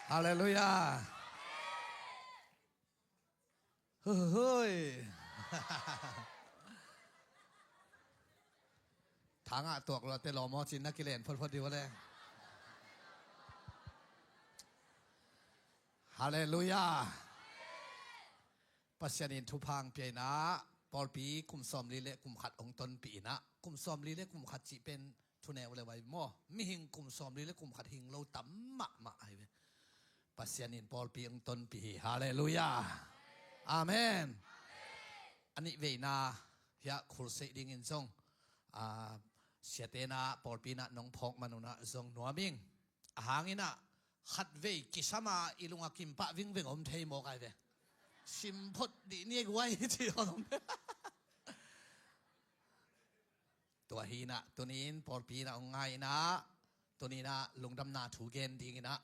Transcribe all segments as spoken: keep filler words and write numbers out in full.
Halleluiah. Huihuihui. Thangah tuak luate lawm aw cin na kilen photphot dih uh le. Halleluiah. Pasian in thupha hong pia inah pawlpi kum sawmli le kum khat hong tonpih inah, kum sawmli le kum khat cih pen thuneu le vai maw, mihing kum sawmli le kum khat hing lo tam mahmah ahi ve. Pasian in pawlpi hong tonpih hi. Halleluiah. Amen. A nih veina hiah khulseih dingin zong, a, siate inah pawlpi inah nong phawk man unah zong nuam ing. A hang inah khatvei kisam a i lung a kimpah vingveng om thei mawk ahi ve. Sim phot dih ni guai ci om. Tua hi inah tuni in pawlpi inah hong ngai inah tuni inah lungdamna thu gen ding inah,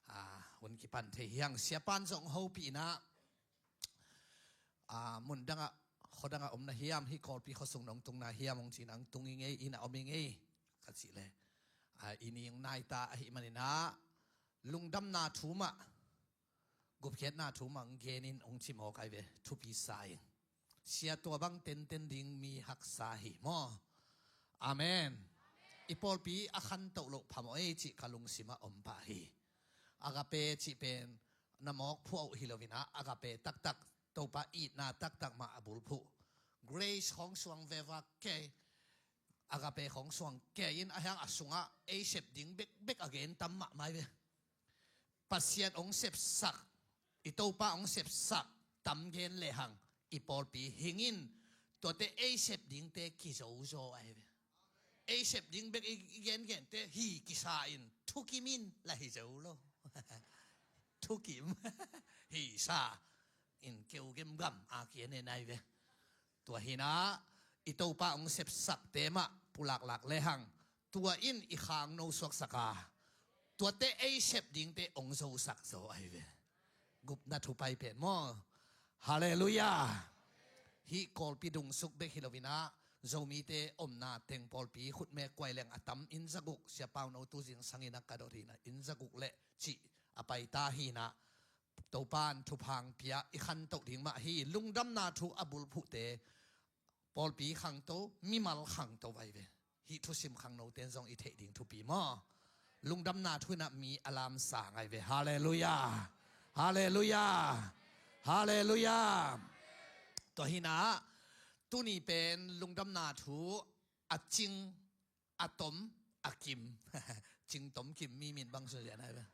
a, hun kipan thei hi hang. Siapa in zong hopih inah, a, mun dangah, khua dangah om na hiam, hih Kawlpi khuasung nong tung na hiam hong ci inah hong tung i ngei, inah om i ngei ka cih le, a, i ning naita ahih man inah lungdamna thu mah, gupkhiatna thu mah hong gen in hong ci mawk ahi ve. Thupi sa ing. Sia, tua bang tenten ding mi haksa hi maw. Amen. I pawlpi a khantoh loh phamawh ei cih ka lungsimah om pah hi. Agape cih pen na mawk phuah uh hi lo inah, agape taktak, Topa itna taktak mah a bulphuh. Grace khawng suang veva kei, agape khawng suang kei in a hiang a sungah ei sep ding bekbek a gen tam mahmah hi ve. Pasian hong sepsak, i Topa hong sepsak tam gen lehang i pawlpi hing in, tuate ei sep dingte kizozo ahi ve. Ei sep ding bek i, i gengente hi kisa in thukim in la hi zo lo. Thukim. Hi sa in keu gemgam a kian en ahi ve. Tua hi inah i Topa hong sepsakte mah pulaklak lehang tua in i khang no suaksak a, tuate ei sep dingte hong zosak zaw ahi ve. Gupna thu pai pen maw. Halleluiah. Hih Kawlpi dungsuk bek hi lo inah Zomite omna teng pawlpi khutme kuai leng a tam, inn zaguk, Sia Pau No tu zingsang inah ka dot hi inah inn zaguk le cih a paita hi inah Topa in thupha hong pia, i khantoh ding mah hi. Lungdamna thu a bulphuhte pawlpi khangto, mimal khangto vai ve. Hih thusim khangnote in zong i theih ding thupi maw. Lungdamna thu inah mi a lamsa ngai ve. Halleluiah. Halleluiah. Halleluiah. Tua hi inah tuni pen lungdamna thu a cing, a tom, a kim. Cing tom kim mi min bang susia nai ve.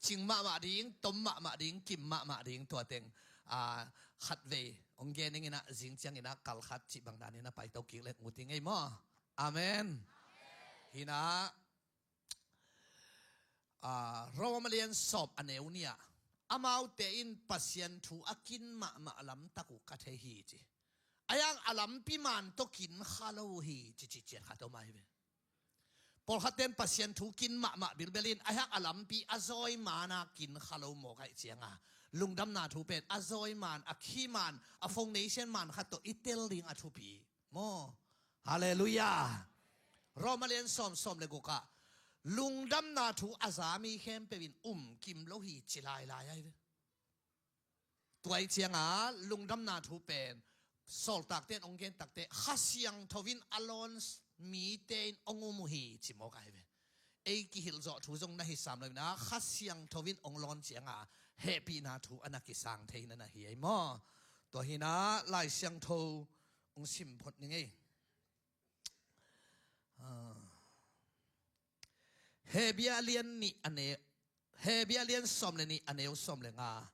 Cing mahmah ding, tom mahmah ding, kim mahmah ding, tua teng, a, khatvei hong gen ning inah zing ciang inah kal khat cih bang dan inah paito kik lek mu ti ngei maw. Amen. Hi inah, a, Rom a lian sawm a neu nih ah, amaute in Pasian thu a kin mahmah lamtak uh ka thei hi ci. A hiang a lampi man tawh kin kha lo uh hi ci, ci ciat khat om ahi ve. Pawlkhatte in Pasian thu kin mahmah bilbel in a hiang a lampi a zawi man a kin kha lo mawk ahih cianga lungdamna thu pen a zawi man, a khi man, a foundation man khat tawh i tel ding a thupi maw. Halleluiah. Rom a lian sawm, sawm le guk ah lungdamna thu a za mi khempeuh in um kim lo hi ci lailai ahi ve. Tua ahih cianga lungdamna thu pen sawltakte in hong gen takteh Kha Siangtho in a lawn mite in hong um uh hi ci mawk ahi ve. Ei kihilh zawh thu zong na hi sam lo inah Kha Siangtho in hong lawn cianga hehpihna thu a na kisang thei na na hi ei maw. Tua hi inah Lai Siangtho hong sim phot ning ei. Ah. Hebru a lian nih a neu, Hebru a lian sawm le nih a neu sawm le nga.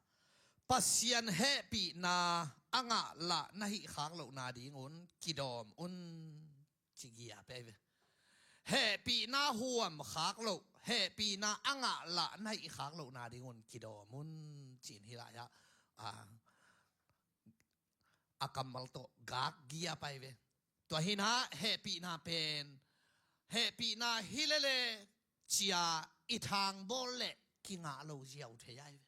Pasian hehpihna a ngah lah na hih khak lohna dingun kidawm un ci giap ahi ve. Hehpihna huam khak loh, hehpihna a ngah lah na hih khak lohna dingun kidawm un ci-in hih lai-ah, a, a kammal tawh gak giap ahi ve. Tua hi inah hehpihna pen, hehpihna hi lele cia i thangbawl leh kingah lo ziau thei ahi ve.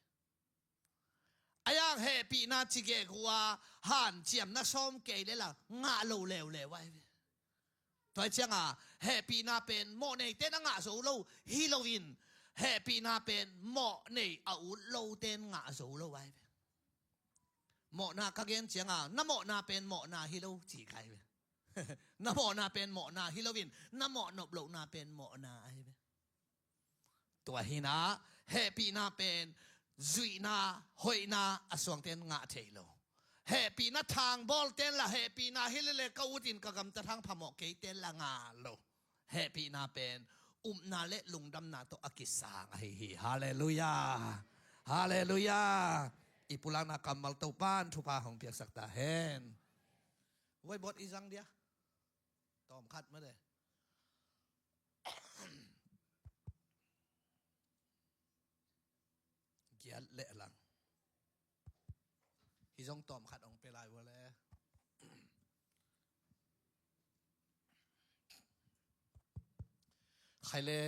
A hiang hehpihna ci gegu a hanciamna sawm kei lela ngah lo leuleu ahi ve. Tua ahih cianga hehpihna pen mawhneite na ngah zo lo hi loin Hehpihna pen mawh nei a ut lote in ngah zo lo ai ve. Mawhna ka gen cianga na mawhna pen mawhna hi lo ci kai ve. Na mawhna pen mawhna hi loin na mawh nop lohna pen mawhna ai ve. Tua hinah hehpihna pen zuihna, hoihna a suangte in ngah thei lo. Hehpihna thangbawl tenla hehpihna hi lele ka utin ka gamtat hang phamawh kei tenla ngah lo. Hehpihna pen upna le lungdamna tawh a kisang ahi hi. Halleluiah. Halleluiah. I pulakna kammal Topan thupha hong piaksak ta hen. Voi bawt i zang dia. Tawm khat made. Giat leh lang. Hi zong tawm khat hong pe lai vua le. Khai le.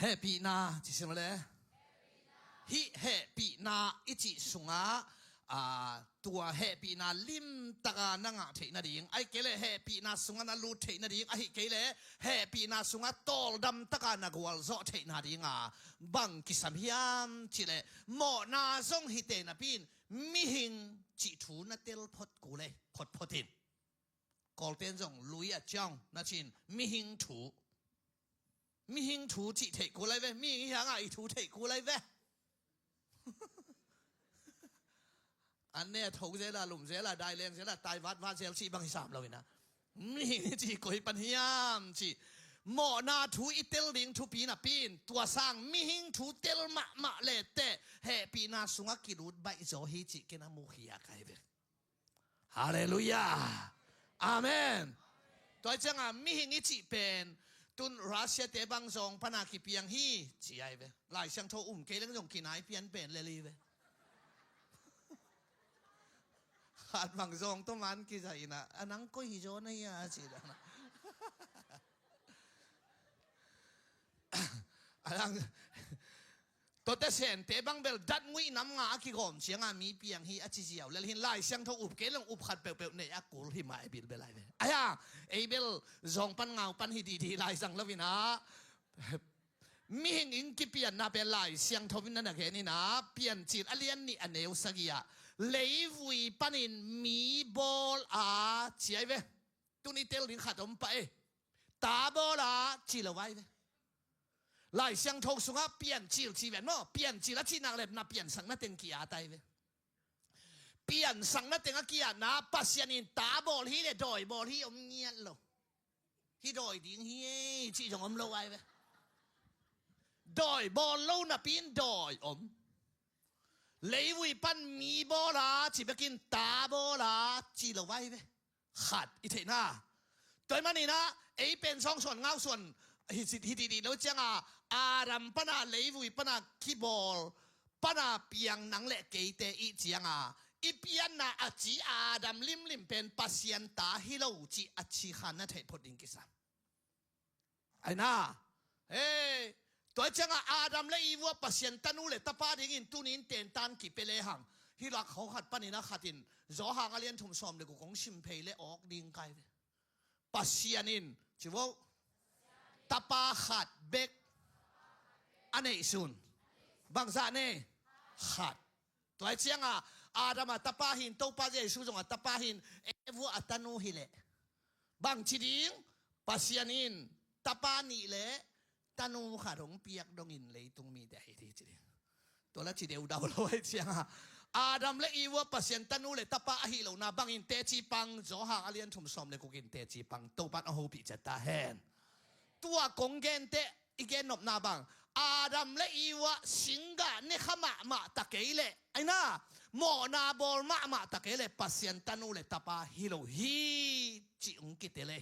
Hehpihna ci sing le. Hih hehpihna i cih sungah aa, tua hehpihna limtaka na ngah theih nading, ahi kei leh hehpihna sungah na lut theih nading, ahi kei leh hehpihna sungah tawldamtaka na gualzawh theih nadinga bang kisam hiam cihleh mawhna zong hite napi-in mihing cih thu na tel phot kul ei, photphot in. Kawlten zong lui a ciang na cin mihing thu. Mihing thu cih theih kul ai ve. Mihing hi hanga i thu theih kul ai ve. An ne a tho zela, lum zela, daileng zela, tai vatvat zel cih bang hi sam lo ina. Mihing hi cih koi pan hiam cih mawhna thu i tel ding thupi napi-in tua sang mihing thu tel mahmah leh teh hehpihna sungah kilut baih zaw hi cih ken a mukhiak ai ve. Halleluiah. Amen. Tua cianga mihing i cih pen tun Russia te bang zawng pana kipiang hi ci ai ve. Lai Siangtho um kei leng zong kinai pian pen lel hi ve. Khat bang zawng tawh man kiza ina a nang koi hi zaw na hia ci dana. A lang Tuate Sente bang bel datnguih nam nga a kigawm cianga mi piang hi a ci ziau lel hin Lai Siangtho up kei leng up khat peuhpeuh nei a kul hi mah e bilbel ai ve. Aia ei bel zawng pan ngau pan hi didi lai zang lo ina. Mihing in kipianna pen Lai Siangtho in na na gen ina Piancil a lian nih a neu sagih ah leivui panin mi bawl a ci ai ve. Tuni tel ding khat om pah e. Ta bawl a ci lo ai ve. Lai Siangtho sungah Piancil ci ven maw, Piancil a cihnak le na piansakna teng ki-at ai ve. Piansakna teng a ki-atna Pasian in ta bawl hi le dawi bawl hi om ngiat lo. Hi dawi ding hi ei cih zong om lo ai ve. Dawi bawl lo napi-in dawi om. Leivui pan mi bawl a ci bekin ta bawl a ci lo ai ve. Khat i theihna. Tua ahih maninah ei pen sawngsuan ngausuan hi, hi dihdih lo cianga Adam pana leivui pana kibawl pana piang nang le keite i cianga i pianna a ci Adam limlim pen Pasian ta hi lo cih a ci khan na theih phot ding kisam. Aina. Hei. Tua cianga Adam le Eve uh a Pasian tanu le tapa dingin tunin tentan kipia lehang. Hih lak khawng khat panin a khatin Johan a lian thum sawm le guk kong sim phei le awk ding kai ve. Pasian in ci vo. Tapa khat bek a neihsun. Bangzah ne? Khat. Tua hi cianga Adam a tapa hin Topa Jesu zong a tapa hin Eve uh a tanu hileh bangci ding Pasian in tapa nih le tanu khat hong piak dongin leitung mite ahi hi ci ding. Tua la ci deudau lo ahi cianga Adam le Eve uh a Pasian tanu le tapa ahi lohna bangin teci pang Johan a lian thum sawm le gukin teci pang Topan a hopih ciat ta hen. Tua kong genteh i gennopna bang Adam le Eve uh a singgah nekha mahmah ta kei leh aina mawhna bawl mahmah ta kei leh Pasian tanu le tapa hi lo hi cih hong kitel e.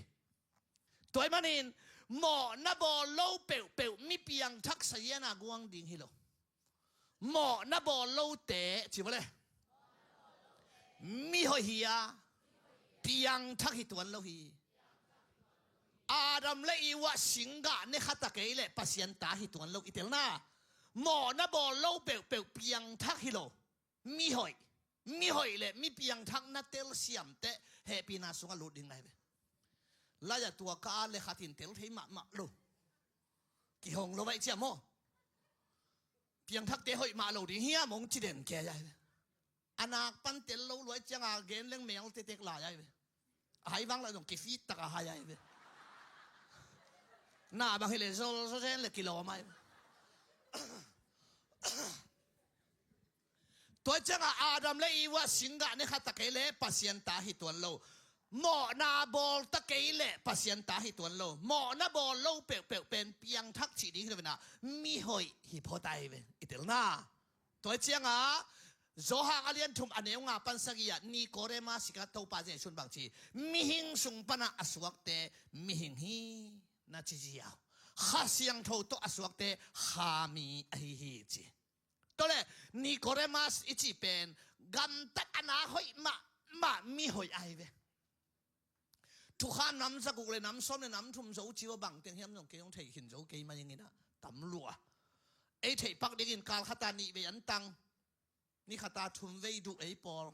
Tua ahih manin mawhna bawl lo peuhpeuh mi piangthak saziana guang ding hi lo. Mawhna bawl lote ci vawle. Mihoih hi a piangthak hi tuan lo hi. Adam le Eve uh a singgah nekha ta kei leh Pasian ta hi tuan lo i telna. Mawhna bawl lo peuhpeuh piangthak hi lo. Mihoih. Mihoih le mi piangthak na telsiam teh hehpihna sungah lut ding nai ve. Lai-ah tua ka a le khatin tel thei mahmah lo. Kihong lo vai cia maw? Piangthakte hoih mah lo ding hiam hong ci den kei ai ve. A nak pan tel lo luai cianga gen leng mel tetek lai ai ve. A hai vang lah zong kifit tak a hai ai ve. Na bang hi le zol zol zen le kilawm ai ve. Tua cianga Adam le Eva singgah ne kha ta kei le Pasian ta hi tuan lo. Mawhna bawl ta kei le Pasian ta hi tuan lo. Mawhna bawl lo peuhpeuh pen piangthak cih ding hi lo inah mihoih hi phot ai ve. I telna. Tua cianga Johan a lian thum a neu nga pan sagih ah Nikodemus kikah Topa Jesu'n bang ci, mihing sung panah a suakte mihing hi na ci ziau. Kha Siangtho tawh a suakte kha mi ahi hi ci. Tua le Nikodemus i cih pen gamtat a na hoih mahmah mihoih ahi ve. Thukham nam zaguk le nam sawm le nam thum zo ci ua bang teng hiam zong kei hong thei khin zo kei mai inginah tam lua. Ei theih pak dingin kal khata nih vei an tang. Ni khata thum vei duh ei pawl.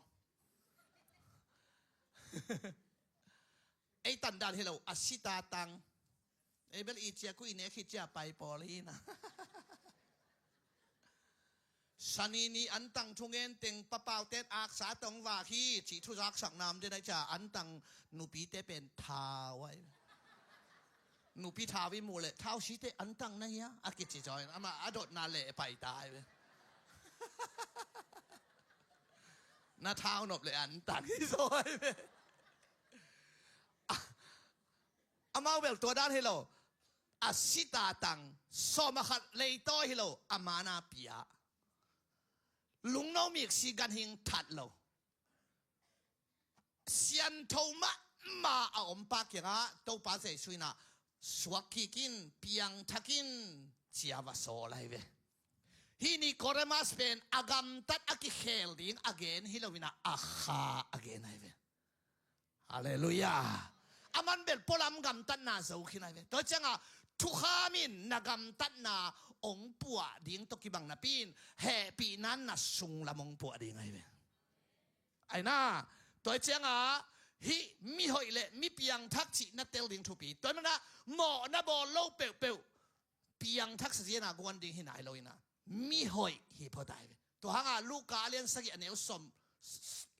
Ei tandan hi lo a sita tang. Ei bel i cia kuih nek hi cia pai pawl hi na. Sani ni an tang thungen teng papauten aksa tong vak hi cih thuzaksak nam den ai cia an tang nupite pen thau ai. Nupi thau i muh leh thau site an tang na hia a kici zaw in amah a dotna leh pai ta ai ve. Na thau nop leh an tang hi zaw ai ve. Amau bel tua dan hi lo. A sita tang sawm a khat leitawi hi lo a mana pia. Lungno miksi ganhing that lo. Siantho mahmah a ompa kiangah Topa Jesuh inah suak kikin piangthakin cia va sawl ahi ve. Hih Nikodemus pen a gamtat a kikhel ding a gen hi lo inah a kha a gen ahi ve. Halleluiah. Aman bel pualam gamtatna zo khin ahi ve. Tua cianga thukham in na gamtatna ong puah ding tawh kibang napi in hehpihna na sunglam ong puah ding ahi ve. Aina tua cianga hih mihoih le mi piangthak cih na tel ding thupi. Tua mana mawhna bawl lo peuhpeuh piangthak sa ziana guan ding hi nai lo ina mihoih hi phot ai ve. Tua hanga Luka a lian sagih a neu sawm,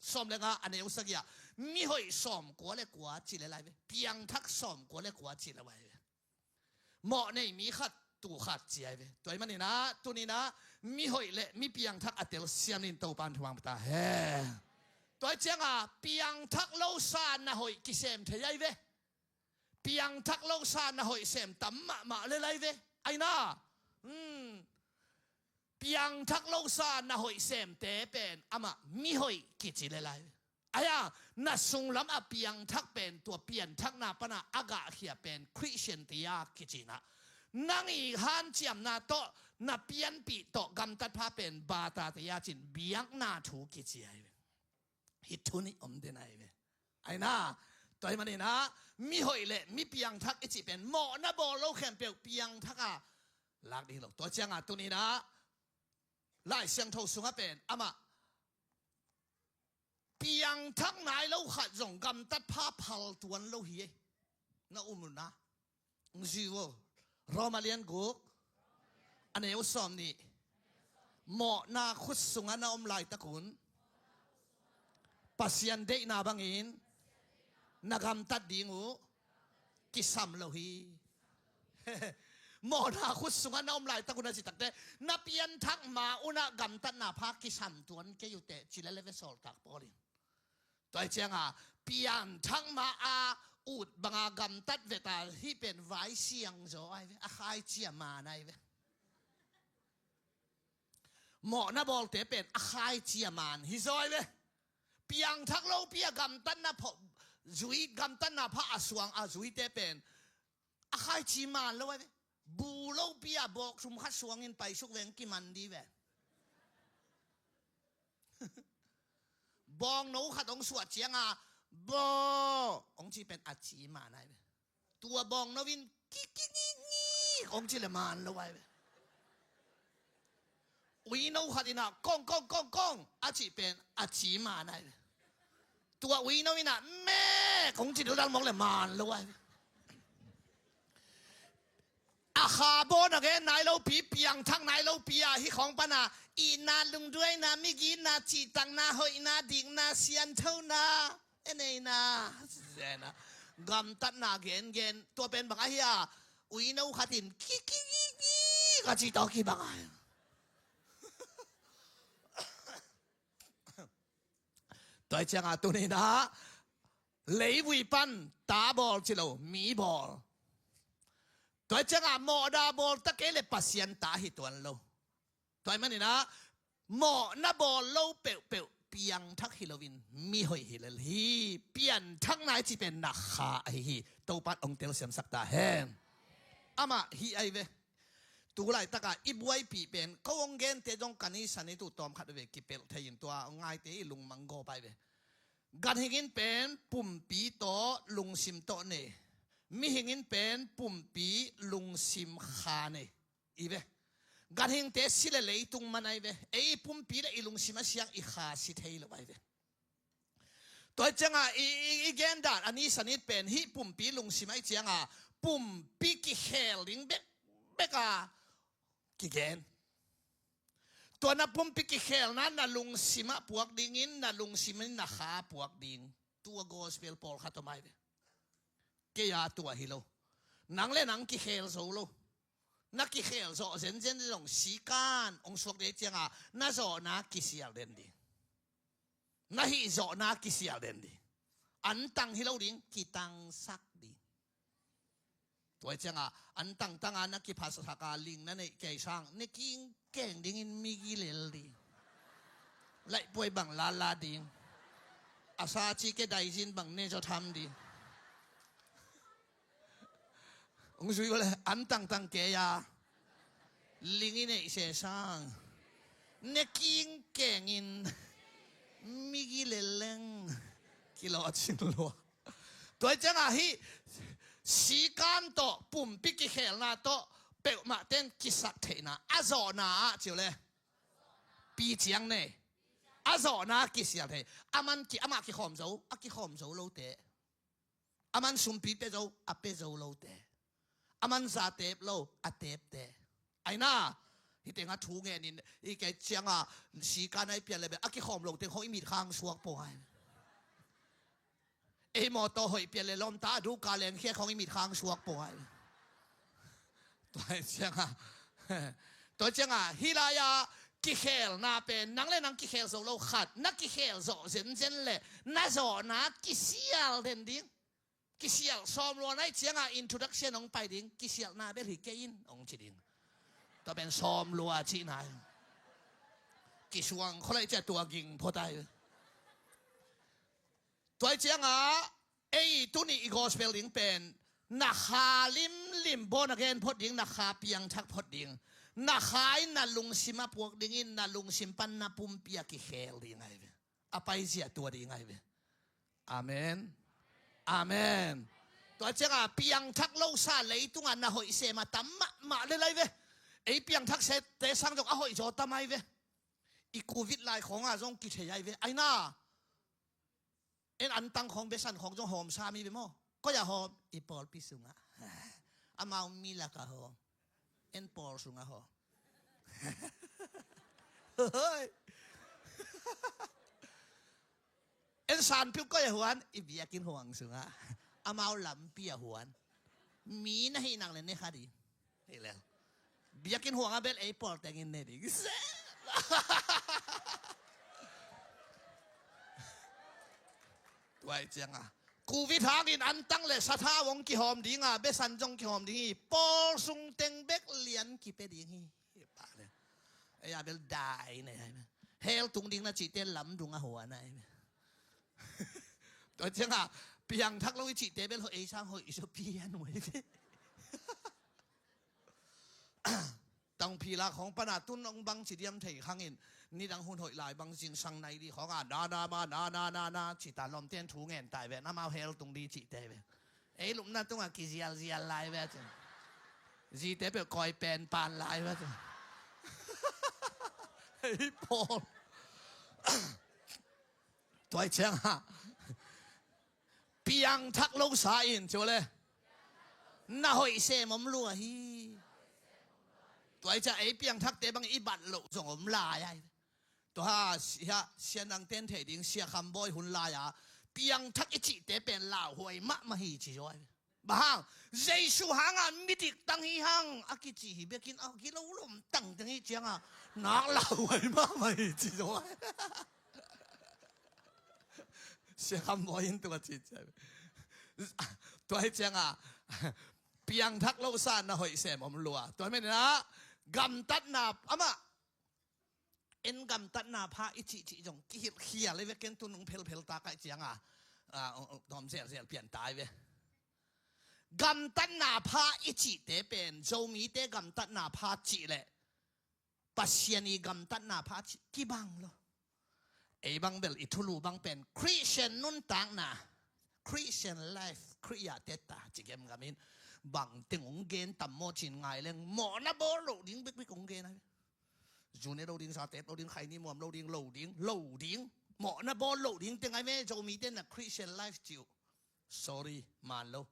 sawm le nga a neu sagih ah mihoih sawm kua le kua ci le lai ve. Piangthak sawm kua le kua ci le lai ve. Mawh nei mi khat tu khat ci ai ve. Tua i maninah tuninah mihoih le mi piangthak a tel siam nin Topan thumang pata he. Tua i cianga piangthak lo sa na hoih kisem thei ai ve. Piangthak lo sa na hoih sem tam mahmah le lai ve. Aina piangthak lo sa na hoih semte pen amah mihoih kici le lai ve. Aia na sunglam a piangthak pen tua pianthakna pana a gahkhia pen Christian tia kicinah nang i hanciamna tawh na pianpih tawh gamtat pha pen bata tia cin biakna thu kici ai ve. Hih thu nih om den ahi ve. Aina tua i maninah mihoih le mi piangthak i cih pen mawhna bawl lo khempeuh piangthak a lak ding lo. Tua cianga tuninah Lai Siangtho sungah pen amah piangthak nai lo khat zong gamtat pha phal tuan lo hi. Na um unah Ziu aw. Roma lian guk a neu sawm nih. Mawhna khut sungah na om laitakun Pasian deihna bangin na gamtat ding uh kisam lo hi. Mawhna khut sungah na om laitakun a citakte na pianthak ma unah gamtatna pha kisam tuan kei uh teh ci le le ve sawltak Paul in. Tua i cianga pianthak ma a ut banga gamtat veta hih pen vai siang zaw ai ve. A khaici a man ai ve. Mawhna bawlte pen a khaici a man hi zaw ai ve. Piangthak lopi a gamtatna pha zui gamtatna pha a suang a zuite pen a khaici man lo ai ve. Bu lopi a bawk thum khat suangin paisuk veng kiman di ve. Bawngno khat hong suah cianga baw hong ci pen a ci man ai ve. Tua bawngno in kikingingik hong ci le man lo ai ve. Uino khat inah kong kong kong kong a cih pen a ci man ai ve. Tua uino inah mek hong ci dodal mawk le man lo ai ve. A kha baw na Lopi ah hih khawng pana itna, lungduaina, migitna, cihtakna, hoihna, dikna, sianthona, eneina, zena, gamtatna gengen, tua pen bang ahi a, uino khatin ki ki ki ki ka ci tawh kibang a. Tua hi ciangah tuni inah leivui pan ta bawl ci lo, mi bawl. Tua hi ciangah mawhna bawl ta kei le Pasian ta hi tuan lo. Tua hi maninah mawhna bawl lo peuhpeuh piangthak hi loin mihoih hi lel hi. Pianthakna i cih pen na kha ahi hi. Topan hong telsiamsak ta hen. Amah hih ahi ve. Tu laitakah i buaipih pen ko hong gente zong ka nisan i tuh tawmkhat ve kipelh thei in tua hong ngaite i lungmang gawp ahi ve. Ganhing in pen pumpi tawh lungsim tawh nei. Mihing in pen pumpi lungsim kha nei. I ve. Ganhingte si le leitung man ahi ve. Ei i pumpi le i lungsim a siang i kha si thei lo ahi ve. Tua hi ciangah i, i, i gendan a nisan it pen hih pumpi lungsim ahi ciangah pumpi kikhel ding bekbek a kigen. Tua na pumpi kikhelna na lungsimah puak dingin na lungsim in na kha puak ding. Tua gospel pawlkhat om ahi ve. Kei a tua hi lo. Nang le nang kikhel zo lo. Na kikhel zawh zenzen zong sikan hong suak dei ciangah na zawhna kisial den ding. Na hih zawhna kisial den ding. Antang hi lo ding, kitangsak ding. Tua hi ciangah antangtanga na kiphasak a ling na neih kei sang ne kingkeng dingin migi lel ding. Laihpuai bang lala ding. A sa ci ke daizin bang ne zaw tham ding. Hong zui uh le antangtang kei a ling i neih se sang ne kingkengin migi leleng kilawh cing lua. Tua hi ciangah hih sikan tawh pumpi kikhelna tawh peuhmah ten kisat theihna a zawhna ah ci uh le pi ciang nei. A zawhna kisial thei. Aman ki, amah kikhawm zo, a kikhawm zo lote. Aman sumpi pia zo, a pia zo lote. Aman za tep lo, a tepte. Aina, hih tengah thu ngenin i kei ciangah sikan a i pian le bel a kikhawm lo teng khong i mit khang suak pawh ngai. Ei mawtaw hoih pian le lawmta a duka lengkhia khong i mit khang suak pawh ngai. Tua hi ciangah, tua hi ciangah hih lai-ah kikhelna pen nang le nang kikhel zo lo khat na kikhel zawh zenzen le na zawhna kisial den ding. Kisial sawm lua na hi ciangah introduction hong pai ding. Kisialhna bel hi kei in hong ci ding. Tua pen sawm lua cihna hi. Kisuang khua lai ciah tua ging phot ai. Tua hi ciangah ei tuni i gospel ding pen na kha limlim bawn a gen phot ding, na kha piangthak phot ding. Na kha in na lungsim a puak dingin na lungsim pan na pumpi a kikhel ding ahi ve. A paizia tua ding ahi ve. Amen. Amen. Tua ciangah piangthak losa leitungah na hoih sem a tam mahmah le lai ve. Ei piangthak sete sang zong a hoih zaw tam ahi ve. I covid lai khawngah zong kithei ahi ve. Aina. En antang khawng besan khawng zong hawm sa mi ve maw? Koi a hawm? I pawlpi sungah. Amau mi lakah hawm. En pawl sungah hawm. Hoi. En sanpiu koi a huan? I biakinn huang sungah. Amau lampi a huan. Mi na hih nak le ne kha ding. Hih lel. Biakinn huang a bel ei pawl tengin ne ding. Tua hi ciangah covid hangin antang le sathau hong kihawm dinga besan zong kihawm ding hi. Pawl sung teng bek lian kipia ding hi. Ei a bel dai ne. Hell tung ding na cihte lamdung a huan ahi. Tua ciangah piangthak lo i cihte bel hoih ei sang hoih i so pian uh ahi. Tangphila khawng pana tun hong bang ci diam thei khangin nidang hun hoih lai bang zingsang nai di khawngah na na ma na na na na ci ta lawmten thu ngen tai ve, na mau hell tung di cihte ve. Ei lupna tungah kizialzial lai ve ci. Zite peuh kawi penpan lai ve ci. Ei pawl. Tua hi ciangah piangthak losa in ci uh le na hoih sem om lua hi. Tua hi ciang ei piangthakte bang i bat loh zong om lai ai. Tua ha, sia, sia nang ten thei ding, Sia Kham Bawi hun lai-a piangthak i cihte pen lauhuai mahmah hi ci zaw ai. Bang hang, Jesu hangah midik tang hi hang a kici hi bekin a kilolom tang teng hi ciangah nak lauhuai mahmah hi ci zaw ai. Sia Kham Bawi in tua ci ciang. Tua hi ciangah piangthak lo sa na hoih sem om lua. Tua hi meninah gamtatna amah en gamtatna pha i cihcih zong kihilhkhial i ve ken tu nung phelphel ta kaih ciangah, ah, tawm zelzel pian ta i ve. Gamtatna pha i cihte pen Zomite gamtatna pha cih leh Pasian i gamtatna pha cih kibang lo. Ei bang bel i thulu bang pen Christian nuntakna, Christian life, Khrih ah teta ci gemgam in bang teng hong gen tam maw cin ngai leng mawhna bawl loh ding bikbik hong gen ai. Zu ne lo ding, za tep lo ding, khaini muam lo ding, lo ding, lo ding. Mawhna bawl loh ding teng ai ve, Zomite na Christian life ci uh. Sorry, man lo.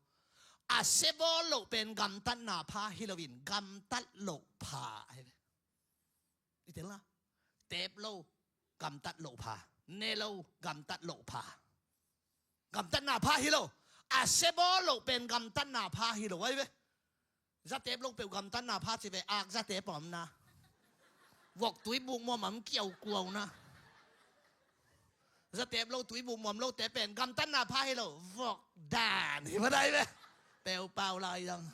A sia bawl loh pen gamtatna pha hi loin gamtat loh pha ai ve. I tel na. Tep lo, gamtat loh pha. Ne lo, gamtat loh pha. Gamtatna pha hi lo. A sia bawl loh pen gamtatna pha hi lo ai ve. Za tep lo peuh gamtatna pha ci ve, ak za tep a om na. Vok tui buk muam a om kiau kuau na. Za tep lo tui buk muam lo tep pen gamtatna pha hi lo. Vok dan hi va dai ve. Peuh pau lai dang.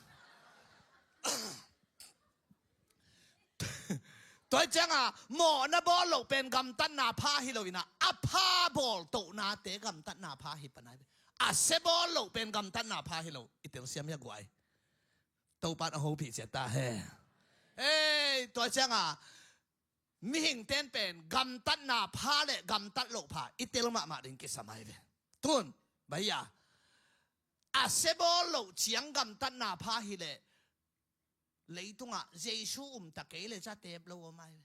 Tua hi ciangah mawhna bawl loh pen gamtatna pha hi loinah a pha bawl tohnate gamtatna pha hi pan ai ve. A sia bawl loh pen gamtatna pha hi lo. I telsiam hi a guai. Topan a hopih ciat ta he. Ei, tua hi ciangah mihing ten pen gamtatna pha le gamtat loh pha i tel mahmah ding kisam ai ve. Tun, baya. A sia bawl loh ciang gamtatna pha hi leh leitungah Jesu um ta kei le za tep lo om ai ve.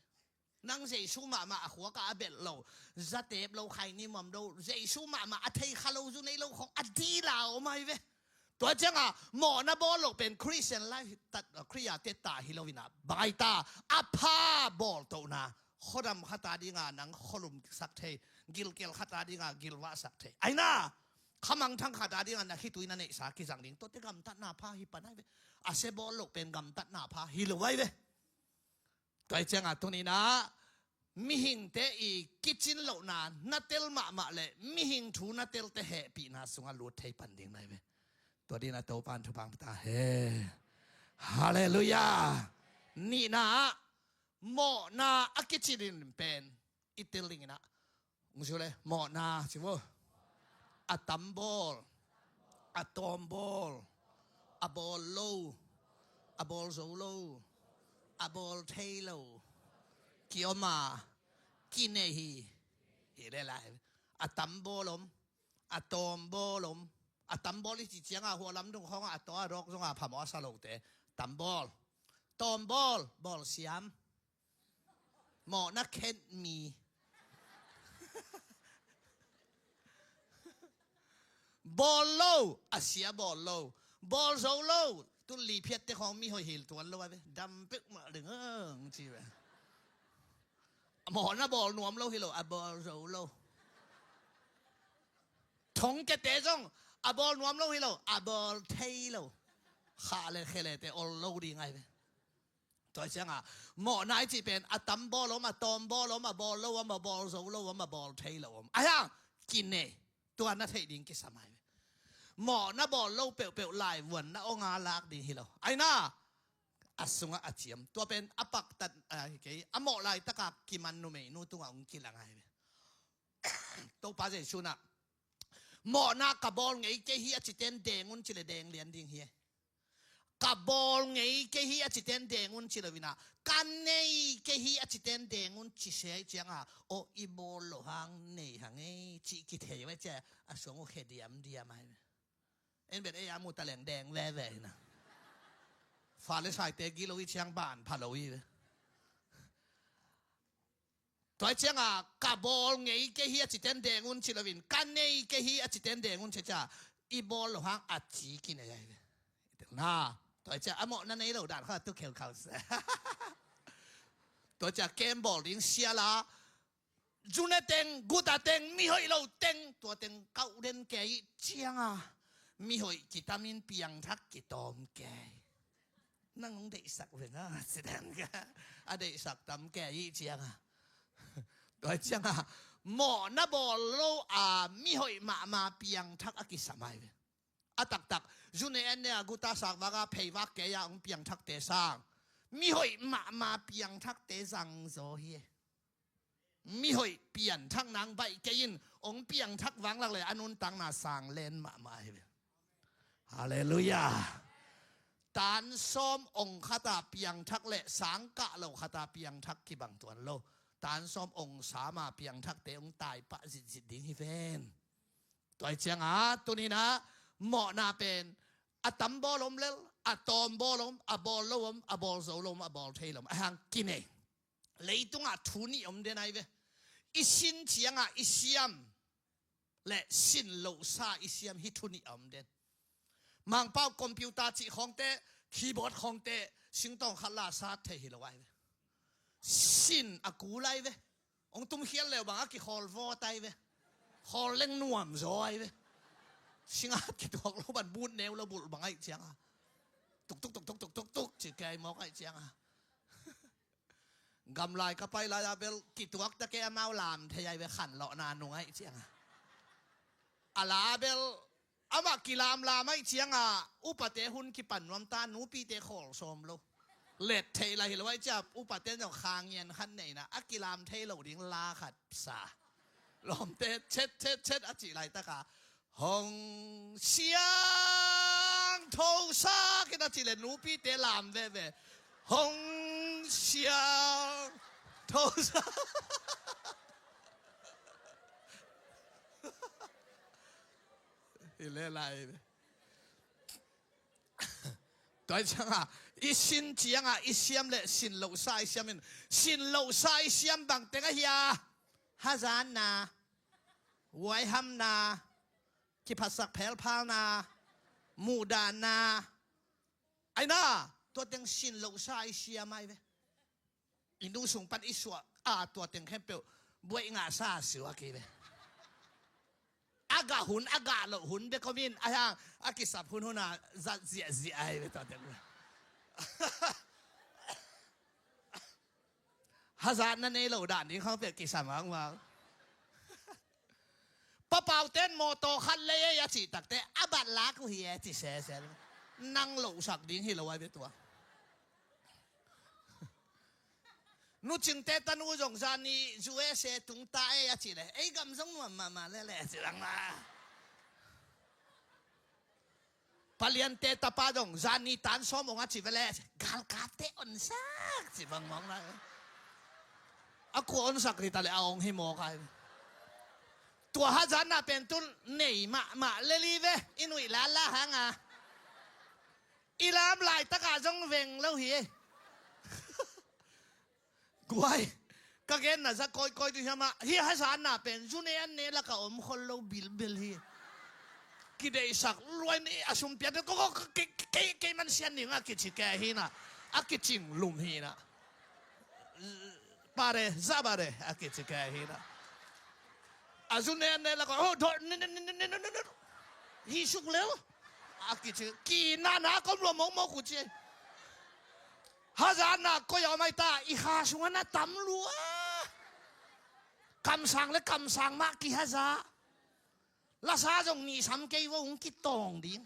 Nang Jesu mahmah a khuakah a belh lo, za tep lo, khaini muam lo, Jesu mahmah a thei kha lo, zu nei lo khong a dila om ai ve. Tua ciangah mawhna bawl loh pen Christian life tat, Khrih a teta hi loinah bang ai ta, a pha bawl tohna, khuadam khat a dingah nang khualum sak thei, gilkel khat a dingah gilvah sak thei. Ai na, khamangthang khat a dingah na khitui na neihsa kizang ding. Tuate gamtatna pha hi pan ai ve. A sia bawl loh pen gamtatna pha hi lo ai ve. Tua hi ciangah tuninah mihingte i kicin lohna na tel mahmah le mihing thu na telte hehpihna sungah lut thei pan ding nai ve. Tua dinah Topan thupha ta he. Halleluiah. Nihna ah mawhna a kicin in pen i tel dinginah Hong ci uh le, mawhna ci uh. A tam bawl, a tawm bawl, a bawl lo, a bawl zo lo, a bawl thei lo, kiom a, kinei hi. Hi le lai. A tam bawl om, a tawm bawl om. A tam bawl i ci ciangah hua lam dung khawngah a taw a dawk zongah phamawh a sa lote. Tam bawl, tawm bawl, bawl siam. Mawhna khen mi. Bawl lo, a sia bawl lo. Bawl zo lo, tun li phiatte khawng mi hoih hil tuan lo a ve. Dam pek mah ding ang ci ve. Mawhna bawl nuam lo hi lo, a bawl zo lo. Thongkiate zong, a bawl nuam lo hi lo, a bawl thei lo. Kha le khe le te ol lo ding ai ve. Tua ciangah mawhna i cih pen a tam bawl om, a tawm bawl om, a bawl lo om, a bawl zo lo om, a bawl thei lo om. Ahi hang kinei, tua na theih ding kisam ai ve. Mawhna bawl lo peuhpeuh laivuan na ong a lak ding hi lo. Aina, a sungah a ciam. Tua pen a paktat, ah, hi kei, a mawh laitakah kiman numeinu tungah ong kilang ai ve. Topa Jesu nah, mawhna ka bawl ngei kei hi a citen deng un ci le deng lian ding hi e. Ka bawl ngei kei hi a citen deng un ci loinah, ka nei kei hi a citen deng un ci se ai ciangah, aw i bawl lo hang nei hang ei cih kithei ve cia, a suang uh khe diamdiam ai ve. En bet ei a mu ta leng deng veve hi na. Farisaite gilo i ciang ban pha lo i ve. Tua ciangah ka bawl ngei kei hi a citen deng un ci loin, ka nei kei hi a citen deng un ci cia, i bawl lo hang a ci kinei ai ve. Na, tua ciang a mawhna nei lo dan kha tu khel khau se. Tua ciang kem bawl ding sial a, zune teng, guta teng, mihoih lo teng, tua teng kauh den kei ih cianga, mihoih kitamin piangthak kitawm kei. Nang hong deihsak veng a, si dan ka. A deihsak tam kei ih cianga. Tua cianga, mawhna bawl lo a, mihoih mahmah piangthak a kisam ai ve. A taktak, zune enne a guta sak vaka pheivak kei a hong piangthakte sang, mihoih mahmah piangthakte zangzaw hi. Mihoih pianthak nang baih kei in, hong piangthak vanglak le a nuntakna sang len mahmah hi ve. Halleluiah. Tan sawm ong khata piangthak le sang kah lo khata piangthak kibang tuan lo. Tan sawm ong sama piangthakte hong taipah zitzit ding hi ven. Tua ih cianga tuninah mawhna pen a tam bawl om lel, a tawm bawl om, a bawl lo om, a bawl zo lo om, a bawl thei lo om, a hang kinei. Leitungah thu nih om den ai ve. I sin ciangah i siam le sin lohsa i siam hi thu nih a om den. Mangpau computer cih khawngte, keyboard khawngte, singtawng khat la sat thei hi lo ai ve. Sin a kul ai ve. Hong tumkhial leu bang a kikhawl vawt ai ve. Khawl leng nuam zaw ai ve. Singat kituak lo ban but neu lo bulh bang aih cianga, tuktuk tuktuk tuktuk tuk ci kei mawk aih cianga. Gamlai ka pai lai a bel kituak ta ke amau lam thei ai ve khanlawhna nung aih cianga. A la bel amah kilamlam aih cianga upate hun kipan nuam ta, nupite khawl sawm lo. Let theih lai hi lo aih cia upate zong khangian khat neihna a kilam thei lo ding la khat sa. Lawmte chet chet chet a cih laitaka Hong siang thosa kina ci le nupite lam veve. Hong siang thosa. Hi le lai ve. Tua cianga i sin cianga i siam le sin lohsa i siam in, sin lohsa i siam bang teng ahi a? Hazatna, huaihamna, kiphatsak phelphalna, muhdahna. Aina, tua teng sin lohsa i siam ai ve. I nu sung pan i suah a tua teng khempeuh buaih ngahsa siuak hi ve. A gah hun, a gah loh hun bek om in, a hang a kisap hunhun a zat ziahziah ai ve tua teng. Hazatna nei lo dan ding khawng pek kisam angmang. Papau ten mawtaw khat lei ei a cih takte a bat lak uh hi e ci sesel. Nang lohsak ding hi lo ai ve tua. Nu Cingte tanu zong zani U S A tungta ei a cih le ei gam zong nuam mahmah lele a cih lang la. Paliante tapa dong zani tan sawm ong a ci vele galkapte onsak ci bangmawng na. A kua onsak rita le a ong hi mawk ai. Tua hazatna pen tun nei mahmah leli ve. I nuih lala hanga i lam laitaka zong veng lo hi. Guai, ka genna za kawikawi tu hiama hi hazatna pen zune an ne laka om khol lo bilbil hi. Kideihsak luai ni a sumpiate ko ko kei man sian ninga kici ke hina. A kicing lum hina. Pare za bare a kici ke hina. A zune an ne laka oh do ni ni ni ni ni ni ni hi suk lel. A kici ki na na kom lo mok mok kuci. Hazatna koi a om ai ta i kha sungah na tam lua. Kamsang le kamsang mah kihaza. Lasa zong nihsam kei vo hong kitawng ding.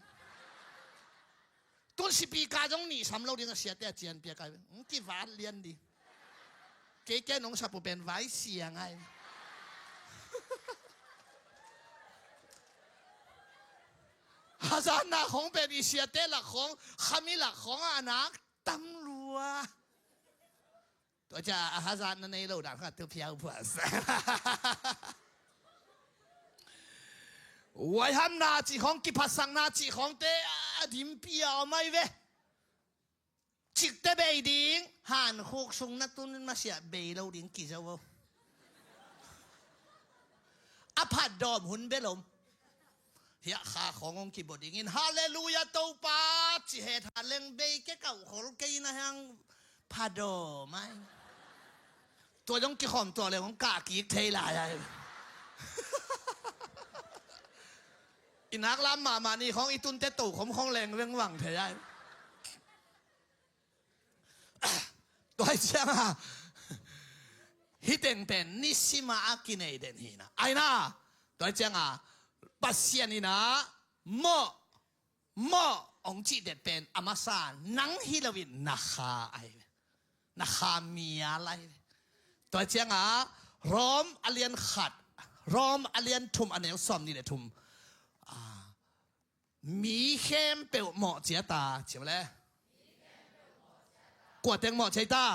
Tun sipika zong nihsam lo ding a siate a cianpiak ai hong kivat lian ding. Kei ken hong sapu pen vai siang ai. Hazatna khong pen i siate lak khong khami lak khong a nak tam lua. Tua cia a hazatna nei lo dan khat tu phiau phuas. Huaihamna cih khong kiphatsakna cih khongte a dimpi a om ai ve. Cikte bei ding hankhuk sung na tun masiah bei lo ding kizo o. A phatdawm hun belom. Hiah kha khawng hong kibaw dingin halleluia Topa ci het ha leng bei ke kauh khol kei na hiang phatdawm ai. Tua zong kikhawm tuak le hong kah kik thei lai ai. I nak lam mahmah ni khawng i tunte tokhom khawng leng vengvang thei ai. Tua hi cianga hih teng pen nisima a kinei den hi na. Ai na, tua hi cianga Pasian in a mawh, mawh hong cih den pen a masa nang hi loin na kha ai ve. Na kha mial ai ve. Tua hi cianga Rom a lian khat, Rom a lian thum a neu sawm nih le thum. Ah, mi khempeuh mawh ciat a, ci le. Kua teng mawh ciat a?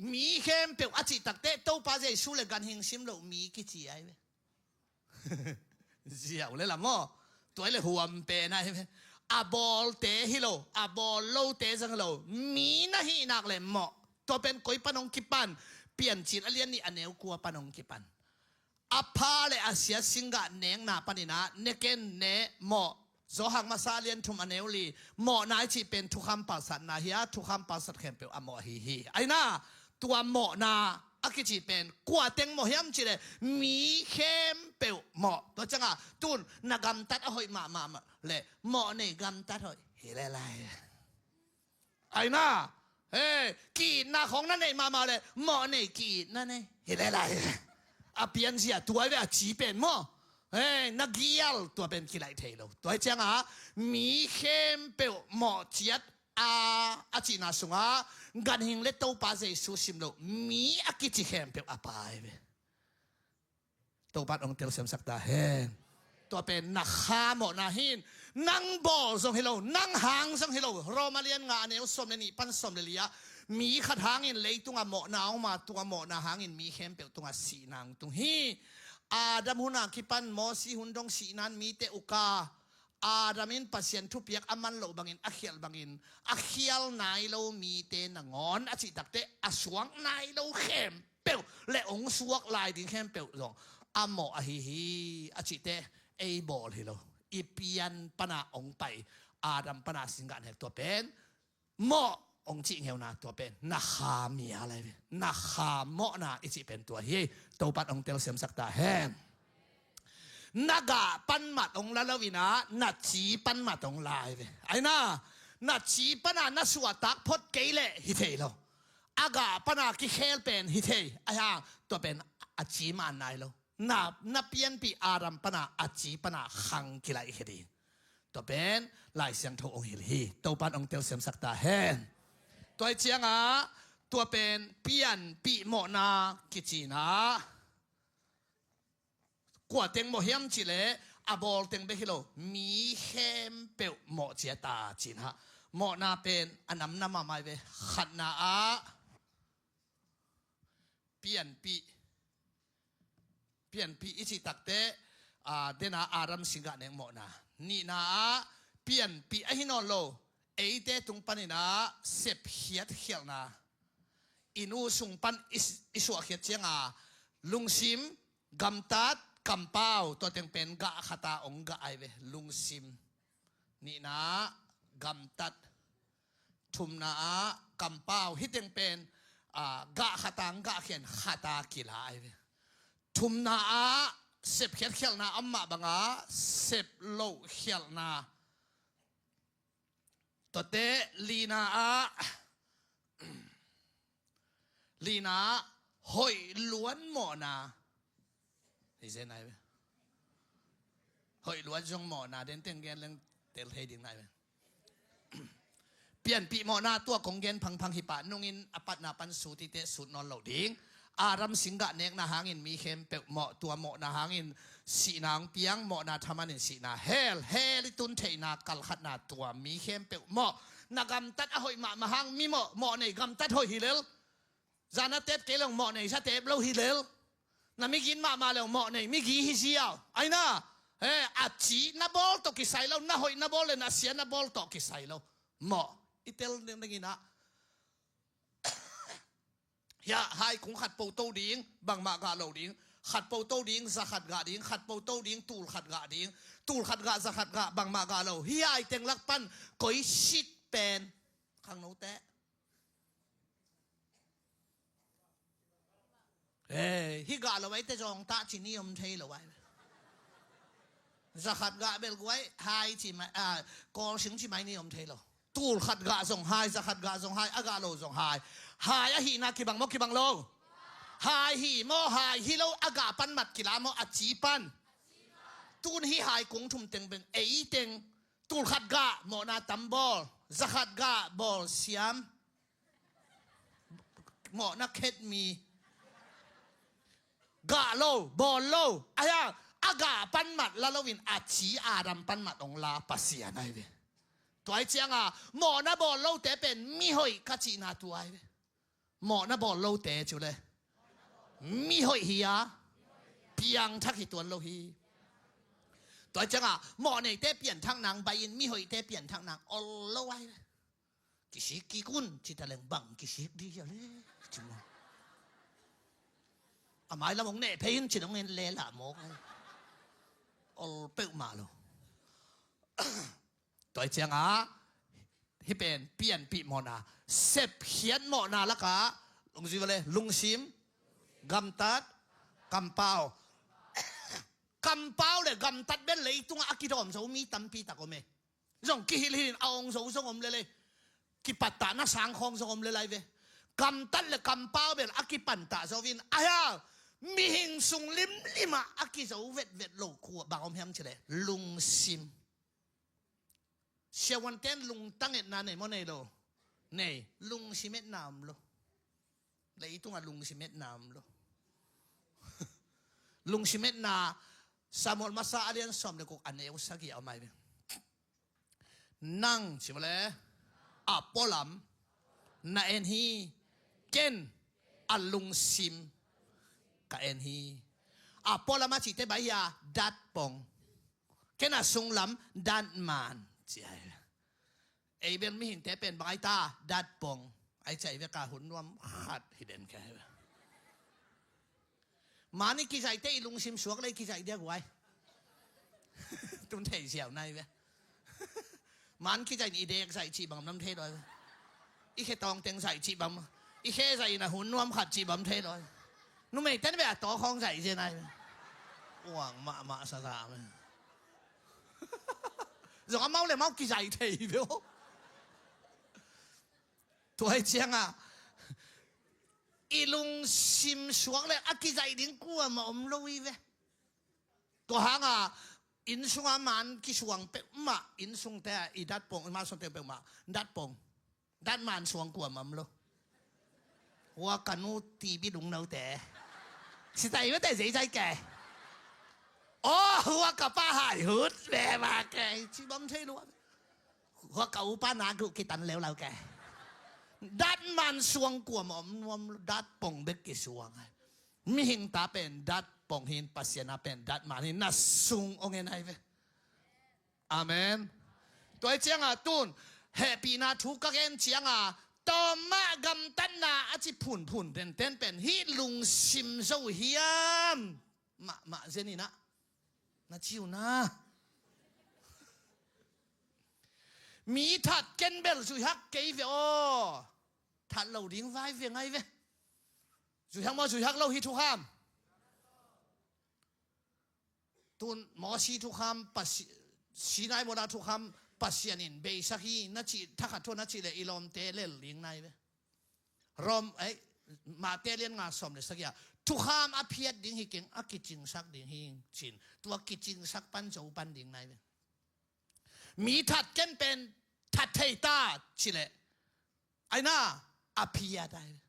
Mi khempeuh a cih takteh Topa Jesu le ganhing sim loh mi kici ai ve. Ziau le lam maw? Tua hi le huam pen ai ve. A bawlte hi lo, a bawl lote zang hi lo. Mi na hih nak le mawh. Tua pen koi pan hong kipan? Piancil a lian nih a neu kua pan hong kipan? A pha le a sia singgah nekna panin a, ne ken ne mawh. Johan masa lian thum a neu li. Mawhna i cih pen thukham palsatna hi a, thukham palsat khempeuh a mawh ahi hi. Ai na, tua mawhna a kici pen kua teng mawh hiam cih le mi khempeuh mawh. Tua cianga tun na gamtat a hoih mahmah le mawh nei gamtat hoih hi le lai. Ai na, eh, ki-itna khawng na neih mahmah le mawh nei ki-itna nei hi le lai. A pianzia tua hi ve a ci pen maw? Eh, na gial tua pen kilaih thei lo. Tua hi cianga mi khempeuh mawh ciat a, a cihna sunga ganhing le Topa Jesu sim lo mi a kici khempeuh a pa hi ve. Topan hong telsiamsak ta hen. Tua pen na kha mawhna hi in, nang bawl zong hi lo, nang hang zong hi lo. Rom a lian nga a neu sawm le nih pan sawm le li ah, mi khat hangin leitungah mawhna a om a, tua mawhna hangin mi khempeuh tungah sihna hong tung hi. Adam hun a kipan Mosi hun dong sihna in mite uk a, Adam in Pasian thupiak a man loh bangin, a khialh bangin, a khial nai lo mite nangawn a cih takteh a suak nai lo khempeuh le hong suak lai ding khempeuh zong a mawh ahi hi a cihteh ei bawl hi lo. I pian pana hong pai Adam pana singgah nek tua pen mawh hong cih ngeuna tua pen na kha mial ai ve. Na kha mawhna i cih pen tua hi. Topan hong telsiamsak ta hen. Na gah pan mat hong la lo in a, na ci pan mat hong la ai ve. Ai na, na ci pana na suahtak phot kei leh hi thei lo. A gah pana kikhel pen hi thei. Ai hang tua pen a ci man nai lo. Na, na pianpih Adam pana a ci pana khang kilaih hi ding. Tua pen Lai Siangtho hong hilh hi. Topan hong telsiamsak ta hen. Tua hi cianga tua pen pianpih mawhna kici in a, kua teng mawh hiam cih leh a bawl teng bek hi lo, mi khempeuh mawh ciat a ci in a. Mawhna pen a namna mahmah ai ve. Khatna ah pianpih. Pianpih i cih takteh, a, dena Adam singgah nek mawhna. Nihna ah pianpih ahi nawn lo, eite tung panin a sepkhiat khialhna. I nu sung pan i, i suahkhiat cianga lungsim, gamtat, kampau, tua teng pen gah khat a hong gah ai ve. Lungsim. Nihna ah gamtat. Thumna ah kampau. Hih teng pen, a, gah khat a hong gah khian khat a kila ai ve. Thumna ah sepkhiat khialhna a om mah banga sep loh khialhna. Tuate lina ah, lina ah hoih luan mawhna. Hi zen ai ve. Hoih luan zong mawhna den teng gen leng tel thei ding nai ve. Pianpih mawhna tua kong gen phangphang hi pah nungin a patna pan sut hi teh sut nawn lo ding. Adam singgah nekna hangin mi khempeuh mawh, tua mawhna hangin sihna hong piang, mawhna thaman in sihna hell, hell i tun theihna kalkhatna tua mi khempeuh mawh. Na gamtat a hoih mahmah hang mi mawh, mawh nei gamtat hoih hi lel. Zan a tep kei leng mawh nei za tep lo hi lel. Na migin mahmah leng mawh nei migi hi ziau. Ai na, he, a ci na bawl tawh kisai lo, na hoih na bawl le na sia na bawl tawh kisai lo. Mawh i tel dingin ah, hiah hai kung khat po to ding, bangmah gah lo ding. Khat po to ding, za khat gah ding. Khat po to ding, tul khat gah ding. Tul khat gah, za khat gah, bangmah gah lo. Hiah i teng lak pan koi sit pen khangnote. Hei, hih gah lo ai te zong tah ci ni om thei lo ai. Zakhat gah bel guai hai ci mai, a, kawlsing ci mai ni om thei lo. Tul khat gah zong hai, zakhat gah zong hai, a gah lo zong hai. Hai ahihna kibang maw kibang lo? Hai hi maw hai hi lo, a gah pan mat kila maw a ci pan? Tun hih hai kung thum teng beng ei teng. Tul khat gah mawhna tam bawl, zakhat gah bawl siam. Mawhna khet mi. Gah lo, bawl lo. Ahi a, a gah pan mat la loin a ci Adam pan mat ong la Pasian ahi ve. Tua hi cianga mawhna bawl lote pen mihoih ka cihna tua ahi ve. Mawhna bawl lote cu le mihoih hi a, piangthak hi tuan lo hi. Tua hi cianga mawh neite pianthak nang bai in mihoihte pianthak nang ol lo ahi ve. Kisik kik un ci ta leng bang kisik di hia le? Ci maw? A mai lam hong neh phei in ci dong in le lah mawk ai. Ol peuhmah lo. Tua hi ciangah hih pen pianpih mawhna, sepkhiat mawhna lakah lungzui va le lungsim, gamtat, kampau. Kampau le gamtat bel leitungah a kidawm zo mi tampi tak om e. Zong kihilhil in a ong zo zong om lel e. Kipattah na sang khawng zong om lel ai ve. Gamtat le kampau bel a kipantah zo in a hia, mihing sung limlimah a kizo vetvet lo kua bang om hiam cileh lungsim. Siavuanten lungtang etna nei maw nei lo? Nei. Lungsim etna om lo. Leitungah lungsim etna om lo. Lungsim etna Samuel masa a lian sawm le guk a neu sagih a om ai ve. Nang ci vawle a pualam na en hi. Ken a lungsim ka en hi. A pualam a cihte bai hi a datpong. Ken a sunglam datman ci ai ve. Ei bel mihingte pen bang ai ta datpong ai cai ve ka hun nuam khat hi den khe. Mani kizaite i lungsim suak le i kizai dia guai. Tun thei ziau nai ve. Man kizai in i dek zai cih bang nam thei doi ve. I khe tawng teng zai cih bang. I khe zai in a hun nuam khat cih bang thei doi. Numei ten ve a tawkhawng zai zen ai ve. Uang mahmah sa za ve. Zong amau le mau kizai thei ve o. Tua hi cianga i lungsim suak le a kizai ding kuama om lo i ve. Tua hanga inn sunga man kisuang peuhmah, inn sungte a i datpong, i man suang peuhmah datpong. Datman suang kuama om lo. Hua ka nu tibi lungnote sitai mate zeizai ke. Aw hua ka pa hai hut ve ma ke ci bam thei lua. Hua ka upa na guh kitan leu lau ke. Datman suang kuama om nuam lo, datpong bek kisuang ai. Mihing ta pen datpong hin, Pasian a pen datman hin, na sung ong en ai ve. Amen. Tua hi cianga tun hehpihna thu ka gen cianga tawmah gamtatna a ci phunphun tenten pen hih lungsim zo hiam? Mahmah zen inah na ciuna. Mi that ken bel zuihak kei ve aw. That lo ding vai ve ngai ve. Zuihak maw zuihak lo hi thukham? Tun Mawsi thukham Pasi-, Sinai mawla thukham Pasian in beisak hi na cih thakhat thu na cih le i lawmte lel ding nai ve. Rom ei Mate lian nga sawm le sagia thukham a phiat ding hi keng a kicingsak ding hi cin tua kicingsak pan zo pan ding nai ve. Mi that ken pen that thei ta cileh aina a phiat ai ve.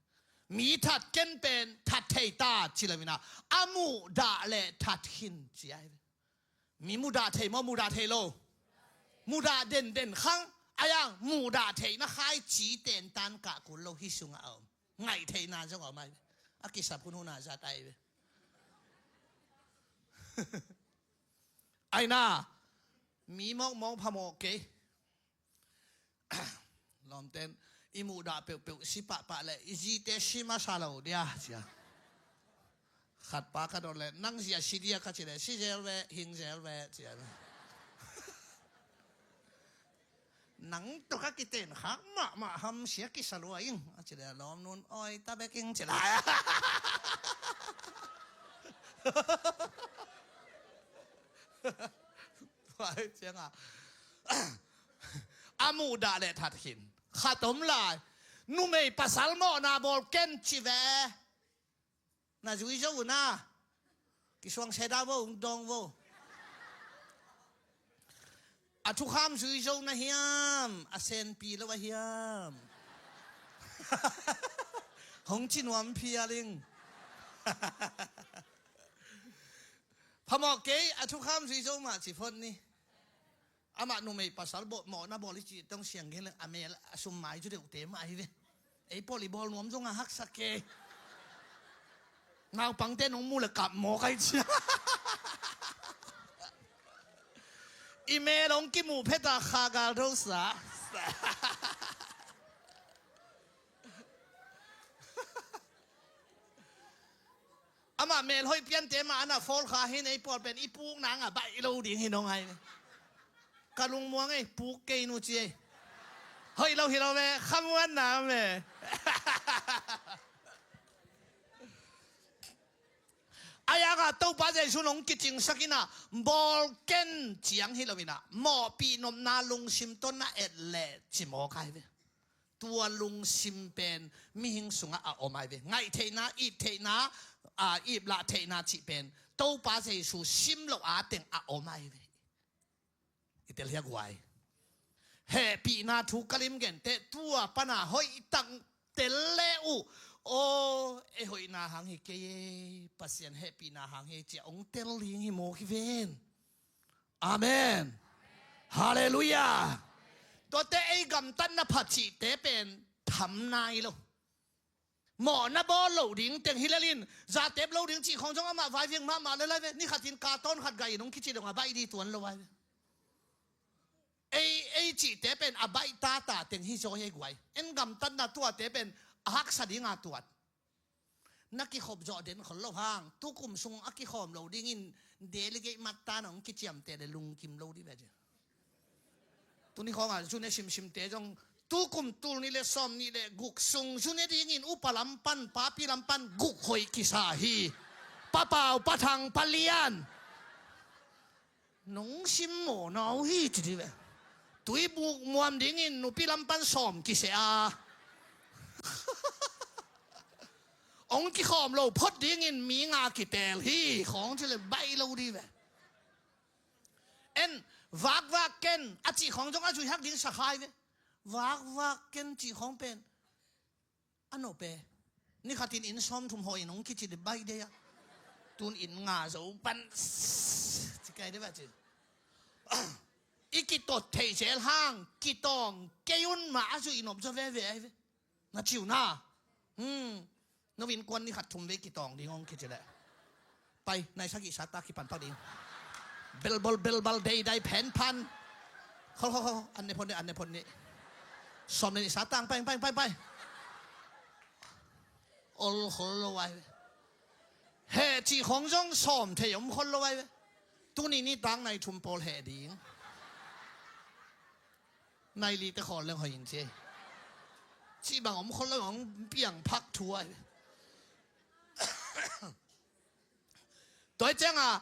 Mi that ken pen that thei ta cileh mina a muhdah le that khin ci ai ve. Mi muhdah thei maw muhdah thei lo? Muhdah denden khang. Ayang muhdah theihna khai ci tentan kah kul lo hi sungah a om. Ngaih theihna zong a om ai ve. A kisap hun huna zat ai ve. Aina mi mawkmawk phamawh kei. Lawmten i muhdah peuhpeuh si pahpah le i zite si masa lo dia cia. Khatpa ka dot le nang zia si dia ka ci le si zel ve hing zel ve cia. Nang tuk a kiten khak mahmah ham sia kisa lua ing a ci le lawm nun oi ta bek ing ci lai. Tua hi cianga a muhdah le that khin khat om lai. Numei pasal mawhna bawl ken ci ve. Na zui zo uh na. Kisuang seda vo, ung dawng vo. A thukham zui zo na hiam? A senpi lo a hiam? Hong ci nuam phial ing. Phamawh kei, a thukham zui zo mah ci phot ni. Amah numei pasal bawl, mawhna bawl i cih tong siang gen leng a mel a sum mai cu deuhte mah ahi ve. Ei pawl i bawl nuam zong a haksa kei. Naupangte nong mu le kap mawk ai cia. I mel hong kimuh phet a kha gal dosa. Amah melhoih piante mah ana fawl kha hin ei pawl pen i puk nang a baih lo ding hi nong hai. Ka lungmuang ei, puk kei nu ci ei. Hoih lo hi lo ve, khamuan na ve. A yanga Topa Jesu nong kicingsak ina bawl ken ciang hi lo ina mawhpih nopna lungsim tonna et leh ci mawk ai ve. Tua lungsim pen mihing sungah a om ai ve. Ngaih theihna, it theihna, a, iplah theihna cih pen Topa Jesu sim lo a teng a om ai ve. I tel hia guai. Hehpihna thu ka lim gente tua pana hoih tak tel le uh. Aw, e hoihna hang hi kei e, Pasian hehpihna hang hi cia ong tel ding hi mawk hi ven. Amen. Halleluiah. Tuate ei gamtatna pha cihte pen tham nai lo. Mawhna bawl lo ding teng hi lelin zatep lo ding cih khawng zong amah vai viang mahmah le lai ve. Ni khatin ka tawn khat gai in hong kici dong a baih di tuan lo vai ve. Ei, ei cihte pen a baih tata teng hi zaw hi ei guai. En gamtatna tuate pen a haksa dinga tuat. Na kikhop zawh den khol lo hang tukum sung a kikhawm lo dingin delegate matta na hong kiciamte le lungkim lo di ve. Tuni khawngah zune simsimte zong tukum tul nih le sawm nih le guk sung zune dingin upa lam pan papi lam pan guk hoih kisa hi. Papau pathang palian nong sim maw nau hi ci di ve. Tuibuk muam dingin nupi lam pan sawm kiseh a ong kikhawm lo phot dingin mi nga kitel hi khawng ci le baih lo di ve. En vakvak ken a cih khawng zong a zui hak ding sakhai ve. Vakvak ken cih khawng pen a nop e. Ni khatin inn sawm thum hawh in hong kici dih baih dei a tun inn nga zo pan ci kai dei va ci. I kitot theih zel hang kitawng kei un mah a zuih nop zaw veve ai ve. Na ciu na. Hmm. No innkuan ni khat thum vei kitawng ding hong kici leh pai nai sagih sata kipan pak ding. Belbol belbal deidai phen phan. Khol khol khol an ne phon deh an ne phon deh. Sawm le nih satang pai pai pai pai. Ol khol lo ai ve. Heh cih khawng zong sawm thei om khol lo ai ve. Tuni ni tang nai thum pawl heh ding. Nai li te khawl leng hoih in ci. Cih bang om khol lo hong piang phak thu ai ve. Tua hi cianga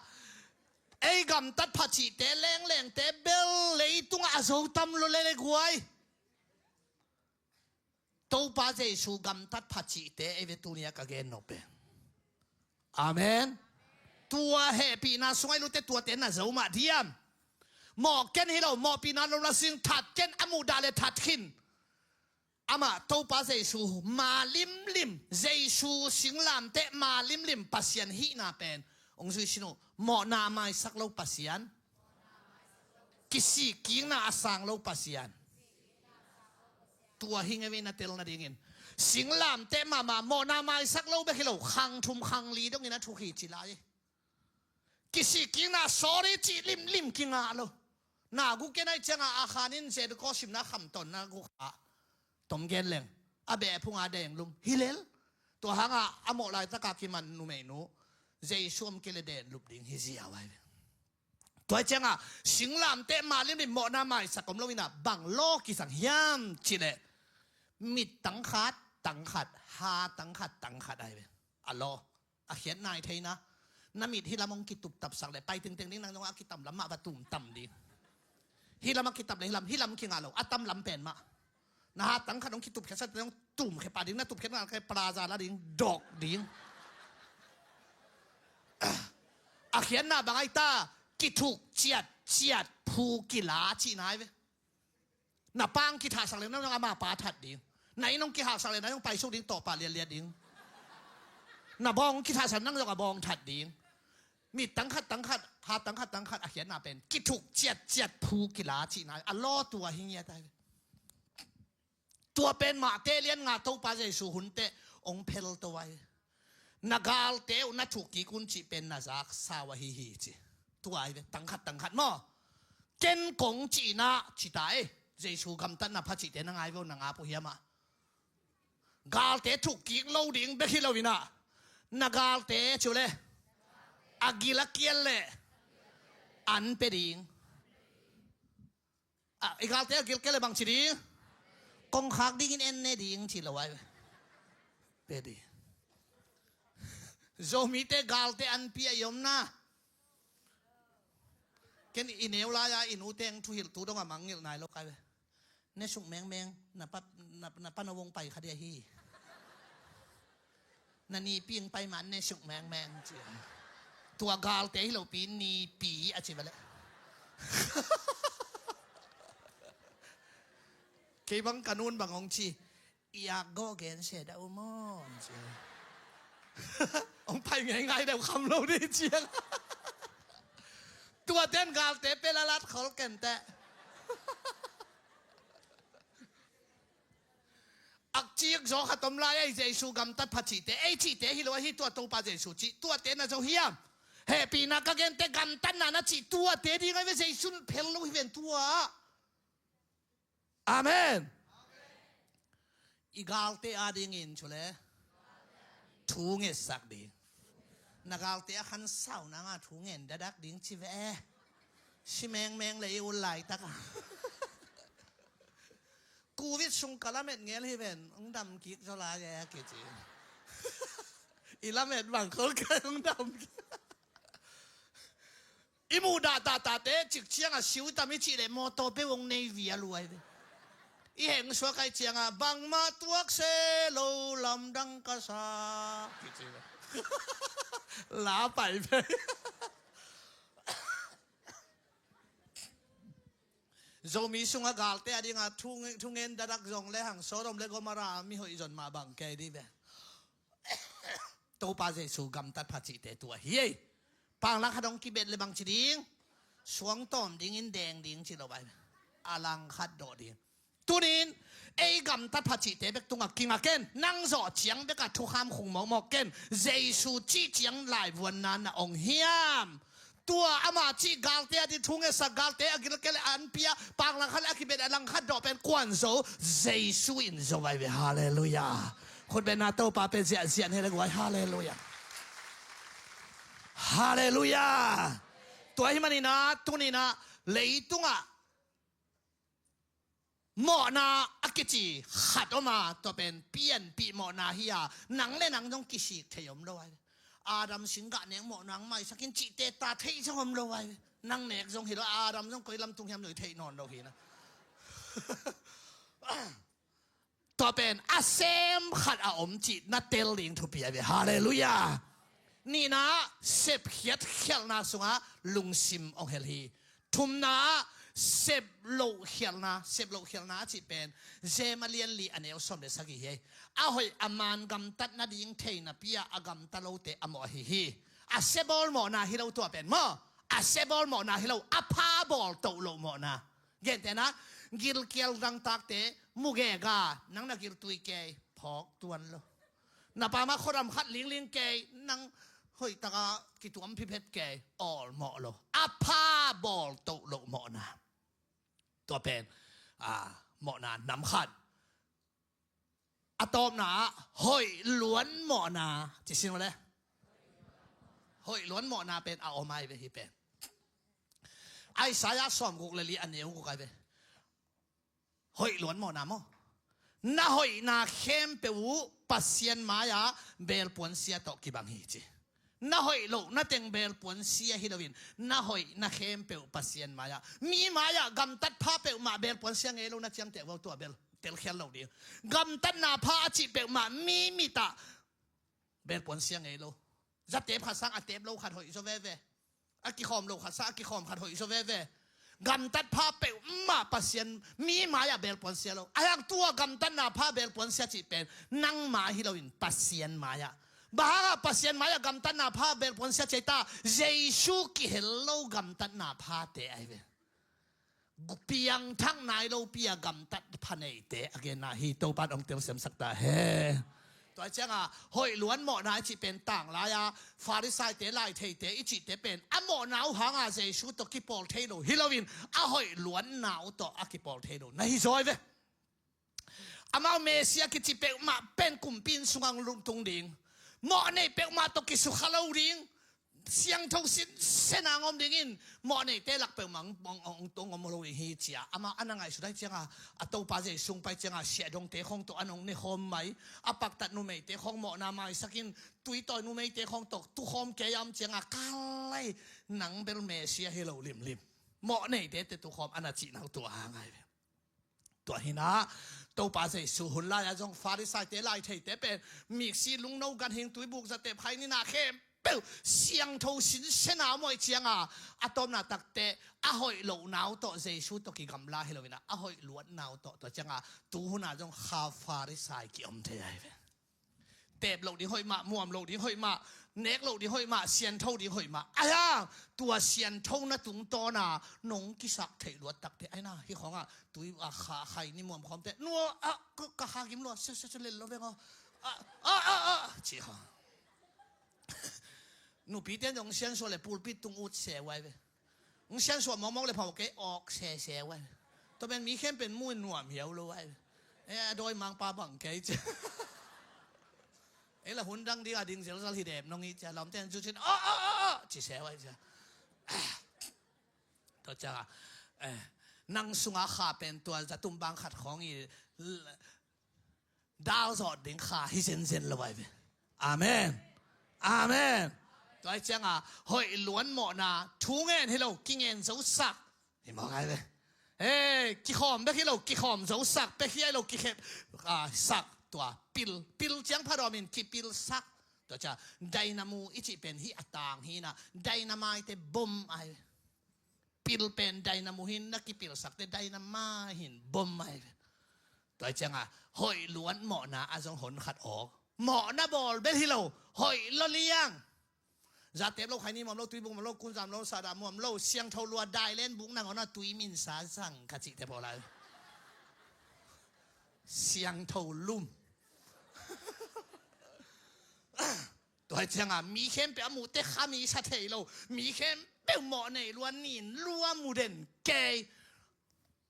ei gamtat pha cihte lenglengte bel leitungah a zo tam lo le le guai. Topa Jesu gamtat pha cihte ei ve tunia ka gen nop e. Amen. Tua hehpihna sungah i lute tuate na zo mah diam. Mawh ken hi lo mawhpihna lo la sing that ken a muhdah le that khin. Amah Topa Jesu ma limlim Jesu singlamteh ma limlim Pasian hihna pen hong zui sin uh. Mawhna maisak lo Pasian. Kisik kikna a sang lo Pasian. Tua hi ngei ve na tel nadingin singlamteh mahmah mawhna maisak lo bek hi lo khang thum khang li dongin a thuk hi ci lai. Kisik kikna sorry cih limlim kingah lo. Na guk ken ai cianga a khanin Jericho simna khamtonna guk ah tom gen leng a beh phunga deng lum hi lel. Tua hanga a mawh laitaka kiman numeinu Jesu om kei le den lup ding hi ziau ai ve. Tua cianga singlamteh ma limlim mawhna maisak om lo ina bang law kisang hiam cileh mit tangkhat tangkhat ha tangkhat tangkhat ai ve. A law a khiat nai theina Na mit hih lam hong kituptapsak leh pai tengteng ding, nang zong a kitam lam mah va tumtam ding. Hih lam a kitap leh hih lam, hih lam kingah lo, a tam lam pen mah. Na hat tang khat hong kitupkhiatsak, nang tumkhia pah ding, na tupkhiat ngal kei plaza la ding, dok ding. A khiatna bang ai ta, kithuk ciatciat phu kila cihna ai ve. Na pa hong kithahsak leh nang zong ama pa that ding. Na inn hong kihaksak leh nang zong paisuk ding, tawh pah liatliat ding. Na bawng hong kithahsak nang zong a bawng that ding. Mit tang khat tang khat, hat tang khat tang khat a khiatna pen kithuk ciatciat phu kila cihna, a lawtu a hi ngiat ai ve. Tua pen Mate lian nga Topa Jesu hun teh hong phel to ai. Na galte uh na thuk kik un cih pen na zaksa uh ahi hi ci. Tua ai ve, tang khat tang khat maw. Ken kong cihna ci ta ei. Jesu gamtatna pha cihte na ngai ve uh, na ngap uh hiam ah. Galte thuk kik lo ding bek hi lo in ah, na galte ci uh leh a gil a kial leh an pia ding. Ah, i galte a gil kial leh bang ci ding? Kongkhak dingin en ne ding ci lo ai ve. Pia ding. Zomite galte an pia i om na. Ken i neu lai-a i nu teng thuhilhtu dong a mangngilh nai lo kai ve. Ne suk mengmeng, na pa, na, na pa na vong pai kha dia hi. Na nipi hong pai man ne suk mengmeng ci. Tua galte hi lopi nipi a ci va leh. Kei bang ka nun bang hong ci. I ak gawh gen se dah uh maw ci. Hong pai ngeingai deuh kham lo dih ciang. Tua ten galte pia lalat khol ken teh. Ak cik zaw khat om lai ei, Jesu gamtat pha cihte, ei cihte hi lo ahi, tua Topa Jesu cih, tuate na zo hiam? Hehpihna ka gente gamtatna na cih tuate ding ai ve, Jesu phel lo hi ven tua. Amen. I galte adingin cu le thu ngetsak ding. Na galte a khansau nanga thu ngen dadak ding ci ve. Si mengmeng le i ul laitak a. Covid sung ka lamet ngel hi ven, hong dam kik zaw lai e kici. I lamet bang khol kai hong dam kik. I muh dah tatate cik cianga siu i tam i cih leh mawtaw peuh hong nei vial uh ai ve. I heng suak ai cianga bangmah tuak se lo lamdang ka sa kici ve. La pai ve. Zomi sunga galte a dinga thu, thungen dadak zong le hang Sodom le Gomorrah mihoih zon mah bang kei dih ve. Topa Jesu gamtat pha cihte tua hi ei. Panglang khat hong kibet le bang ci ding? Suang tawm dingin deng ding ci lo ai. A lang khat dawh ding. Tunin ei gamtat pha cihte bek tungah kingak ken. Nang zawh ciang bekah thukham khung mawkmawk ken. Jesu cih ciang laivuanna na ong hiam? Tua ama cih galte a di thu ngetsak, galte a gilkel an pia, panglang khat le a kibet a lang khat dawh pen kuan zo, Jesu in zo ai ve. Halleluiah. Khutbetna Topa pen ziahziah ne le guai. Halleluiah. Halleluiah. Tua hi maninah tuninah leitungah mawhna a kici khat om a, tua pen pianpih mawhna hi a, nang le nang zong kisik thei om lo ai. Adam singgah nek mawhna ang maisakin cihte ta theih zong om lo ai. Nang nek zong hi lo, Adam zong koi lamtung hiam zong theih nawn lo hi na. Tua pen a sem khat a om cih na tel ding thupi a ve. Halleluiah. Nihna, sepkhiat khialhna sungah lungsim ong hel hi. Thumna, sep loh khialhna, sep loh khialhna a cih pen Jem a lian li a neu sawm le sagih hi. A hoih a man gamtat nading theihna pi-ah a gamta lote a mawh ahi hi. A sebawl mawhna hi lo tua pen maw? A sebawl mawhna hi lo, a pha bawl toh loh mawhna. Gentehna, gilkial dangtakte mugega, nang na giltui kei, phawk tuan lo. Na pama khuadam khat lingling kei, nang hoihtaka kituam phiphet kei, awlmawh lo. A pha bawl toh loh mawhna. Tua pen a, mawhna nam khat. A tawpna ah hoih luan mawhna ci sin le. Hoih luan mawhna pen a om ai ve hi pen. Isaiah sawmguk le li a neu guk ai ve. Hoih luan mawhna maw? Na hoihna khempeuh uh Pasian mai-ah belpuan sia tawh kibang hi ci. Na hoih loh na teng belpuan sia hi loin, na hoih na khempeuh Pasian mai-ah, mi mai-ah gamtat pha peuhmah belpuan sia ngei lo na ciamteh vo, tua bel telkhial lo ding. Gamtatna pha a cih peuhmah mi mitah belpuan sia ngei lo. Za tep khat sang a tep lo khat hoih zaw veve. A kikhawm lo khat sang a kikhawm khat hoih zaw veve. Gamtat pha peuhmah Pasian mi mai-ah belpuan sia lo. Ahi hang tua gamtatna pha belpuan sia cih pen nang mai hi loin Pasian mai-ah. Bang hangah Pasian mai-ah gamtatna pha belpuan sia ci ta, Jesu kihel lo gamtatna phate ahi ve. Piangthak nai lopi-a gamtat pha neite a genna hi. Topa in hong telsiamsak ta hen. Tua cianga hoih luan mawhna i cih pen tanglai-a Farisaite, laitheite i cihte pen a mawhna uh hanga Jesu tawh kipawl thei lo hi loin, a hoih luanna uh tawh a kipawl thei lo na hi zaw ve. Amau Messiah kici peuhmah pen kumpi inn sungah lungtung ding, mawhnei peuhmah tawh kisukha lo ding, siangtho sinsen a hong om dingin mawhneite lak peuhmah hong, hong, hong, hong om lo ding hi, ci-a amah a na ngaihsut ahih cianga, a Topa Jesu hong pai cianga siahdongte khawng tawh an hong nekhawm mai, a paktat numeite khawng mawhna maisakin, tuitawi numeite khawng tawh tukhawm kei a om cianga, kal lai, nang bel Messiah hi lo limlim, mawhneite tawh tukhawm a na cihna uh tua hang ahi ve. Tua hi-in ah Topa Jesu hun lai-ah zong Farisaite, laitheite pen miksi, lungno, ganhing, tuibuk, zatep, khaini, na khempeuh siangtho sinsen a om ahih cianga, a tawpna takteh a hoih lohna uh tawh Jesu tawh kigamla hi loin ah, a hoih luatna uh tawh, tua cianga tuhun ah zong kha Farisai ki-om thei ahi ve. Tep loh ding hoih mah, muam loh ding hoih mah, nek loh ding hoih mah, siangtho ding hoih mah. Ahi hang tua siangthona tungtawna nong kisak theih luat takteh, aina hih khawngah tui a kha, khaini muam khawmte, nua a ka, ka kha gim lua, sia, sia, sia, lel lo veng aw. A, a, a, a, ci khawng. Nupite in zong siansuah le pulpit tung ut se uai ve. Hong siansuah mawkmawk le phawk kei, awk sese uai. Tua pen mi khempeuh in mu in nuam hiau lo uai. E, a dawimangpa bang kei cia. E, la hun dang ding a ding zelzal hi dem nong hi cia, lawmte in zucin, aw, aw, aw, aw, ci se uai cia. Tua cianga, e, nang sunga kha pen tua zatum bang khat khawng i, l-, dal zawh ding kha hi zenzen lo ai ve. Amen. Amen. Tua ai cianga hoih luan mawhna thu ngen hi lo, kingen zosak hi mawk ai ve. Hei, kikhawm bek hi lo, kikhawm zosak, pek hi ai lo, kikhep, a, sak, tua pil, pil ciang phadawmin kipilsak. Tua cia dynamo i cih pen hi a tang hi na, dynamite bom ai ve. Pil pen dynamo hin na kipilsak te dynamite hin bom mai ve. Tua cianga hoih luan mawhna a zong hon khat awk. Mawhna bawl bel hi lo, hoih lo liang. Zatep lo, khaini muam lo, tuibuk muam lo, kunzam lo, sada muam lo, siangtho lua, dailen buk nangawn a tui minsa zang ka cihte pawl ai. Siangtho lum. Tua hi cianga mi khempeuh a muhte kha mi sa thei lo, mi khempeuh mawh nei lua, nin lua, mu den kei.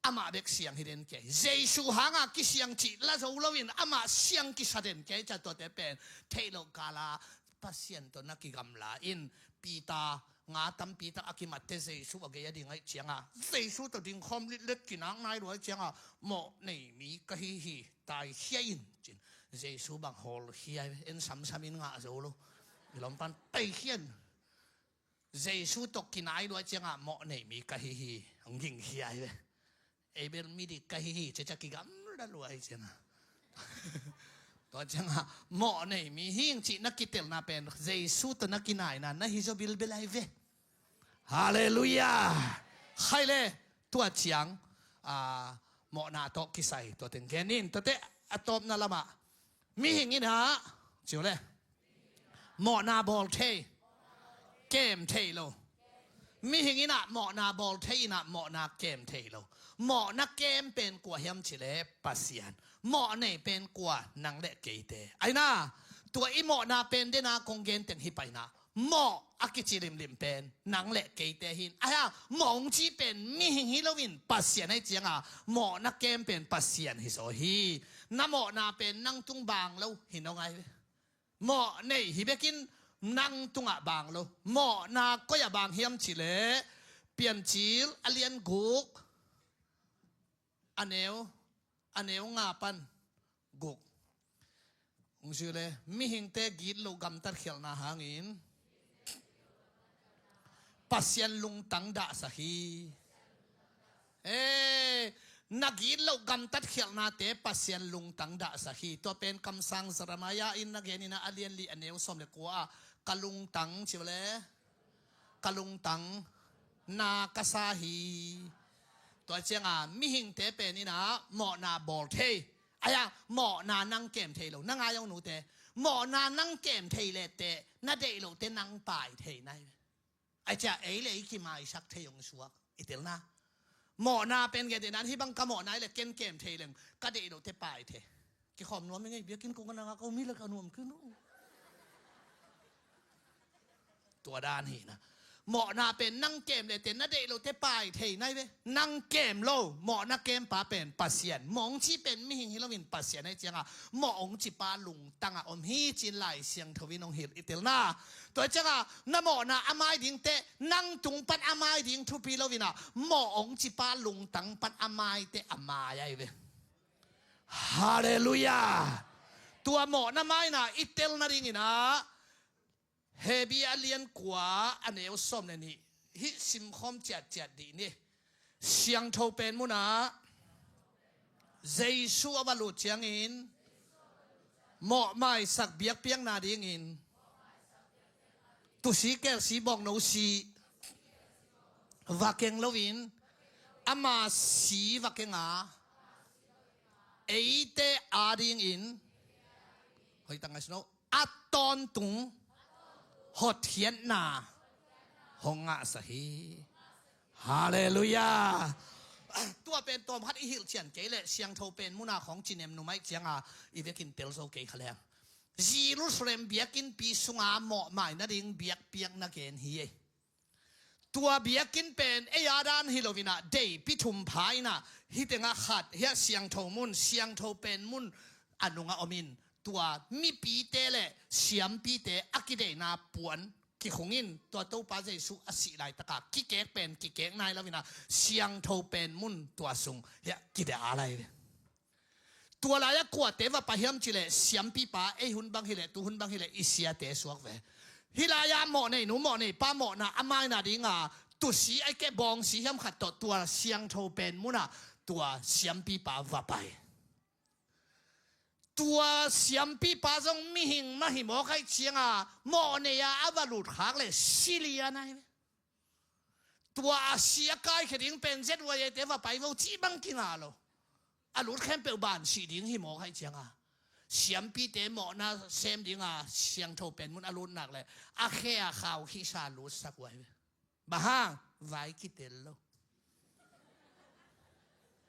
Amah bek siang hi den kei. Jesu hanga kisiang cih la zo loin amah siang kisa den kei. Ca tuate pen theih loh kala Pasian tawh na kigamla in, Peter nga tampi tak a kimatte Jesu a gei a ding ahih cianga Jesu tawh dingkhawm litlet kinak nai lua ahih cianga mawh nei mi ka hi hi. Taikhia in cin. Jesu bang hawlkhia, en samsam in ngah zo lo. I lompan taikhia in. Jesu tawh kinai lua cianga mawh nei mi ka hi hi. Hong gingkhia hi ve. Abel midik ka hi hi. Ciacia kigamla lua hi cianga. Tua cianga mawh nei mi hing cih na kitelna pen Jesu tawh na kinaina na hi zaw bilbel ahi ve. Halleluiah. Khaile, tua ciang, a, mawhna tawh kisai tua teng gen in, tuate a tawpna lamah mihing inah, ciu le, mawhna bawl thei, kem thei lo. Mihing inah mawhna bawl thei inah mawhna kem thei lo. Mawhna kem pen kua hiam cih le Pasian. Mawh nei pen kua, nang le keite. Aina, tua i mawhna pen dena kong gen teng hi paina. Mawh a kici limlim pen nang le keite hin. Ahi a, mawh hong ci pen mihing hi loin Pasian ahi cianga mawhna kem pen Pasian hi zaw hi. Na mawhna pen nang tung bang lo hi nong ai ve. Mawh nei hi bekin nang tungah bang lo. Mawhna koi-ah bang hiam cih le Piancil a lian guk, a neu, a neu nga pan guk. Hong zui le, mihingte gitloh gamtat khialhna hangin Pasian lungtang dahsak hi. Eh, na gitloh gamtat khialhnate Pasian lungtang dahsak hi. Tua pen kamsang Jeremiah in na gen in ah, a lian li a neu sawm le kua ah, ka lungtang ci uh le, ka lungtang na ka sa hi. Tua cianga mihingte pen in ah mawhna bawl thei. Aia, mawhna nang kem thei lo, na ngai ung nute. Mawhna nang kem thei leh teh na deih loh teh nang pai thei nai ve. Ai cia ei le ei kimaisak thei ung suak i telna. Mawhna pen gen te nan hih bang ka mawhna i le ken kem thei leng ka deih loh teh pai thei. Kikhawm nuam i ngei, biakinn kong ka nang a ko mi le ka nuam kin uh. Tua dan hi na. Mawhna pen nang kem le teh na deih loh teh pai thei nai ve. Nang kem lo, mawhna kempa pen Pasian. Mawh hong ci pen mihing hi loin Pasian ahi cianga mawh hong cipa lungtanga om hi cin Lai Siangtho in hong hilh i telna. Tua hi cianga na mawhna a mai ding teh nang tung pan a mai ding thupi loin ah mawh hong cipa lungtang pan a mai teh a mai ahi ve. Halleluiah. Tua mawhna maina i tel nadingin ah Hebrew a lian kua a neu sawm le nih hih simkhawm ciatciat dih ni. Siangtho pen munah Jesu a va lut ciangin mawhmaisak biakpiakna dingin tusi kelsi bawngno si va keng loin ama si va kenga eite adingin hoitang ngai sino a tawntung hotkhiatna hong ngahsak hi. Halleluiah. Tua pen tawm khat i hilh cian kei leh Siangtho pen muna khawng cinem numaih cianga i vekin tel zo kei kha leng. Jerusalem biakinnpi sunga mawhmai nading biakpiakna gen hi ei. Tua biakinn pen ei a dan hi loinah deipi thum pha inah hih tengah khat hiah siangtho mun, siangtho pen mun a nungah omin tua mipite le siampite a kideihna puan kikhungin tua Topa Jesu a sih laitaka kikek pen kikek nai loinah siangtho pen mun tua sung hiah kideh a lai ve. Tua lai-ah kuate va pai hiam cileh siampipa ei hun bang hileh tu hun bang hileh i siate suak ve. Hih lai-ah mawhnei nu mawhnei pa mawhna a maina dinga tusi ai keh bawngsi hiam khat tawh tua siangtho pen munah tua siampipa va pai. Tua siampipa zong mihing mah hi mawk aih cianga mawhnei-a a va lutkhak le silian ai ve. Tua a si a kaikhia ding pen Z Y A te va pai vo cih bang kingah lo. A lut khempeuh ban sih ding hi mawk aih cianga siampite mawhna sem dinga siangtho pen mun a lut nak le a khe a khau khisa lutsak uh ai ve. Bang hang vai kitel lo.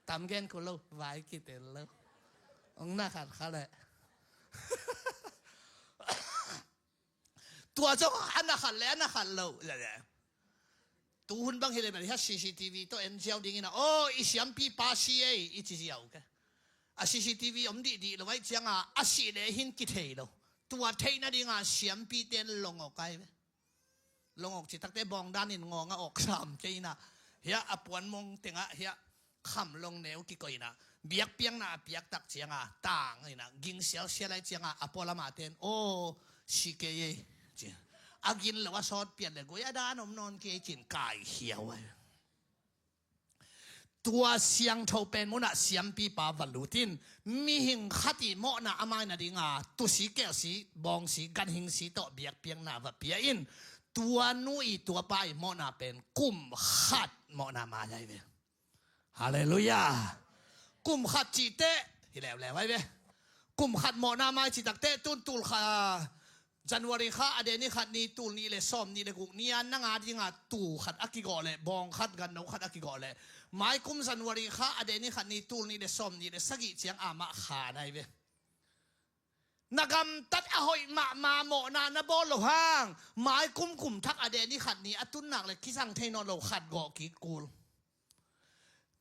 Tam gen ko lo vai kitel lo. Ong na khat kha le. Tua zong a na khat le a na khat lo. Tu hun bang hileh bel hiah C C T V tawh en ziau dingin a aw i siampipa si ei i ci ziau ke. A C C T V om dihdih lo aih cianga a sih le hin kithei lo. Tua theih nadinga siampite longok ai ve. Longok citakte bawngdanin ngawng a awk sam kei inah hiah a puanmong tengah hiah kham long neu kikoih inah biakpiakna a piaktak cianga tang inah ging sialsial ai cianga a pualam a ten aw si kei ei ci. A gin lo a sawt piat le gui a dan om nawn kei cin kaikhiau ai. Tua siangtho pen munah siampipa va lutin mihing khat i mawhna a maina dinga tusi kelsi bawngsi ganhingsi tawh biakpiakna va pia in tua nu i tua pa i mawhna pen kum khat mawhna mai ai ve. Halleluiah. Kum khat cihteh hi leuleu ai ve. Kum khat mawhna mai citakte tun tul kha January kha a deni khat ni tul nih le sawm nih le guk ni-a nanga dinga tuu khat a kigawh leh bawng khat ganno khat a kigawh leh maikum January kha a deni khat ni tul nih le sawm nih le sagih ciang amah kha nai ve. Na gamtat a hoih mahmah mawhna na bawl lo hang maikum kum thak a deni khat ni a tunnak le kisang thei nawn lo khat gawh kik kul.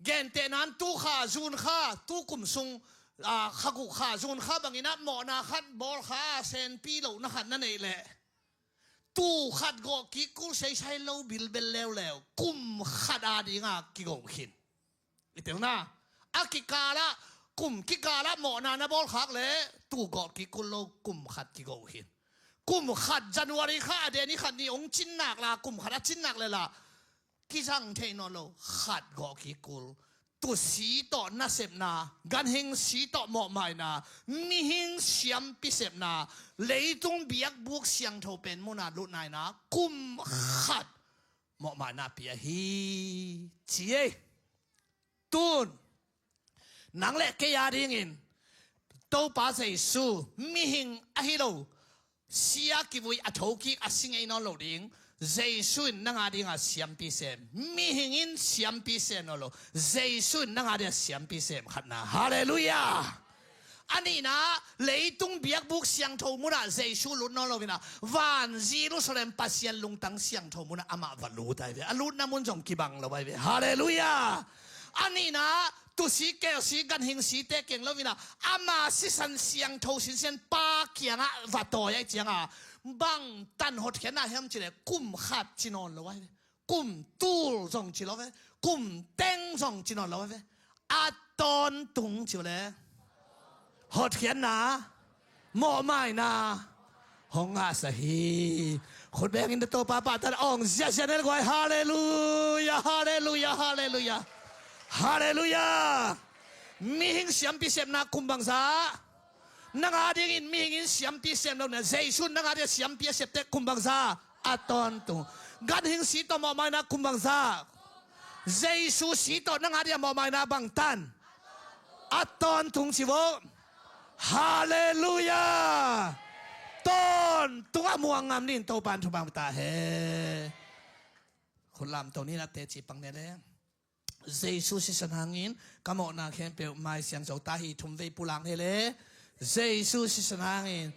Gentehnan tu kha zun kha tu kum sung kha guk kha zun kha bangin ah mawhna khat bawl kha senpi lohna khat na neih leh tu khat gawh kik kul seisai lo bilbel leuleu kum khat a dinga kigo khin. I telna a kikalah kum kikalah mawhna na bawl khak leh tu gawh kik kul lo kum khat kigo khin. Kum khat January kha a deni khat ni hong cin nak la, kum khat a cin nak le la kizang thei nawn lo, khat gawh kik kul. Tusi tawh nasepna, ganhing si tawh mawhmaina, mihing siampi sepna, leitung biakbuk siangtho pen muna lutnaina, kum khat mawhmaina pia hi, ci ei. Tun nang le kei a dingin Topa Jesu mihing ahi lo, sia kivui a thokik a si ngei nawn lo ding. Jesu in nang a dinga siampi sem. Mihing in siampi sem nawn lo. Jesu in nang a dinga siampi sem khatna. Halleluiah. A nihna, leitung biakbuk siangtho munah Jesu lut nawn lo inah, van Jerusalem Pasian lungtang siangtho munah amah va lut ai ve. A lutna mun zong kibang lo ai ve. Halleluiah. A nihna, tusi kelsi ganhing site keng lo inah, ama sisan siangtho sinsian Pa kiangah va tawi ai cianga, bangtan hotkhiatna hiam cileh kum khat ci nawn lo ai ve. Kum tul zong ci lo ve. Kum teng zong ci nawn lo ve. A tawntung ci uh le hotkhiatna, mawhmaina hong ngahsa hi. Khut bengin na Topa pahtan awng ziahziah nel guai. Halleluiah, halleluiah, halleluiah. Halleluiah. Mihing siampi sepna kum bangza? Nang a dingin mihing in siampi sem lo na, Jesu nang a dingin siampi a septe kum bangza? A tawntung. Ganhing si tawh mawhmaina kum bangza? Jesu si tawh nang a dingin mawhmaina bangtan? A tawntung ci vo. Halleluiah. Tawntung a muang ngam nin Topan thupang ta he. Khut lamto ni na teci pang ne le. Jesu sisan hangin ka mawhna khempeuh mai siang zo ta hi. Thum vei pulak ne le. Jesu sisan hangin.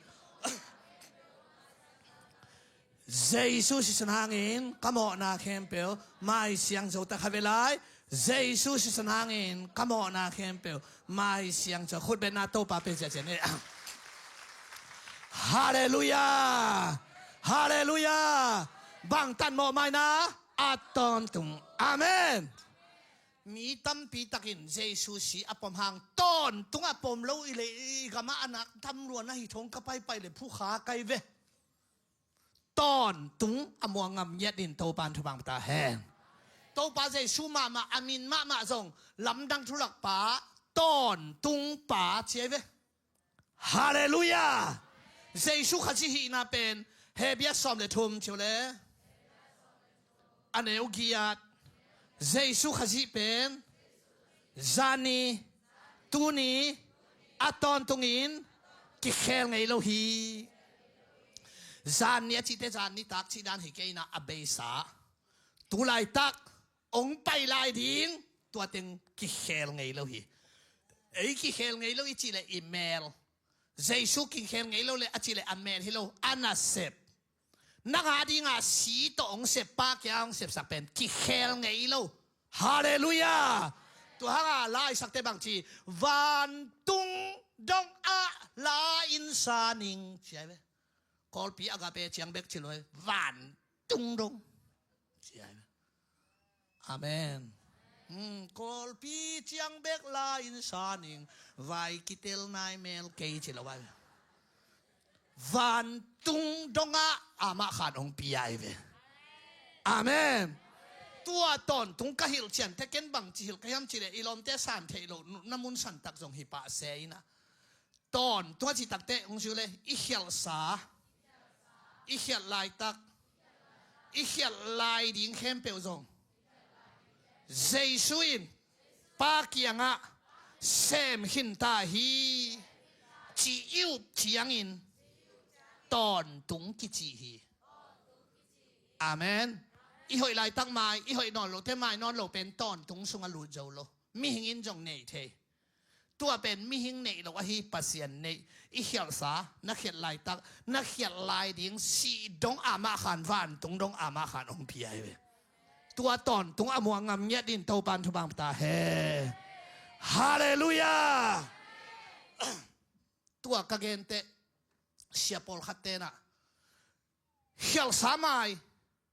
Jesu sisan hangin ka mawhna khempeuh mai siang zo ta kha ve lai. Jesu sisan hangin ka mawhna khempeuh mai siang zo. Khut bengin na Topa pe ziahziah ne. Halleluiah. Halleluiah. Bangtan mawhmaina? A tawntung. Amen. Mi tampi takin Jesu si a pom hang tawntung a pom lo i le i gamah a nak tamluan ahi thong ka paipai le phukha kai ve. Tawntung a muang ngam ngiat in Topan thupang ta hen. Topa Jesu mahmah a min mahmah zong lamdang thulak pa, tawntung pa ci ai ve. Halleluiah. Jesu Khazih hihna pen Hebru sawm le thum ci uh le a neu giat. Jesu Khazih pen zani, tuni, a tawntungin kikhel ngei lo hi. Zani a cihte zani tak cih dan hi kei inah a beisa. Tu laitak hong pai lai ding, tua teng kikhel ngei lo hi. Ei kikhel ngei lo i cih le i mel. Jesu kikhel ngei lo le a cih le a mel hi lo, a nasep. Nang a dinga si tawh hong sep, Pa kiang hong sepsak pen kikhel ngei lo. Halleluiah. Tua hanga la i sakte bang ci? Vantung dongah la in sa ning ci ai ve. Kawlpi agape ciang bek ci lo ai. Vantung dong ci ai ve. Amen. Hmm, Kawlpi ciang bek la in sa ning, vai kitel nai mel kei ci lo ai. Vantung dongah amah khan hong pia ai ve. Amen. Tua tawntung ka hilh ciangte ken bang ci hilh ka hiam cih le i lawmte san theih loh na mun santak zong hi pah se inah. Tawntung a cih takte hong ci uh le i khialhsa, i khialh laitak, i khialh lai ding khempeuh zong Jesu in Pa kiangah sem khin ta hi, ci i up ciangin tawntung kici hi. Amen. I hoih laitak mai, i hoih nawn lote mai nawn lo pen tawntung sungah lut zo lo. Mihing in zong nei thei. Tua pen mihing neih lo ahi, Pasian neih. I khialhsa, na khialh laitak, na khialh lai ding si dong amah khan, vantung dong amah khan hong pia hi ve. Tua tawntung a muang ngam ngiat in Topan thupang ta he. Halleluiah. Tua ka gente sia pawlkhat tenah khialhsa mai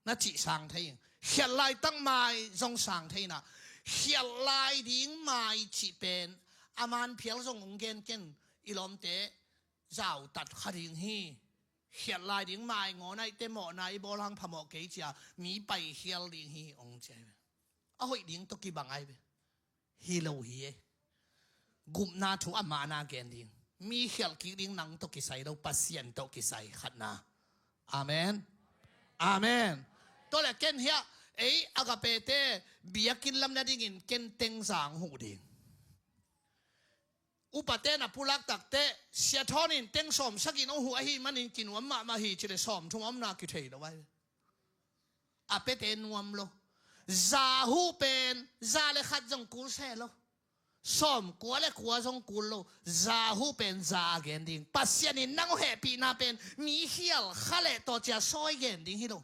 na cih sang thei ing. Khialh laitak mai zong sang thei inah, khialh lai ding mai cih pen a man phial zong hong gen ken, i lawmte zautat kha ding hi. Khialh lai ding maingawn ahih teh mawhna i bawl hang phamawh kei ci-a mi paikhial ding hi hong ci ahi ve. A hoih ding tawh kibang ahi ve. Hi lo hi e. Gupna thu a mana gen ding. Mi khialh kik ding nang tawh kisai lo, Pasian tawh kisai khatna. Amen. Amen. Tua leh ken hiah ei Agape te biakinn lam na dingin ken teng zang huh ding. Upate na pulak takteh Sia Thawn in teng sawm sagih in hong huh ahih manin kinuam mahmah hi ci leh sawm thum a omna kithei lo ahi. A piate nuam lo. Za huh pen za le khat zong kul se lo. Sawm kua le kua zong kul lo. Za huh pen za a gen ding. Pasian in nang hong hehpihna pen mi khial kha leh tawh ci-a sawi gen ding hi lo.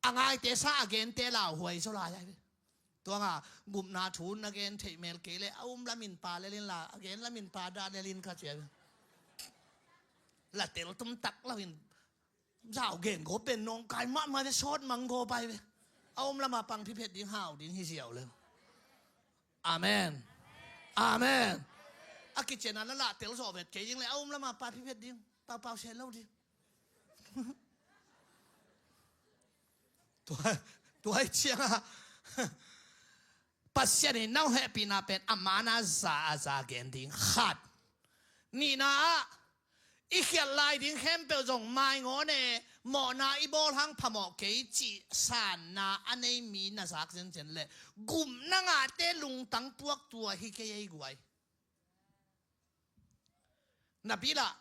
A ngaite sa a gente lauhuai zaw lai ahi ve. Tua nga gupna thu na gen theih mel kei leh a um lamin pa lel inla, a gen lamin pa dah lel in ka ci ahi ve. La tel tum tak lo in zau gen gawp pen nawngkai mahmah ve, sawt mang gawp ahi ve. A um lama pang phiphet ding, hau ding hi ziau le. Amen. Amen. A kician a na lah tel zawh vet kei ding leh a um lama pa phiphet ding, paupau se lo ding. Tua, tua i ciangah Pasian in nang hehpihna pen a mana za a za gen ding khat. Nihna ah i khialh lai ding khempeuh zong maingawn e, mawhna i bawl hang phamawh kei cih sanna a nei mi na zak zenzen leh gupna ngahte lungtang puak tua hi kei ei guai. Na bilah,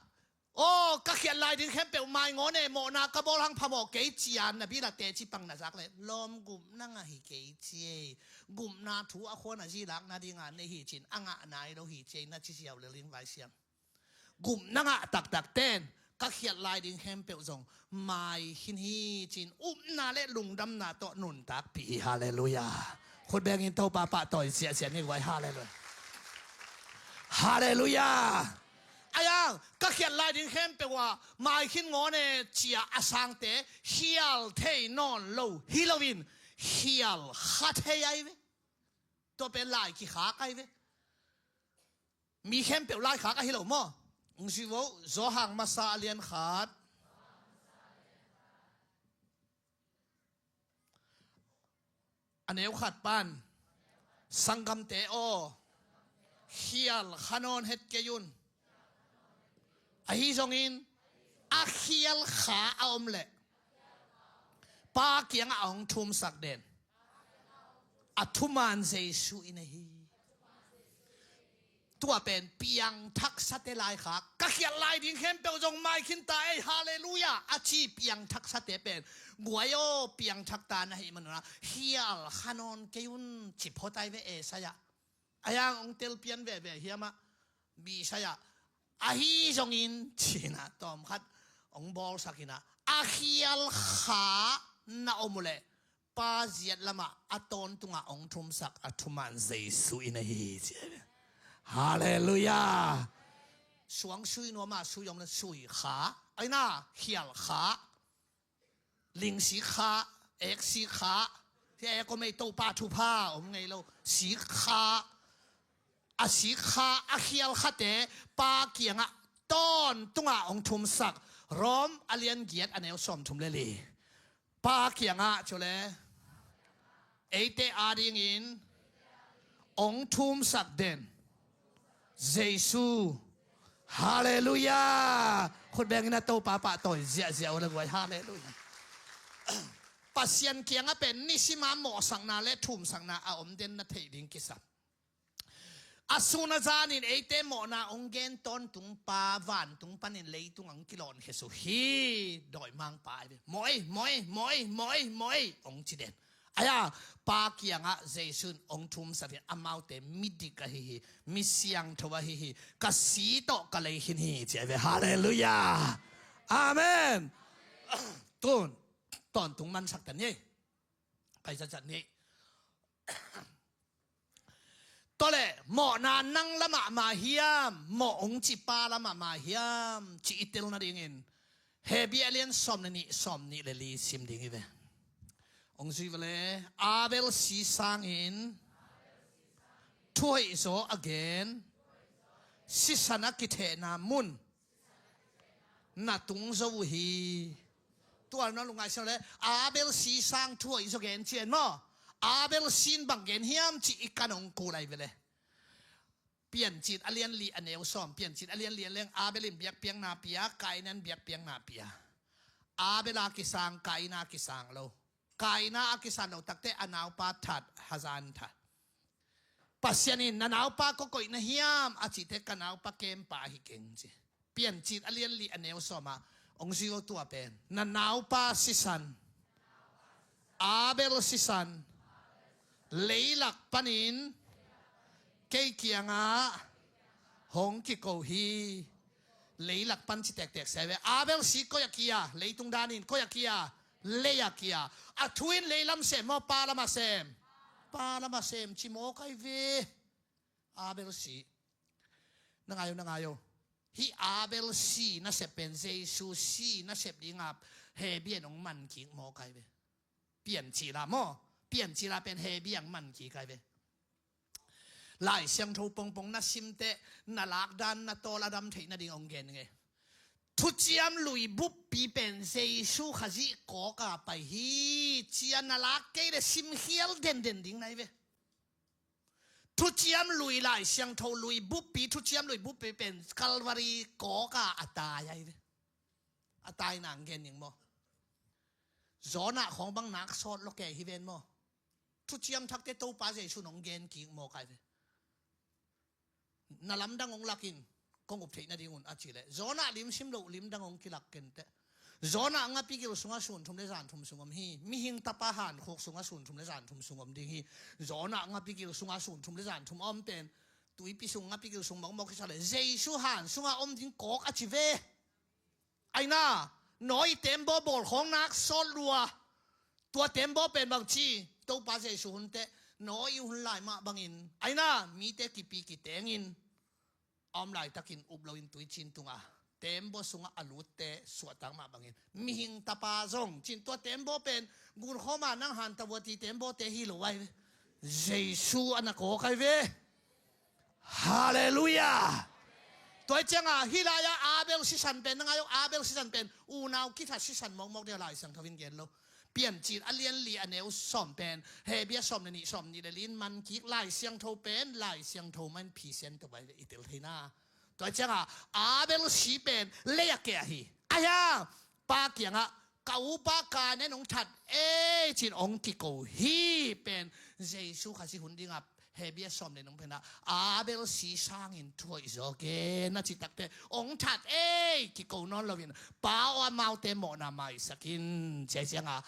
aw, ka khialh lai ding khempeuh maingawn e, mawhna ka bawl hang phamawh kei ci-a na bilah teci pang na zak leh lawm gupna ngah hi kei ci ei. Gupna thu a khuan a zilak nadinga nei hi cin a ngah nai lo hi ci ei na ci ziau lel ding Lai Siang. Gupna ngah taktak ten ka khialh lai ding khempeuh zong mai khin hi cin upna le lungdamna tawh nuntakpih hi. Halleluiah. Khut bengin Topa pahtawi ziahziah ni guai. Halleluiah. Halleluiah. Ayang ka khialh lai ding khempeuh ah mai khin ngawn e ci-a a sangte khial thei nawn lo hi loin khial kha thei ahi ve. Tua pen lai kikhak ahi ve. Mi khempeuh laikhak ahi lo maw? Hong zui vo, Johan masa a lian khat, a neu khat pan, sanggamte aw, khial kha nawn het kei un. Ahi zongin a khial kha a om leh Pa kiangah a hong thumsak den a thuman Jesu i nei hi. Tua pen piangthaksate laikhak. Ka khialh lai ding khempeuh zong mai khin ta ei, halleluiah, a ci piangthaksate pen guai aw, piangthak ta na hih manun ah khial kha nawn kei un ci phot ahi ve Isaiah. Ayang hong tel pian veve hiam ah, Isaiah, ahi zongin ci-in ah tawmkhat hong bawlsak in ah, a khial kha na om uh leh Pa ziat lamah a tawntungah hong thumsak a thuman Jesu i nei hi ci. Halleluiah. Suang sui nuam ah sui om le sui kha, aina khial kha, ling sik kha, ek sik kha, hi ek om ei, Topa thupha om ngei lo, sik kha. A sik kha, a khial khate Pa kiangah tawntungah hong thumsak. Rom a lian giat a neu sawmthum le li. Pa kiangah cu le eite adingin hong thumsak den Jesu. Halleluiah. Khut bengin a Topa pahtawi ziahziah uh le guai. Halleluiah. Pasian kiangah pen nisima mawhsakna le thumsakna a om den na theih ding kisam. A sun a zanin eite mawhna hong gen tawntung Pa vantung panin leitung hong kilawnkhia uh hi. Dawimangpa ahi ve. Mawh ei, mawh ei, mawh ei, mawh ei, mawh ei hong ci den. Aia, Pa kiangah Jesu in hong thumsak in amaute midik ahi hi, mi siangtho ahi hi, ka si tawh ka lei khin hi ci ahi ve. Halleluiah. Amen. Tun tawntung mansak ta ni. Pai zatzat ni. Tua leh mawhna nang lamah mah hiam, mawh hong ci Pa lamah mah hiam cih i tel nadingin Hebru a lian sawm le nih, sawm nih le li sim ding hi ve. Hong zui vele. Abel si sangin thuhoih zaw a gen, sisan a kithehna mun na tung zo uh hi. Tua na lungngai siang le Abel si sang thu hoih zaw gen cian maw? Abel sin bang gen hiam ci i kan hong kul lai ve le. Piancil a lian li a neu sawm, Piancil a lian li a leng Abel in biakpiakna pia, Kain in biakpiakna pia. Abel a kisang, Kain a kisang lo. Kain a kisang lo takte a naupa that, hazan that. Pasian in na naupa kua koih na hiam a cihte ka naupa kempa ahi keng ci. Piancil a lian li a neu sawm ah hong zui lo tua pen. Na naupa sisan, Abel sisan, leilak panin kei kiangah hong kiko hi. Leilak pan ci tektek se ve. Abel si koi a kia, leitung danin koi a kia, lei a kia. A thu in leilam sem maw, pa lam a sem? Pa lam a sem ci mawk ai ve. Abel si. Na ngai o, na ngai o. Hih Abel si nasep pen Jesu si nasep dinga Hebrew in hong man kik mawk ai ve. Piancil a maw? Piancil a pen Hebrew in hong man kik ai ve. Lai Siangtho pongpong na simte na lakdan na tawl a dam theih nading hong gen nge. Thuciam lui buppi pen Jesu Khazih kawka pai hi cia na lak kei le simkhial denden ding nai ve. Thuciam lui Lai Siangtho lui buppi, thuciam lui buppi pen Calvary kawka a tai ai ve. A tai nang gen ning maw? Jonah khawng bang nak sawt lo kei hi ven maw? Thuciam thakte Topa Jesu nong gen kik mawk ai ve. Na lamdang hong lakin kong up theih nadingun a cih leh Jonah lim sim loh limdang hong kilak kenteh. Jonah ngapigil sungah sun thum le zan thum sung om hi. Mihing tapa hankhuk sungah sun thum le zan thum sung om ding hi. Jonah ngapigil sungah sun thum le zan thum om pen tuipi sung ngapigil sung mawkmawk kisa leh Jesu han sungah om ding kawk a ci ve. Aina, Noah i tembaw bawl khawng nak sawt lua. Tua tembaw pen bang ci, Topa Jesu hun teh, Noah i hun lai mah bangin. Aina, mite kipi kitengin. A om laitakin up loin tuicin tunga. Tembaw sungah a lutte suahtak mah bangin. Mihing tapa zong, cin tua tembaw pen, gun khawma nang han tabuati tembawte hi lo ai ve. Jesu a na kawk ai ve. Halleluiah. Tua hi cianga, hih lai-a Abel sisan pen, na ngai aw Abel sisan pen, unau kithat sisan mawkmawk dia Lai Siangtho in gen lo. Piancil a lian li a neu sawm pen, Hebrew sawm le nih sawm nih le li in man kik Lai Siangtho pen, Lai Siangtho man phisian to bai le i tel theina. Tua hi cianga, Abel si pen, lei a kia hi. Aia, pa kiangah, ka upa Kain in hong that ei cin hong kiko hi pen Jesu Khazih hun dingah Hebrew sawm le nung penah Abel si sangin thuaih zawk e na citakte hong that ei kiko nawn loin pa aw amaute mawhna maisakin cia cianga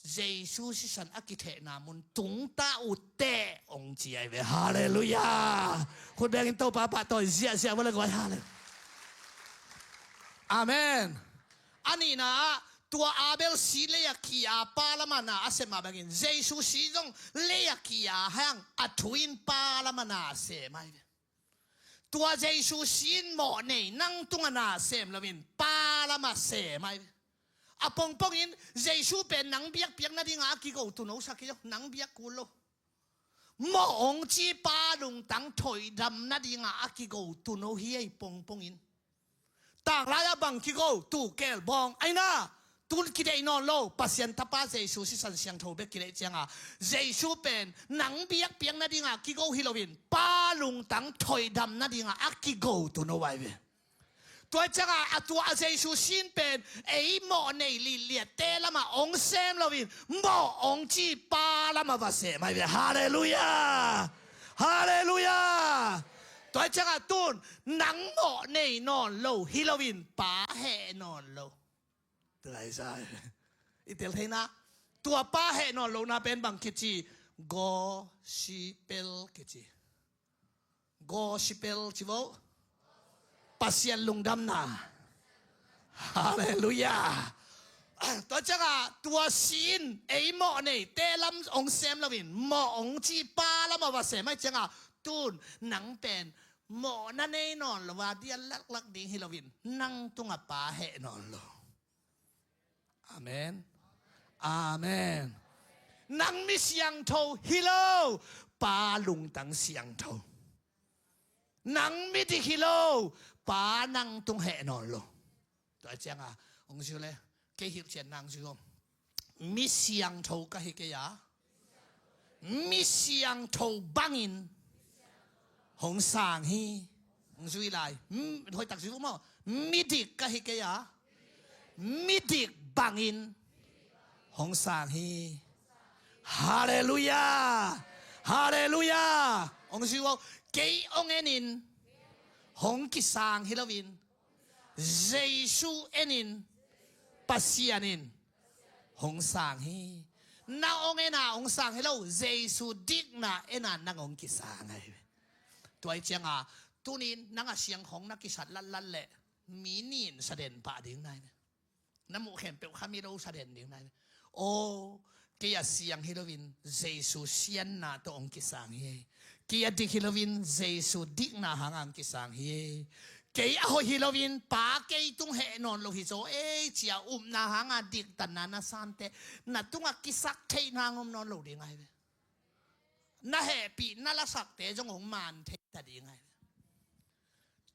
Jesu sisan a kithehna mun tungta uhteh hong ci ai ve. Halleluiah. Khut bengin Topa pahtawi ziahziah vua le guai. Halleluiah. Amen. A nihna ah tua Abel si lei a kia pa lamah na a sem mah bangin Jesu si zong lei a kia hang a thu in pa lamah na a sem ai ve. Tua Jesu si in mawh nei nang tungah na sem loin pa lamah sem ai ve. A pongpongin Jesu pen nang biakpiak nadingah a kigo tuno sak hi lo, nang biak kul lo. Mawh hong ci pa lungtang thoidam nadingah a kigo tuno hi ei pongpongin. Tanglai-ah bang kigo, tukel bawng, aina, tun kideih nawn lo, Pasian Tapa Jesu sisan siangtho bek kideih cianga, Jesu pen nang biakpiak nadinga kigo hi loin pa lungtang thoidam nadinga a kigo tuno ai ve. Tua cianga a tua a Jesu sin pen ei mawh nei liliatte lamah hong sem loin mawh hong ci pa lamah va sem ai ve. Halleluiah. Halleluiah. Tua cianga tun nang mawh nei nawn lo hi loin pa heh nawn lo. Tua i tel theina tua pa heh nawn lohna pen bang kici? Gospel kici. Gospel ci vo. Pasian lungdamna. Halleluiah. Tua cianga tua sin ei mawh nei te lam hong sem loin mawh hong ci pa lamah va sem ai cianga tun nang pen mawhna nei nawn lo a dia laklak ding hi loin nang tungah pa heh nawn lo. Amen. Amen. Nang mi siangtho hi lo, pa lungtang siangtho. Nang mi dik hi lo, pa nang tung heh nawn lo. Tua cianga hong zui le, kei hilhcian nang zui om. Mi siangtho ka hi kei a, mi siangtho bangin hong sang hi. Hong zui lai. Hmm, hoihtak zui uh maw. Midik ka hi kei a, midik bangin hong sang hi. Halleluiah. Halleluiah. Hong zui uh. Kei hong enin hong kisang hi loin, Jesu enin, Pasian in hong sang hi. Nang hong ena hong sang hi lo, Jesu dikna ena nang hong kisang ahi ve. Tua hi cianga tunin nang a siang hong na kisat latlat leh mi nin saden pah ding nai ve. Na muh khempeuh khami lo saden ding nai ve. Aw, kei a siang hi loin Jesu sianna tawh hong kisang hi. Kei a dik hi loin Jesu dikna hanga hong kisang hi. Kei a hoih hi loin Pa kei tung heh nawn lo hi zaw ei cia upna hanga diktanna na sante na tunga kisak theihna hong om nawn lo ding ahi ve. Na hehpih na lasakte zong hong man thei ta ding ahi ve.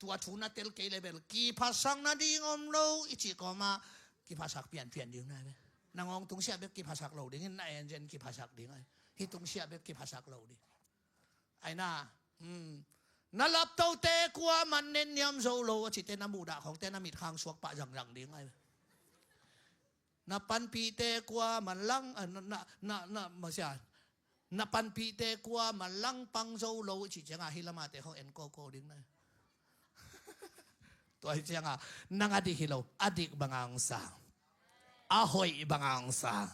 Tua thu na tel kei le bel kiphasak nading om lo i cih kawma kiphasak pianpian ding na hi ve. Na ngawng tungsiah bek kiphasak lo dingin na engine kiphasak ding ahi. Hih tungsiah bek kiphasak lo ding. Aina, hmm. Na laptote kuaman netniam zo lo a cihte na muhdah khawngte na mitkhang suak pah zangzang ding ahi. Na panpihte kuaman lang, ah, na, na, na, na, masiah. Na panpihte kuaman langpang zo lo cih cianga hih lamate khawng en kawkaw ding na. Tua hi cianga nang a dik hi lo, a dik banga hong sang. A hoih banga hong sang.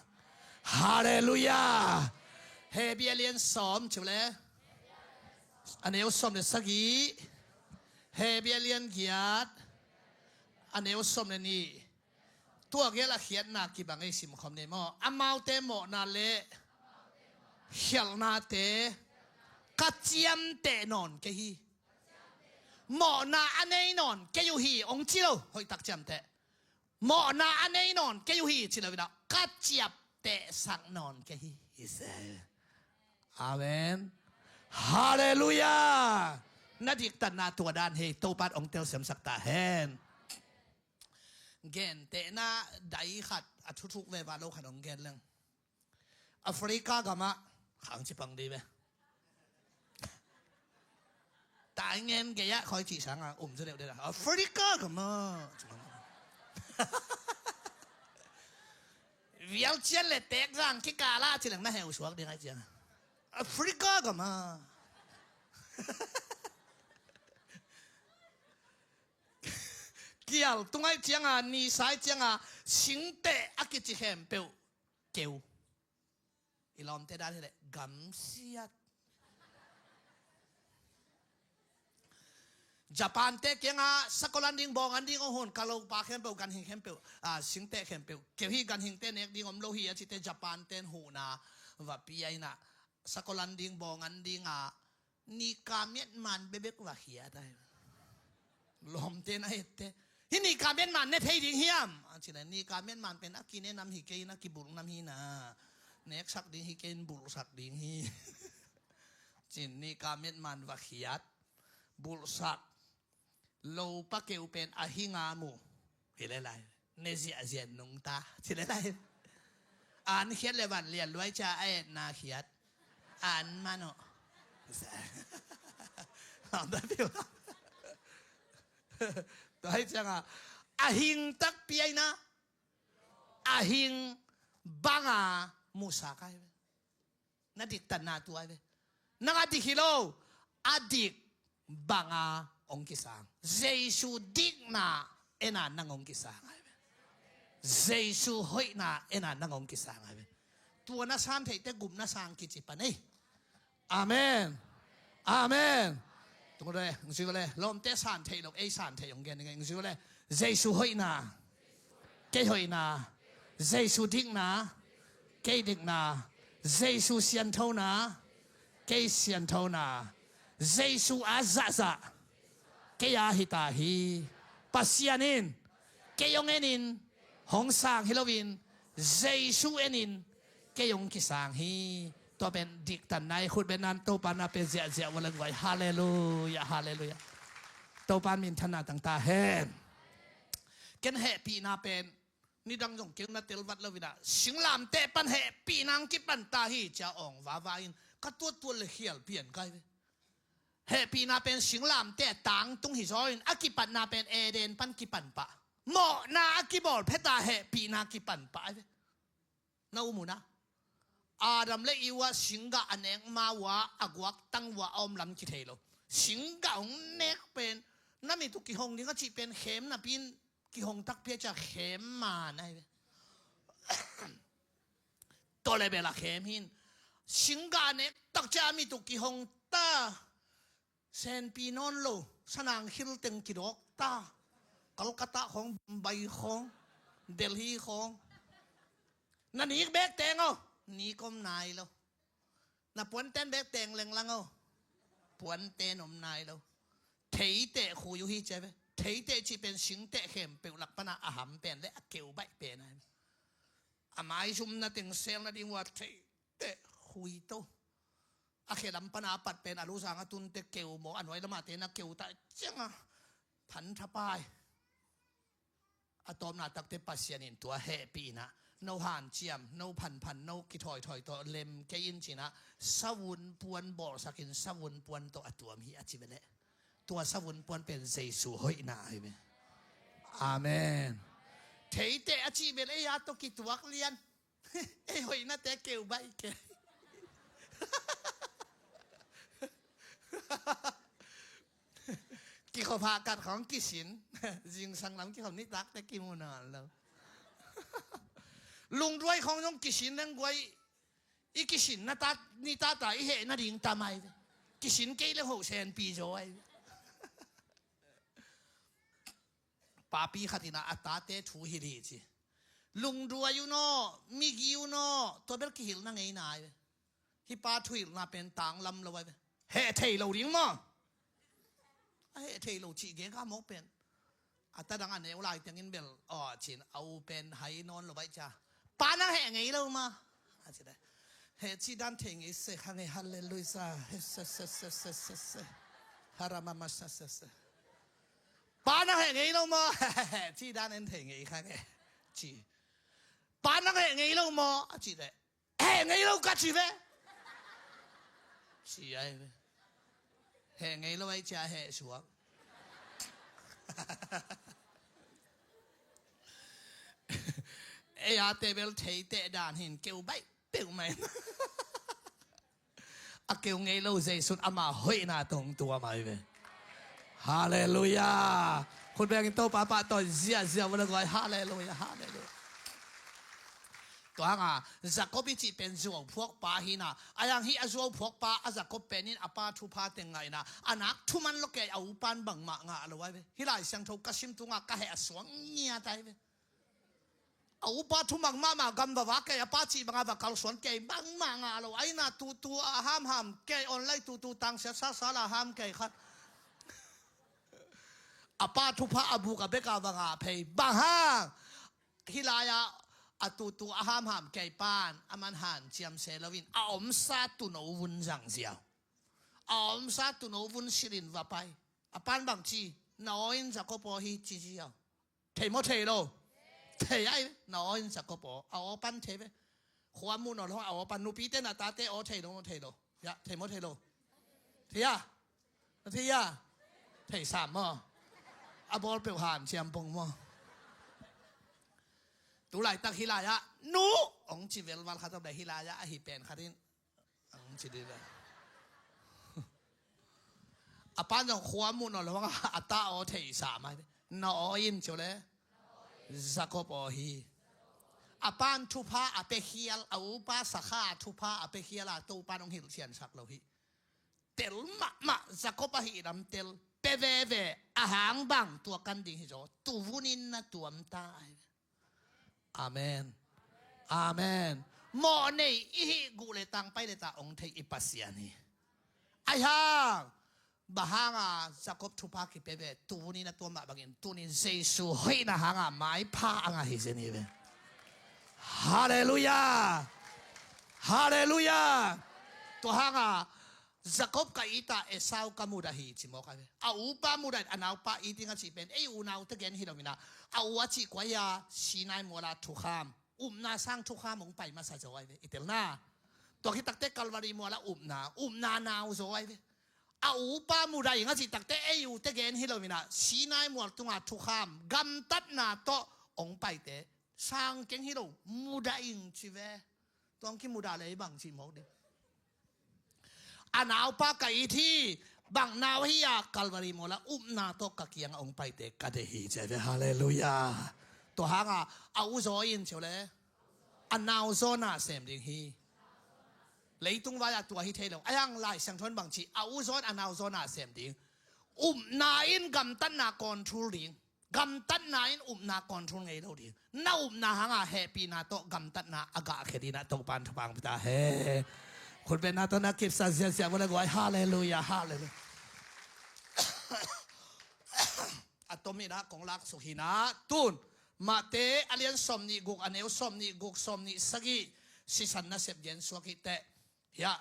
Halleluiah. Hebru a lian sawm ci uh le, a neu sawm le sagih. Hebru a lian giat, a neu sawm le nih. Tua gel a khiatna kibang ei simkhawm ni maw. Amaute mawhna le khialhnate ka ciamteh nawn kei hi. Mawhna a nei nawn kei uh hi hong ci lo, hoihtak ciamteh. Mawhna a nei nawn kei uh hi ci lo inah ka ciaptehsak nawn kei hi. Hi se. Amen. Halleluiah. Na diktatna tua dan hi. Topan hong telsiamsak ta hen. Gentehna dai khat a thuthuk veva lo khat hong gen leng. Africa gamah khang cipang dih ve. Taingen gei-ah khawi cih sanga um zaw deuh deuh a Africa gamah vialcian le tekzang kikala cileng na heu suak ding ai cianga Africa gamah kial tungai cianga nisai cianga singteh a kici khempeuh keu. I lawmte dan hileh gamsiat. Japante kianga sakolan ding bawng an ding a hun ka lopa khempeuh ganhing khempeuh, ah, singteh khempeuh keu hi, ganhingte nek ding om lo hi a cite Japante in huhna va pia inah sakolan ding bawng an dinga nika miatman bebek va khiat ai. Lawmte na ette hi nika miatman ne thei ding hiam a cile nika miatman pen a kine nam hi kei na kibulh nam hi na neksak ding hi kei in bulhsak ding hi. Cin nika miatman va khiat bulhsak lopa keu pen a hinga mu. Hi le lai ne ziahziah nungta ci le lai. An khiat le van lian luai cia a etna khiat an mano. Tua hi cianga a hing takpi aina a hing banga musa kai. Na diktatna tua ve. Nang a dik hi lo, a dik banga hong kisang. Jesu dikna ena nang hong kisang ai ve. Jesu hoihna ena nang hong kisang ai ve. Tua na san theihte gupna sang kici pan ei. Amen. Amen. Tung le, ngzui le, lawmte san theih lo ei san theih hong gen ngei ngzui le. Jesu hoihna, kei hoihna, Jesu dikna, kei dikna, Jesu sianthona, kei sianthona, Jesu a zahzah kei a hita hi. Pasian in kei hong enin hong sang hi loin Jesu enin kei hong kisang hi. Tua pen diktanna i khut benan Topa na pe ziahziah ua leng vai. Halleluiah, halleluiah. Topa minthanna tangta hen. Ken hehpihna pen nidang zong keu na telvat lo in ah, singlamteh pan hehpihna hong kipan ta hi ci-a awng vava in ka tuattuat le khial pian kai ve. Hehpihna pen singlamteh tangtung hi zaw in a kipatna pen Eden pan kipan pah. Mawhna a kibawl phet a hehpihna kipan pah ai ve. Na um uh na. Adam le Eva singgah a nek ma uh a, a guaktang uh a, a om lam kithei lo. Singgah hong nek pen na mit uh kihong ding a cih pen khem napi in kihong takpi a, ci-a khem man ai ve. Tua le bel a khem hi in. Singgah a nek tak ciang a mit uh kihong ta. Senpi nawn lo, sanang khil teng kidawk ta. Kolkata khawng, Bombay khawng, Delhi khawng. Na nik bek teng aw, nik om nai lo. Na puanten bek teng lenglang aw, puanten om nai lo. Theiteh khui uh hi ci ai ve. Theiteh cih pen singteh khempeuh lak pana a ham pen le a keu baih pen ai ve. A maizumna teng sel nading uh a theiteh khui to. A khe lam pana a pat pen a luzang a tunte keu maw, a nuai lamah te na keu ta cianga phan thapai. A tawpna takte Pasian in tua hehpihna, no hanciam, no phanphan, no kithawithawi tawh lem kei in cinah savun puan bawlsakin savun puan tawh a tuam hi a ci ve leh. Tua savun puan pen Jesu hoihna ahi ve. Amen. Theiteh a cih ve leh ei a tawh kituak lian. Ei hoihnate keu baih kei. Kikhop hahkat khawng kisin. Zingsang lam kikhop nitakte kimu nawn lo. Lungduai khawng zong kisin leng guai. I kisin na tat, nitata i heh nading tam ai ve. Kisin kei leng hoh senpi zaw ai ve. Papi khat in ah a tate thu hilh hi ci. Lungduai un aw, migi un aw, tua bel kihilhna ngeina ai ve. Hih pa thuhilhna pen tanglam lo ai ve. Heh thei lo ding maw? A heh thei lo cih gega mawk pen. A tadang a neu lai tengin bel aw cin a u pen hai nawn lo baih cia. Pa nang heh ngei lo maw? A ci dai. Heh cih dan thei ngei se kha ngei, halleluia. He se se se se se se. Haramama sa se se. Pa nang heh ngei lo maw? Cih dan en thei ngei kha ngei. Ci. Pa nang heh ngei lo maw? A ci dai. Heh ngei lo ka ci ve. Ci ai ve. Heh ngei lo ai cia heh suak. Ei a tebel theiteh dan hin keu baih peuhmah in. A keu ngei lo Jesu'n ama hoihna tawh hong tuam ai ve. Halleluia. Khut bengin Topa pahtawi ziahziah vua le guai. Halleluia, halleluia. Tua hanga Jacob i cih pen zuauphuakpa hi na. A yang hi a zuauphuakpa a Jacob pen in a pa thupha teng ngah ina. A nak thuman lo kei a upan bangmah ngah lo ai ve. Hih Lai Siangtho ka sim tunga ka heh a suang ngiat ai ve. A upa thuman mahmah gam va vak kei, a pa cih banga va kalsuan kei bangmah ngah lo. Aina tutu a hamham kei, online tutu tangsiat sasala ham kei khat. A pa thupha a buk a beka va ngah phei. Bang hang? Hih lai-ah a tutu a hamham kei pan a man hanciam se loin a omsa tuuno vun zang ziau. A omsa tuuno vun silhin va pai. A pan bang ci? Na aw in Jacob aw hi ci ziau. Thei maw thei lo? Thei ai, na aw in Jacob aw. A aw pan thei ve. Khua muh nawn lo a aw pan, nupite na tate aw thei lo maw thei lo? Ya, thei maw thei lo? Thei a? Na thei a? Thei sam maw? A bawl peuh hanciam pong maw? Tu laitak hih lai-ah nu hong ci velval khat om le hih lai-ah ahi pen khat in Ang ci dih le. A pan zong khua muh nawn lo hang a ta aw thei sa mai. Na aw in ci uh le. Jacob aw hi. A pan thupha a pia khial, a upa sakha thupha a pia khial a Topa nong hilhciansak lo hi. Tel mahmah Jacob ahi lam tel. Pia veve a hang bang tua kan ding hi zaw. Tuvun in na tuam ta ai. Amen. Amen. Mawh nei i hih guh le tang pai le ta ong thei i Pasian hi. Ai hang bang hanga Jacob thupha kipia ve, tuni na tua mah bangin tuni Jesu hoihna hanga maipha a ngah hi zen hi ve. Halleluia. Halleluia. Tua hanga Jacob ka it a, Esau ka mudah hi ci mawk ai ve. A upa mudah in a naupa it ding a cih pen ei unaute gen hi lo in ah, a u a cih kua hi a, Sinai mual a thukham, upna sang thukham hong pai masa zaw ai ve. I telna, tua khit takte Kalvari mual a upna, upna nau zaw ai ve. A upa mudah ing a cih takte ei ute gen hi lo in ah, Sinai mual tunga thukham, gamtatna tawh hong paite sang keng hi lo, mudah ing ci ve. Tua hong kimudah le i bang cih mawk ding. A naupa ka it hi, bang nau hi a, Kalvari mual a upna tawh ka kiangah hong paite ka deih hi ci ai ve. Halleluiah. Tua hanga a u zaw in ci uh le, a nau zaw na sem ding hi. Leitung vai-ah tua hi thei lo. Ahi hang Lai Siangtho in bang ci, a u zaw in a nau zaw na sem ding. Upna in gamtatna control ding. Gamtatna in upna control ngei lo ding. Na upna hanga hehpihna tawh gamtatna a gahkhia ding in ah Topa'n thupha hong pia ta hen. Khutbetna tawh na kipsak ziahziah vua le guai. Halleluiah, halleluiah. A tom in ah kong laksuk hi in ah, tun Mate a lian sawmnih guk, a neu sawmnih guk, sawmnih sagih, sisan nasep gen suak hi teh. Hiah,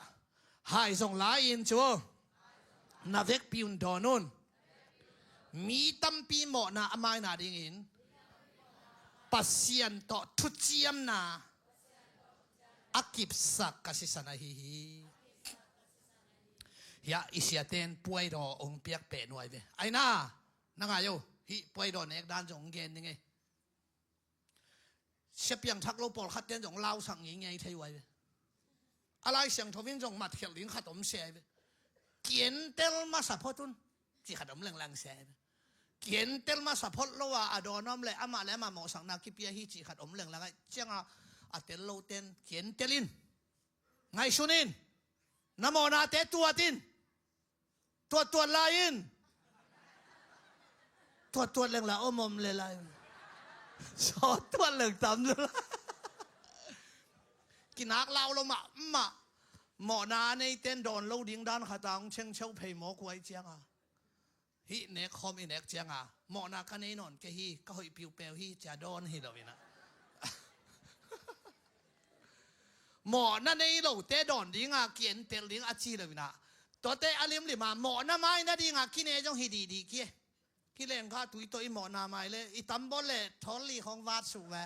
hai zong la in ci uh, na vekpi un dawn un. Mi tampi mawhna a maina dingin Pasian tawh thuciamna a kipsak ka sisan ahi hi. Hiah i siate'n puaidaw hong piak peh nuai ve. Ai na, na ngai o, hih puaidaw nek dan zong hong gen ding ei. Sia piangthak lo pawlkhat ten zong lausak ngeingei thei uh ai ve. A Lai Siangtho in zong matkhelh ding khat om se ai ve. Kientel masa phot un, ci khat om lenglang se ai ve. Kientel masa phot lo a, a dawn om le amah le amah mawhsakna kipia hi ci khat om lenglang ai. Cianga a tel lo ten kientel in, ngaihsun in, na mawhnate tuat in. Tuattuat lai in. Tuattuat leng la om om le lai. Sawt tuat leng tam le lai. Kinak lau lo mahmah. Mawhna a neite'n dawn lo ding dan khat a hong chengcheu phei mawk uh ai cianga, hih nek khawm i nek cianga, mawhna ka nei nawn kei hi, ka hoih piupeu hi cia dawn hi lo in ah. Mawhna nei lote dawn dinga kientel ding a ci lo in ah, tuate a limlima mawhna mai nadinga kine zong hi dihdih kei. Kilengkha tui tawh i mawhna mai le i tambol le thawl li khawng vat suk ve.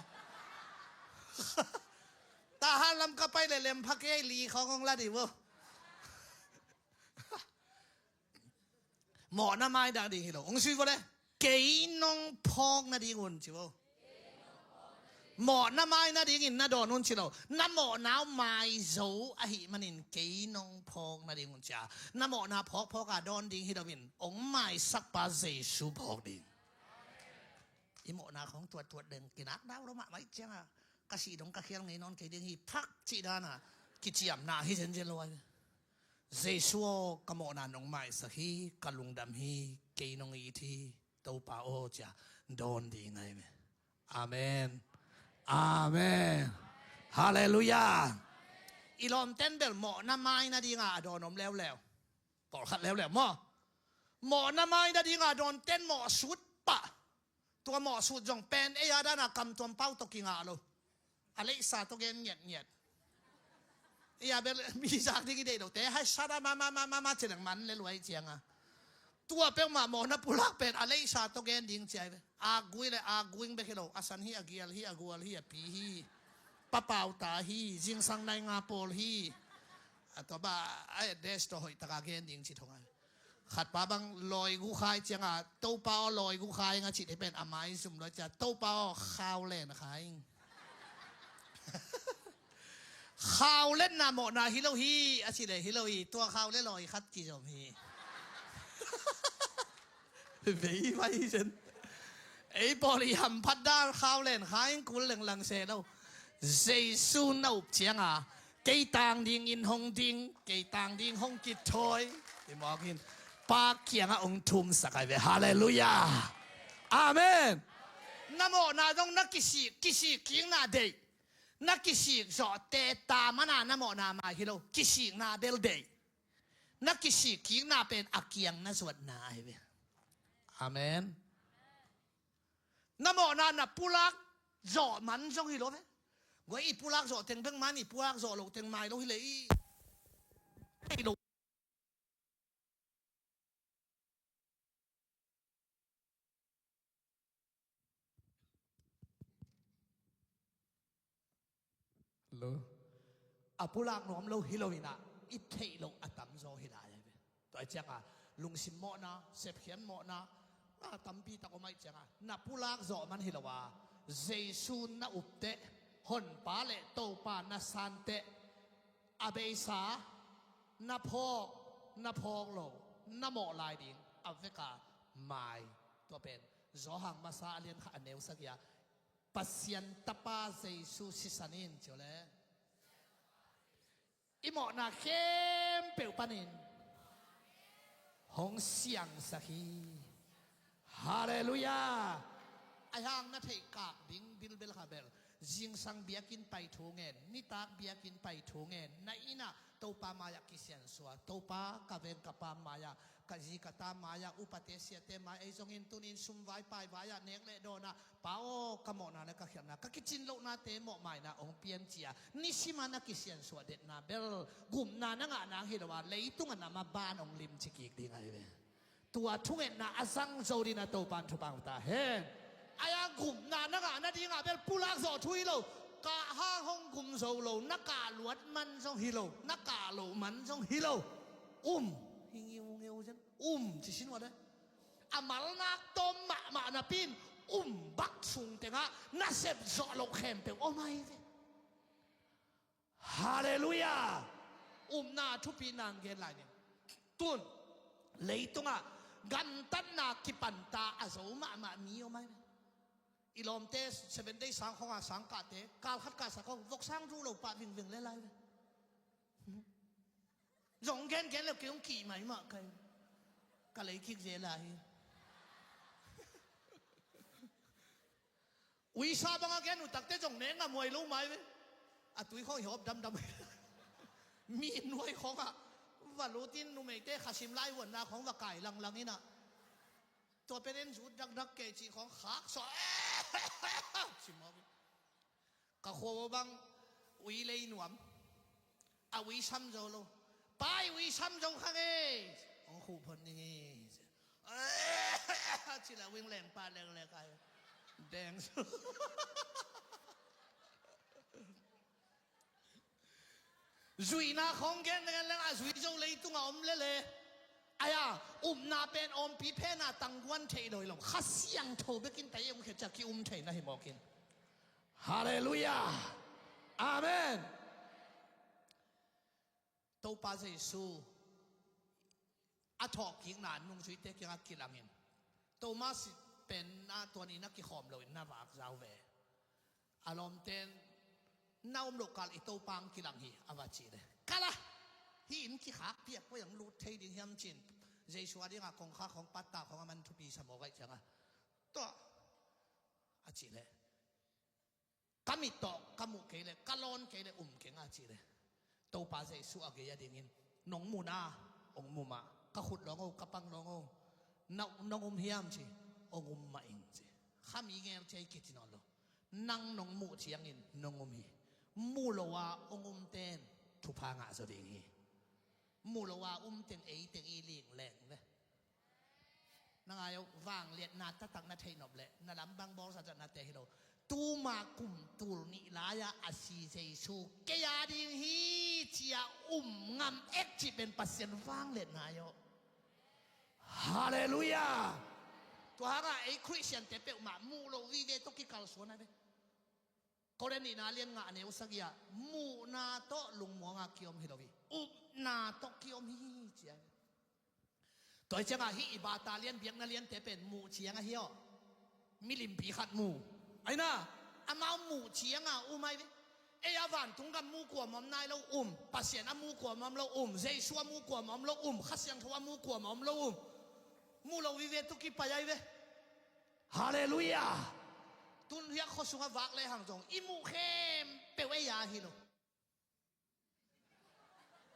Tahan lam ka pai le lempha kei li khawng hong la dih vo. Mawhna mai nading hi lo. Hong sui vo le, kei nong phawk nading un ci vo. Mawhna mai nadingin na dawn un ci lo. Na mawhna uh mai zo ahih manin kei nong phawk nading un cia. Na mawhna phawkphawk a dawn ding hi loin hong maisakpa Jesu phawk ding. I mawhna khawng tuattuat deng kinak dau lo mahmah ih cianga, ka sih dong ka khial ngei nawn kei ding hi phak cih dana kiciamna hi zenzen lo ai. Jesu aw, ka mawhna nong maisak hi, ka lungdam hi, kei nong it hi, Topa aw cia dawn ding ai ve. Amen. Amen. Halleluiah. I lawmten bel mawhna mai nadinga a dawn om leuleu. Pawlkhat leuleu maw? Mawhna mai nadinga dawnten mawhsut pah. Tua mawhsut zong pen ei a dana kamtuam pau tawh kingah lo. A leihsa tawh gen ngiatngiat. Ei a bel mi zak ding i deih lote hai sada mama mama mama cileng man le luai cianga. Tua peuhmah mawhna pulak pen a leihsa tawh gen ding ciai ve. A gui le a guing bek hi lo. A san hi, a gial hi, a gual hi, a pi hi. Papauta hi, zingsang nai nga pawl hi. A tua ba a address tawh hoih taka gen ding ci thong ai. Khatpa bang lawi gu khai cianga, Topa aw lawi gu khai nga cih thei pen a mai zum lawi cia, Topa aw khau len khai ing. Khau letna mawhna hi lo hi a ci le hi lo hi, tua khau le lawi khat kizom hi. Vei vai hi zen. Ei pawl i hamphat dan khau len khai ing kul lenglang se lo. Jesu na up cianga kei tang dingin hong ding, kei tang ding hong kithawi. I mawk in Pa kiangah hong thumsak ai ve. Halleluiah. Amen. Na mawhna zong na kisik, kisik kikna deih. Na kisik zawhte ta mana na mawhna mai hi lo. Kisikna bel deih. Na kisik kikna pen a kiang na zuatna ai ve. Amen. Na mawhna na pulak zawh man zong hi lo ve. Guai i pulak zawh teng bek man i pulak zawh lo teng mai lo hi le i. Thei lo. Lo. A pulak nuam lo hi lo inah i theih loh a tamzaw hi lai a hi ve. Tua ciangah lungsim mawhna, sepkhiat mawhna a tampi tak om aih ciangah na pulak zawh man hi lo a, Jesu na upteh, Honpa le Topa na santeh, a beisa na phawk, na phawk lo, na mawh lai ding a veka mai. Tua pen Johan masa a lian khat a neu sagih ah Pasian Tapa Jesu sisan in ci uh le i mawhna khempeuh panin hong siangsak hi. Halleluiah. Ahi hang na theih kak ding bilbel kha bel, zingsang biakinn pai thu ngen, nitak biakinn pai thu ngen, na innah Topa mai-ah kisiansuah, Topa ka veng ka pa mai-ah, ka zi ka ta mai-ah, upate siate mai, ei zongin tunin sumvai paivai-ah nek le dawnah Pa aw, ka mawhna le ka khialhna, ka kicin lohnate mawhmaina hong pian ci-a nisim a na kisiansuah detna bel gupna na ngah nang hi lo a, leitungah na maban hong limci kik ding ahi ve. Tua thungetna a zang zo dingin a Topa in thupha hong ta hen. Ahi hang gupna na ngah nadingah bel pulak zawh thu hi lo. Kah hang hong gum zo lo, na kah luat man zong hi lo, na kah loh man zong hi lo. Um hi ngiungeu zen. Um ci sin ua de. A malnak tawm mahmah napi-in um bak sung tengah nasep zawh loh khempeuh om ahi ve. Halleluiah. Upna thupi nang gen lai ning. Tun leitungah gamtatna kipanta a zo mahmah mi om ahi ve. I lawmte Seven Day sang khong a sang kahte kal khat kahsa khong vok sang duh lo pah vingveng le lai ve. Zong gengen le kei hong kih mai mah kai. Ka lei kik zel a hi. Uisa banga gen uh takte zong ne ngam huai lo mai ve. A tui khong i hawp damdam. Mi nuai khongah va lutin numeite khasim lai vuanna khong va kai langlang inah tua pen en zut dakdak kei cih khong khak sawh. Simawk in. Ka khua bang ui lei nuam. A ui sam zo lo. Pai ui sam zo kha ngei. Hong khuh phon ni ngei. Cila wing leng pa leng leng kai. Deng zo. Zuihna khong gen leng leng a zui zo leitungah om lele. Ahi a upna pen ompi phena tangguan theih lo hi lo. Kha Siangtho bekin tai hong khia ciah ki-um theihna hi mawkin. Halleluiah. Amen. Topa Jesu a thawhkikna nungzuite kiangah kilangin Thomas pen na tuanin a kikhawm loin na vak zau ve. A lawmten na om loh kal i Topa ang kilang hi a va cih le kala hi in kikhak piak poi ang lut thei ding hiam cin Jesu a dingah kongkhak hong patta hong a man thupi sa mawk aih cianga tua a cih le ka mit tawh ka muh kei le ka lawn kei le um keng a cih le Topa Jesuh a gei a dingin nong muhna ong mu mah, ka khut lawng o ka pang lawng o nong um hiam ci ong um mah ing ci. Kha mi ngel ci a i kiti nawn lo. Nang nong muh ciangin nong um hi. Muh lo a ong um ten thupha ngah zaw ding hi. Muh lo a um teng ei teng i ling leng ve. Na ngai uh vangliatna taktak na theihnop leh na lambang bawlsa zatnate hi lo. Tuma kum tul nih lai-ah a si Jesu kei a ding hi ci-a um ngam ek cih pen Pasian vangliatna hi aw. Halleluiah. Tua hangah ei Khristiante peuhmah muh lo vive tawh kikalsuan a ve. Korin nihna lian nga a neu sagih ah muhna tawh lungmuanga kiom hi lo hi. Upna tawh kiom hi ci a hi. Tua hi ciangah hih i bata lian biakna liante pen muh ciang ahi aw. Milimpi khat mu aina amau muh cianga um ahi ve. Ei a vantung gam mu kuamah om nai lo um. Pasian a mu kuamah om lo um. Jesu a mu kuamah om lo um. Kha Siangtho a mu kuamah om lo um. Muh lo vive tawh kipai ahi ve. Halleluiah. Tun hiah khuasungah vak lehang zong i muh khempeuh ei a hi lo.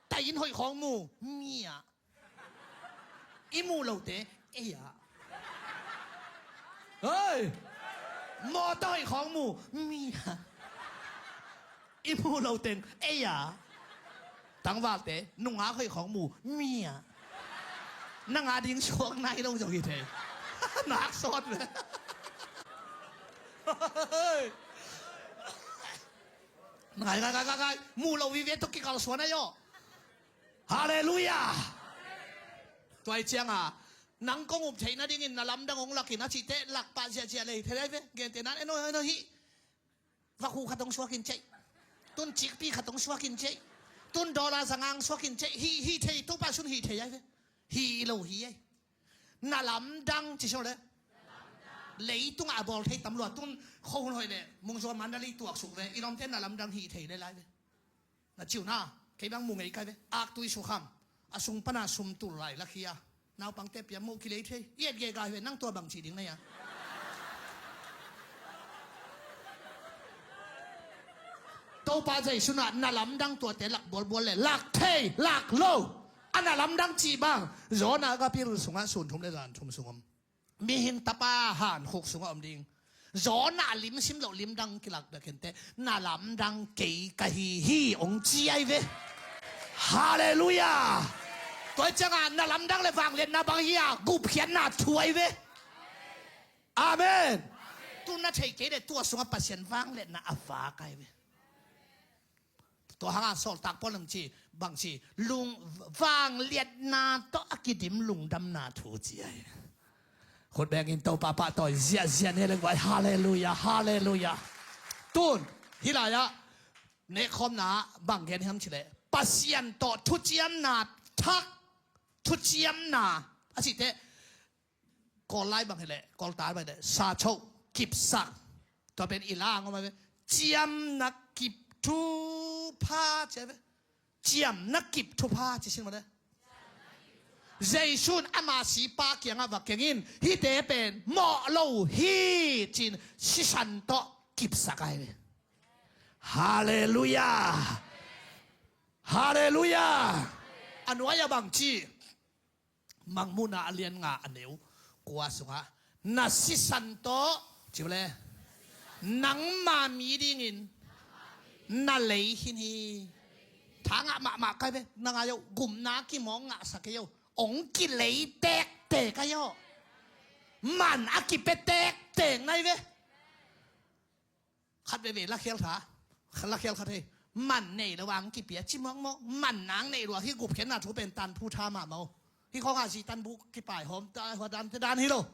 Taih in hoih khawng mu mi ah i muh lote ei a. Hei. Mawtaw hoih khawng mu mi ah. I muh lo teng ei a. Tangvalte nungak hoih khawng mu mi a. Nang a ding suak nai lo zong hi thei. Nak sawt ve. Ngai, ngai, ngai, ngai, ngai. Muh lo vive tawh kikalsuan ahi aw. Halleluiah. Tua ahih ciangin nang kong up theih nadingin na lamdang hong lak in a cih teh lak pah ziahziah lei thei lai ve. Gentehna in, eno, eno, hih vakhu khat hong suak in cei. Tun cikpi khat hong suak in cei. Tun dollar za nga hong suak in cei. Hih, hih thei, Topa sung hih thei ai ve. Hih lo hi ai. Na lamdang ci sawh le. Leitungah a bawl thei tam lua. Tun khuahun hoih le Mungzuan Mandalay tuaksuk ve. I lawmte na lamdang hih thei le lai ve. Na ciu na, kei bang mu ngei kai ve. Aktui sukham. A sung pana sum tul lai lakhia. Naupangte pia mu kilei thei. I et gega hi ve, nang tua bang ci ding na hia? Topa Jesu na, na lamdang tuate lak bualbual le, lak thei, lak lo. A na lamdang cih bang, Jonah gapil sungah sun thum le zan thum sung om. Mihing tapa hankhuk sungah om ding. Jonah lim sim loh limdang kilak dah kente. Na lamdang kei ka hi hi hong ci ai ve. Halleluiah. Tua ciangin na lamdang le vangliatna bang hi a, gupkhiatna thu ai ve. Amen. Tu na thei kei le tua sungah Pasian vangliatna a vak ai ve. Tua hangah sawltak Paul in ci, bang ci, lung, vangliatna tawh a kidim lungdamna thu ci ai. Khut bengin Topa pahtawi ziahziah ni le guai. Halleluiah, halleluiah. Tun, hih lai-ah nekhawmna bang gen hiam cih leh, Pasian tawh thuciamna thak, thuciamna a cih teh, Kawl lai bang hileh, Kawl ta bang hileh, sa cho, kipsak. Tua pen i la ngawm ai ve. Ciamna kip thupha ci ai ve. Ciamna kip thupha ci sin mah le. Jesu in ama sipa kiangah va keng in, hihte pen mawh lo hi ci-in sisan tawh kipsak ai ve. Halleluiah. Halleluiah. A nuai-ah bang ci. Mangmuhna a lian nga a neu kua sungah, na sisan tawh, ci uh le, nangma mi dingin na lei khin hi. Tha ngah mahmah kai ve, na ngai uh, gupna kimawk ngahsak kei uh, hong kilei tektek ai uh. Man a kipia tektek nai ve. Khat veve lakhial kha, lakhial khat hei. Man nei lo ang kipia ci mawkmawk. Man nang nei lua hi, gupkhiatna thu pen tanphu tha mahmah uh. Hih khawngah zi tanbu kipai hawm ta, hua dan te dan hi lo.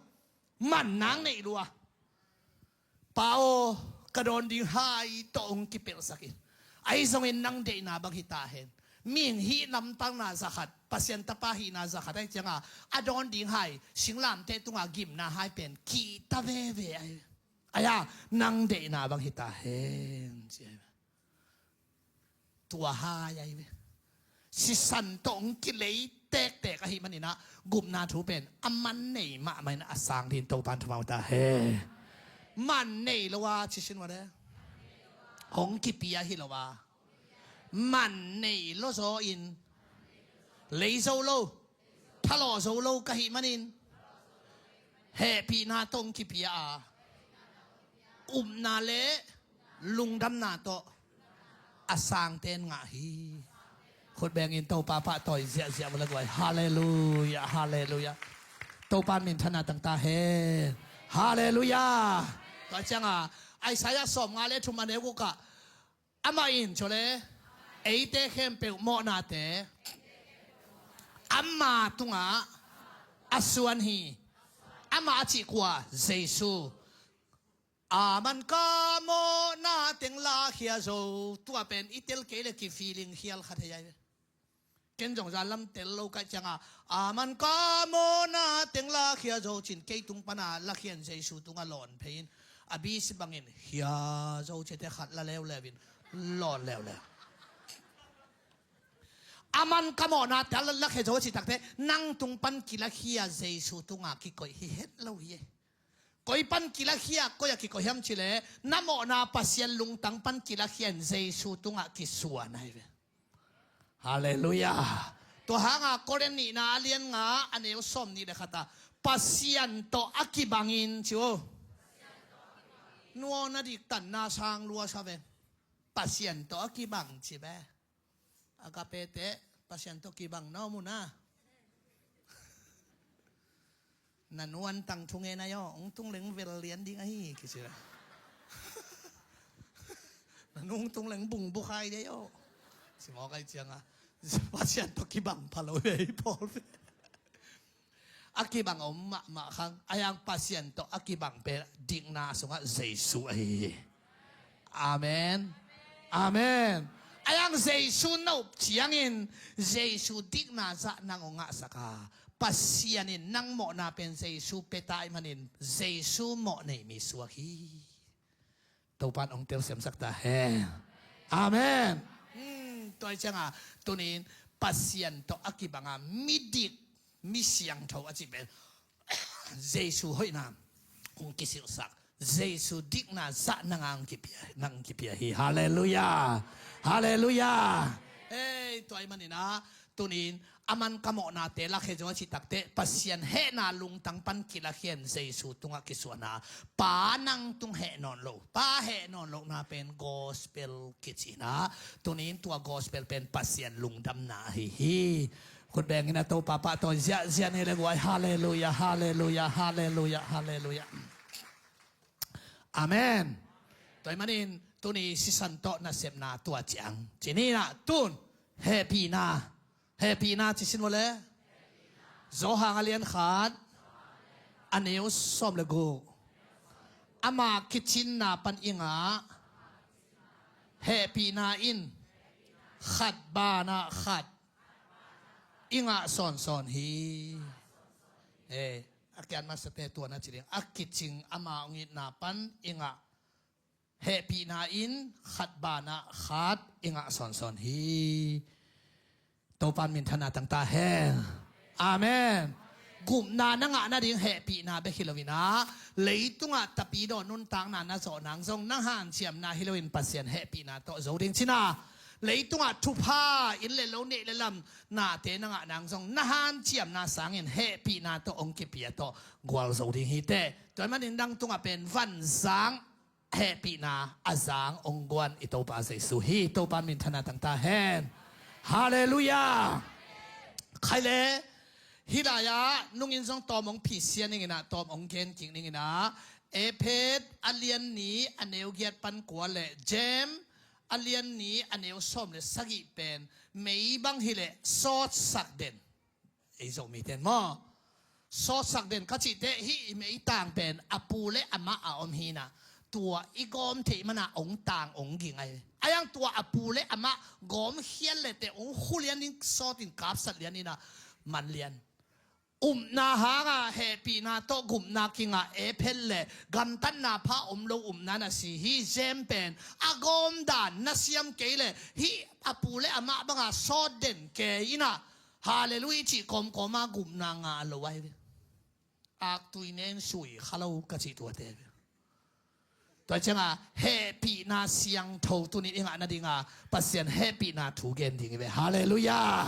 Man nang nei lua. Pa aw, ka dawn ding hai tawh hong kipelhsak in. Ahi zongin nang deihna bang hi ta hen. Mihing hih lamtakna zakhat, Pasian tapa hihna zakhat ahi cianga, a dawn ding hai, singlamteh tunga gimna hai pen kihta veve ahi. Aya, nang deihna bang hi ta hen, ci ai. Tua hai ai ve. Sisan tawh hong kilei tektek ahih maninah, gupna thu pen a man nei mahmah inah a sang dingin Topan thumau ta hen. Man nei lo a, ci sin mah le. Hong kipia hi lo a. Man nei lo zaw in, lei zo lo, thalawh zo lo ka hih manin, hehpihna tawh hong kipia a, upna le lungdamna tawh a sangte in ngah hi. Khut bengin Topa pahtawi ziahziah vua la guai. Halleluiah, halleluiah. Topa in minthanna tang ta hen. Halleluiah. Tua cianga Isaiah sawmnga le thum a neu gukah, amah in, cawle, eite khempeuh mawhnate ama tungah a suan hi. Amah a cih kua? Jesu. Aman ka mawhna teng lakhia zo. Tua pen i tel kei le ki feeling khial kha thei ai ve. Ken zong zan lam tel lo kaih cianga, aman ka mawhna teng lakhia zo cin, kei tung pana lakhian Jesu tunga lawn phei in, a bisi bangin khia zo cite khat la leuleu in lawn leuleu. Aman ka mawhna teng lakhia zo a ci takte, nang tung pan kilakhia Jesu tunga kikoih hi het lo hi. Koi pan kilakhia, koi a kikoih hiam cih leh, na mawhna Pasian lungtang pan kilakhia in Jesu tungah kisuan ahi ve. Halleluiah. Tua hanga Korin nihna a lian nga a neu sawm nih le khat ah, Pasian tawh a kibangin ci uh. Nuauna diktanna sang lua sa ve. Pasian tawh a kibang ci ve. Agape te, Pasian tawh kibang na om uh na. Na nuan tang thungen ahi aw, hong tung leng vel lian ding ahi, kici. Nungtung leng bungbukhai dei aw. Simawk ai cianga Pasian tawh kibang pha lo ve hi pawl ve. A kibang om mahmah khang a yang Pasian tawh a kibang pen dikna sungah Jesu ahi hi. Amen. Amen. A yang Jesu na up ciangin Jesu dikna zah nang hong ngahsak a, Pasian in nang mawhna pen Jesu pia ta ahih manin Jesu mawh nei mi suak hi. Topan hong telsiamsak ta hen. Amen. Hmm, tua hi cianga tunin Pasian tawh a kibanga midik, mi siangtho a cih pen Jesu hoihna hong kisilhsak, Jesu dikna zah nanga hong kipia, nang kipia hi. Halleluiah. Halleluiah. Ei, tua ahih maninah tunin a man ka mawhnate lakhia zong a cih takteh Pasian hehna lungtang pan kilakhia in Jesu tungah kisuahna. Pa nang tung heh nawn lo, Pa heh nawn lohna pen gospel kicinah tunin tua gospel pen Pasian lungdamna ahi hi. Khut bengin a Topa pahtawi ziahziah ni le guai. Halleluiah, halleluiah, halleluiah, halleluiah. Amen. Tua ahih manin tuni sisan tawh nasepna tua ciang cininah tun hehpihna. Hehpihna ci sin vawle. Johan a lian khat a neu sawm le guk. Ama kicinna pan i ngah hehpihna in khat banah khat i ngah sawnsawn hi. Eh, a kian masate tua na ci ding a kicing ama hong itna pan i ngah hehpihna in khat banah khat i ngah sawnsawn hi. Topan minthanna tangta hen. Amen. Gupna na ngah nading hehpihna bek hi loinah leitungah tapidaw nuntakna na zawh nang zong na hanciamna hi loin Pasian hehpihna tawh zo ding cinah leitungah thupha inn le lo neih le lam nate na ngah nang zong na hanciamna sangin hehpihna tawh hong kipia tawh gual zo ding hi teh. Tua ahih manin nang tungah pen vanzang hehpihna a zang hong guan i Topa Jesu hi. Topa minthanna tangta hen. Halleluiah. Khai le hih lai-ah nungin zong tawm hong phisia ninginah tawm hong gen kik ninginah Efet a lian ni a neu giat pan kua le Jem a lian ni a neu sawm le sagih pen mei bang hileh sawtsak den. Ei Zomite in maw sawtsak den ka cihteh hih i meitang pen a pu le amah a om hinah tua i gawm theih manah hong tang hong ging ahi. A yang tua a pu le amah gawm khial lete hong khu lian in sawtin kapsat lian inah man lian. Upna hanga hehpihna tawh gupna kingah Efet le gamtatna pha om lo upna na si hi. Jem pen a gawm dan na siam kei le hih a pu le amah banga sawt den kei inah Halleluiah cih kawmkawma gupna ngah lo ahi ve. Aktui nen sui kha lo ka cih tuate ve. Tua cianga hehpihna siangtho tunin i ngah nadinga Pasian hehpihna thu gen ding hi ve. Halleluiah.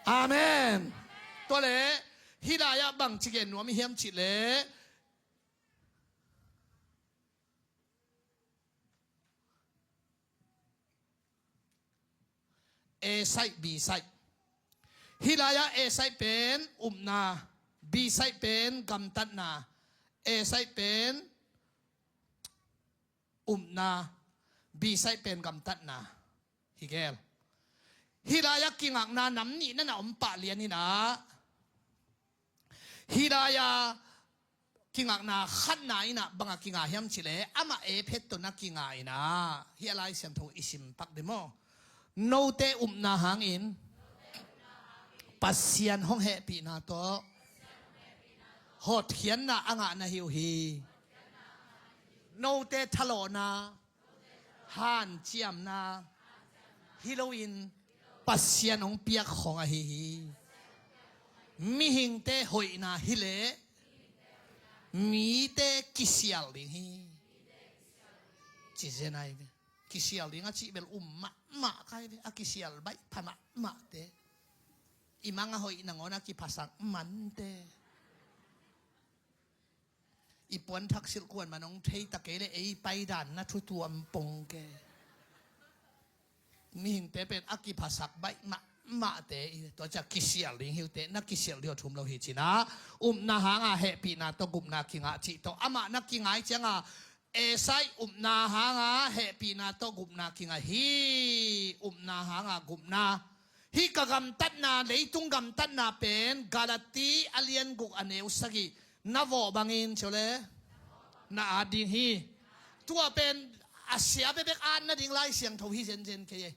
Amen. Tua le hih lai-ah bangci gen nuam i hiam cih le A side, B side. Hih lai-ah A side pen upna, B side pen gamtatna. A side pen upna, B side pen gamtatna. Hi gel. Hih lai-ah kingakna nam nih na na om pah lian inah hih lai-a kingakna khatna inah banga kinga hiam cih leh amah Efet tawh na kinga inah hih a Lai Siangtho i sim pak dih maw? Note upna hangin Pasian hong hehpihna tawh hotkhiatna a ngah na hi uh hi. Note thalawhna hanciamna hi loin Pasian hong piak khong ahi hi. Mihingte hoihna hileh mite kisial ding hi. Ci zen ahi ve. Kisial ding a cih bel um mahmah kai ve. A kisial baih pha mahmahte, i mang a hoih nangawn a kiphasak mante. I puanthak silh kuan man hong thei ta kei le ei paidan na thutuam pong ke. Mihingte pen a kiphasak baih mahmahte i tua ciah kisial ding hiute, na kisial ding a thum lo hi cinah upna hanga hehpihna tawh gupna kingah cih tawh amah na kingai cianga Esai upna hanga hehpihna tawh gupna kingah hi. Upna hanga gupna. Hih ka gamtatna, leitung gamtatna pen Galati a lian guk a neu sagih na vawh bangin, ci uh le, na at ding hi. Tua pen a sia bekbek at nading Lai Siangtho hi zenzen kei ei.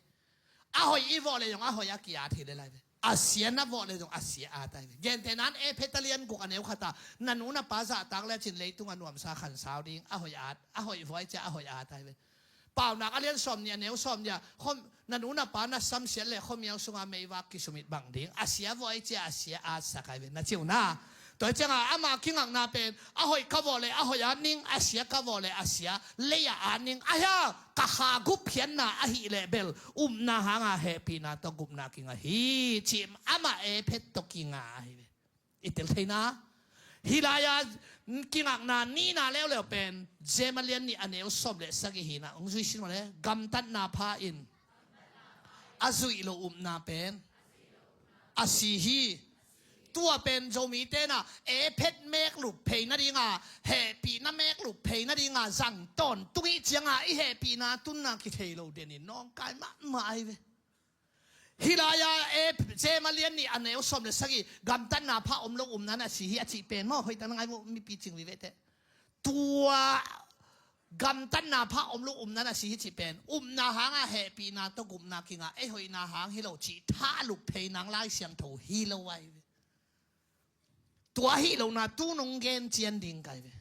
A hoih i vawh leh zong a hoih a ki-at hi le lai ve. A sia na vawh leh zong a sia at ai ve. Gentehna in Efesa lian guk a neu khat ah, na nu na pa zahtak lecin leitung a nuamsa khansau ding, a hoih at, a hoih vawh ai cia a hoih at ai ve. Paunak a lian sawmnih a neu sawmnih ah, khom, na nu na pa na samsiat leh khuamial sunga meivak kisumit bang ding, a sia vawh ai cia a sia atsak ai ve, na ci uh na. Tua hi cianga ama kingakna pen, a hoih ka vawh leh a hoih at ning, a sia ka vawh leh a sia lei-ah at ning, a hia ka kha gupkhiatna ahih leh bel upna hanga hehpihna tawh gupna kingah hi, ci ama Efesa tawh kingah ahi ve. I tel theina. Hih lai-a kingakna nihna leuleu pen James a lian nih a neu sawm le sagih hi na, hong zui sin mawle. Gamtatna pha in a zuih lo upna pen a si hi. Tua pen Zomite na Efesa meklup phei nadinga, hehpihna meklup phei nadinga zang tawntung ih cianga i hehpihna tunna kithei lo denin nawngkai mahmah ahi ve. Hih lai-a James a lian nih a neu sawm le sagih, gamtatna pha om lo upna na si hi a cih pen maw, hoih tak na ngai maw, mipi cing vive teh. Tua gamtatna pha om lo upna na si hi cih pen, upna hanga hehpihna tawh gupna kingah, ei hoihna hang hi lo cih thalup phei nang Lai Siangtho hi lo ahi ve. Tua hi lohna tu nong gen cian ding kai ve.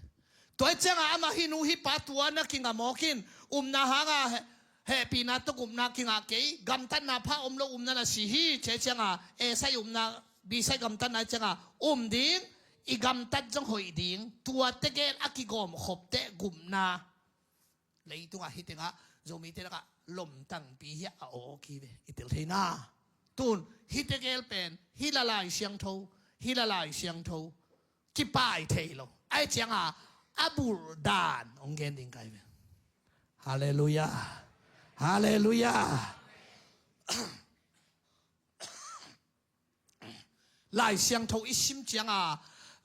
Tua hi cianga amah hih nu hih pa tua na kingah mawk in, upna hanga he, hehpihna tawh gupna kingah kei, gamtatna pha om lo upna na si hi, ci cianga, Esai upna, Bisai gamtatna hi cianga, um ding, i gamtat zong hoih ding, tua tegel a kigawmkhop teh gupna. Leitungah hih tengah, Zomite lakah lomtangpi hi a awk hi ve, i tel theina. Tun, hih tegel pen, hih la Lai Siangtho, hih la Lai Siangtho kipai thei lo. Ahi cianga, a bulh dan hong gen ding kai ve. Halleluiah. Halleluiah. Lai Siangtho i sim cianga,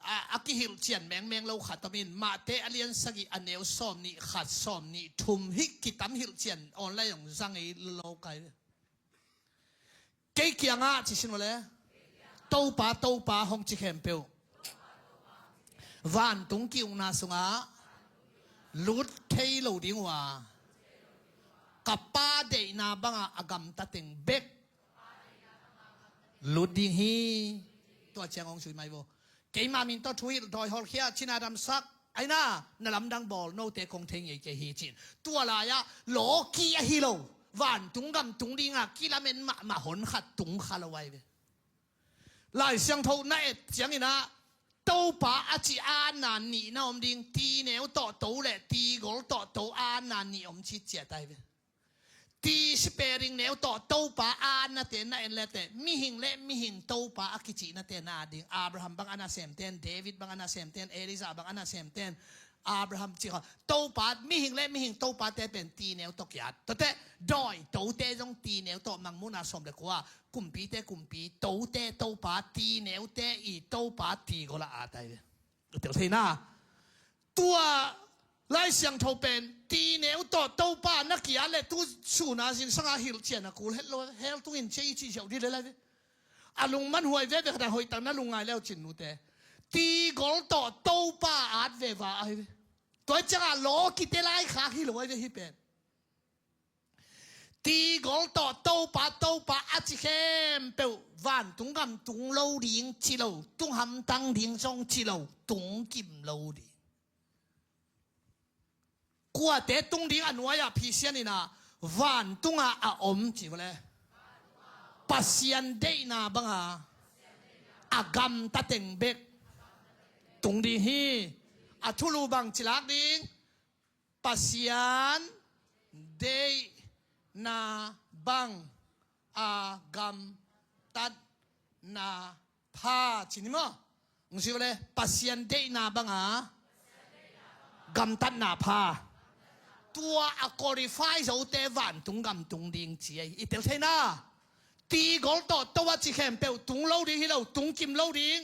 a, a kihilhcian mengmeng lo khat om in, Mate a lian sagih a neu sawmnih khat, sawmnih thum, hih kitam hilhcian online hong zang ei lo kai. Kei kiangah ci sin mawle. Topa, Topa hong ci khempeuh vantung ki-ukna sungah lut thei lo ding uh a, ka Pa deihna bangah a gamta teng bek lut ding hi. Tua ciang hong sui mai vo. Keima min tawh thuhilh dawi hawlkhia, cina damsak, aina, na lamdang bawl, note kong thei ngei kei hi cin. Tua lai-ah lawki ahi lo, vantung gam tung dinga kilamen mahmah hon khat tung kha lo ai ve. Lai Siangtho na et ciangin ah, Topa a ci a anna nih na om ding, ti neu tawh to le ti gol tawh to a anna nih om ci ciat ai ve. Ti sipearing neu tawh Topa a annate na en lete, mihing le mihing Topa a kicihnate na at ding. Abraham bang a nasemten, David bang a nasemten, Elijah bang a nasemten, Abraham ci kha, Topa, mihing le mihing Topate pen ti neu tawh kiat. Tuate dawi tote zong ti neu tawh, Mangmuhna sawm le kua, kumpite kumpi, tote Topa, ti neute i Topa ti gola at ai ve. Tel thei na. Tua Lai Siangtho pen ti neu tawh Topa na kiat le tu suna zingsanga hilhcian a kul het lo, hell tungin cia i cih ziau dih le lai ve. A lungman huai veve khat a hoih tak na lungngai leu cin nute. Ti gol tawh Topa at veva ai ve. Tua ciangah lawkite laikhak hi lo ai ve hih pen. Ti gol tawh Topa, Topa a ci khempeuh vantung gam tung lo ding ci lo, tung hamtang ding zong ci lo, tung kim lo ding. Kuate tung ding a nuai-ah Pasian in ah vantungah a om ci vawle. Pasian deihna banga a gamta teng bek tung ding hi. A thulu bang ci lak ding? Pasian deihna bang a gamtatna pha ci ni maw? Hong ci vawle, Pasian deihna banga gamtatna pha. Tua a qualify zote vantung gam tung ding ci ei. I tel thei na. Ti gol tawh to a ci khempeuh tung lo ding hi lo, tung kim lo ding.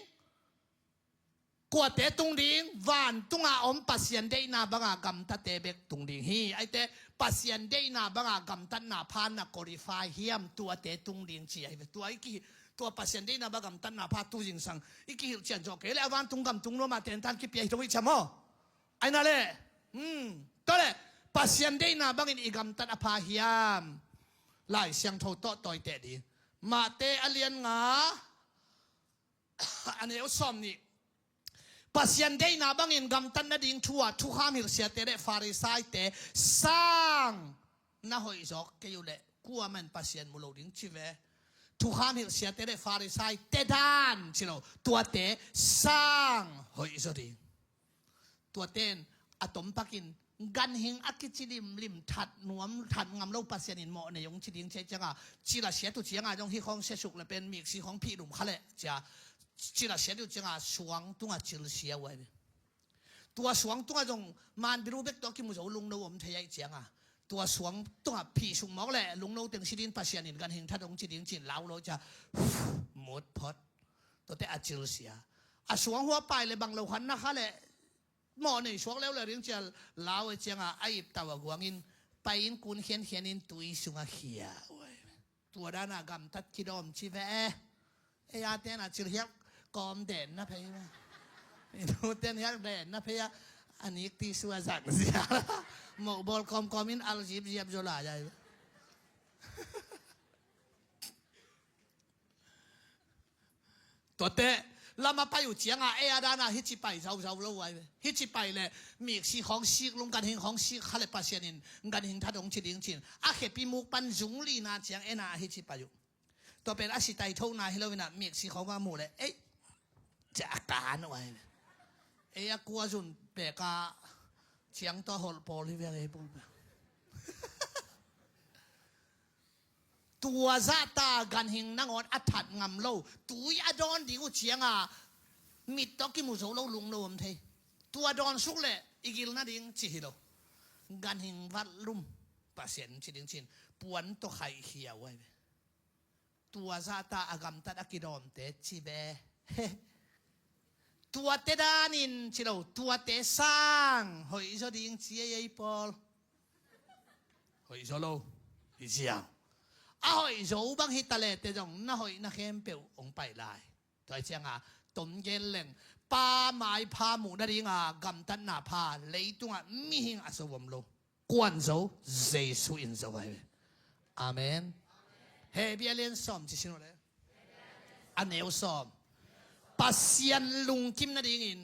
Kuate tung ding? Vantunga om Pasian deihna banga gamtate bek tung ding hi. Aite Pasian deihna banga gamtatna pha na qualify hiam, tuate tung ding ci ahi ve. Tua i kihi, tua Pasian deihna banga gamtatna pha tu zingsang i kihilh cian zawh kei le a vantung gam tung nuama tentan kipia hi thong i cam aw. Aina le, hmm, tua le Pasian deihna bangin i gamtat a pha hiam? Lai Siangtho tawh tawiteh ding. Mate a lian nga, a neu sawm nih. Pasian deihna bangin gamtat nading thu-a thukham hilhsiate le Farisaite sang na hoih zawk kei uh leh kuaman Pasian mu lo ding ci ve. Thukham hilhsiate le Farisaite dan ci lo, tuate sang hoih zaw ding. Tuate in a tompakin ganhing a kici limlim, that nuam, that ngam lo Pasian in mawh nei hong ci ding ci ahih cianga, cil a siat uh cianga zong hih khawng siasuk le pen miksi khawng phihlum kha leh cia, cil a siat uh cianga suang tunga cilsia uh ahi ve. Tua suang tunga zong manbiru bek tawh kimu zo lungno om thei ahih cianga, tua suang tunga phihsuk mawk le lungno teng si ding Pasian in ganhing that hong ci ding ci-in lau lo cia, mut phot. Tuate a cilsia. A suang hua pai le bang lo khan na kha le mawh nei suak leuleu ding cia lau e cianga a ip tau a guangin pai-in kun khiankhianin tui sunga khia uh ahi ve. Tua dana gamtat kidawm ci ve e. Ei a tena cilhiak kawm den na phei ve. I tu ten hiak den na phei a, a nik ti sua zang zia. Mawh bawl kawmkawmin al zipziap zaw lai ahi ve. Tuate lama pai uh cianga ei a dana hici pai zauzau lo uh ahi ve. Hici pai le miksi khawng sik, lungganhing khawng sik kha le Pasian in ganhing that hong ci ding ci-in a khepi muk pan zung lina ciang ena hici pai uh. Tua pen a si tai thona hi lo ina miksi khawng a muh le ei cia a kan uh ahi ve. Ei a kua zun peka ciang tawh holh pawl hi ve ei pawl. Tua zahta ganhing nangawn a that ngam lo, tui a dawn ding uh cianga mit tawh kimu zo lo lungno om thei. Tua dawn suk le i gil nading ci hi lo. Ganhing vatlum Pasian ci ding ci-in puan tawh khaihkhia uh ahi ve. Tua zahta a gamtat a kidawmte ci ve. Tuate danin ci lo, tuate sang hoih zaw ding ci ei ei pawl. Hoih zaw lo hi ziau. A hoih zo bang hi ta le te zong na hoih na khempeuh hong pai lai. Tua hi cianga tom gen leng pa maipha muh nadinga gamtatna pha leitunga mihing a zo om lo. Kuan zo, Jesu in zo ahi ve. Amen. Hebia lian sawm ci sin uh le a neu sawm. Pasian lungkim nadingin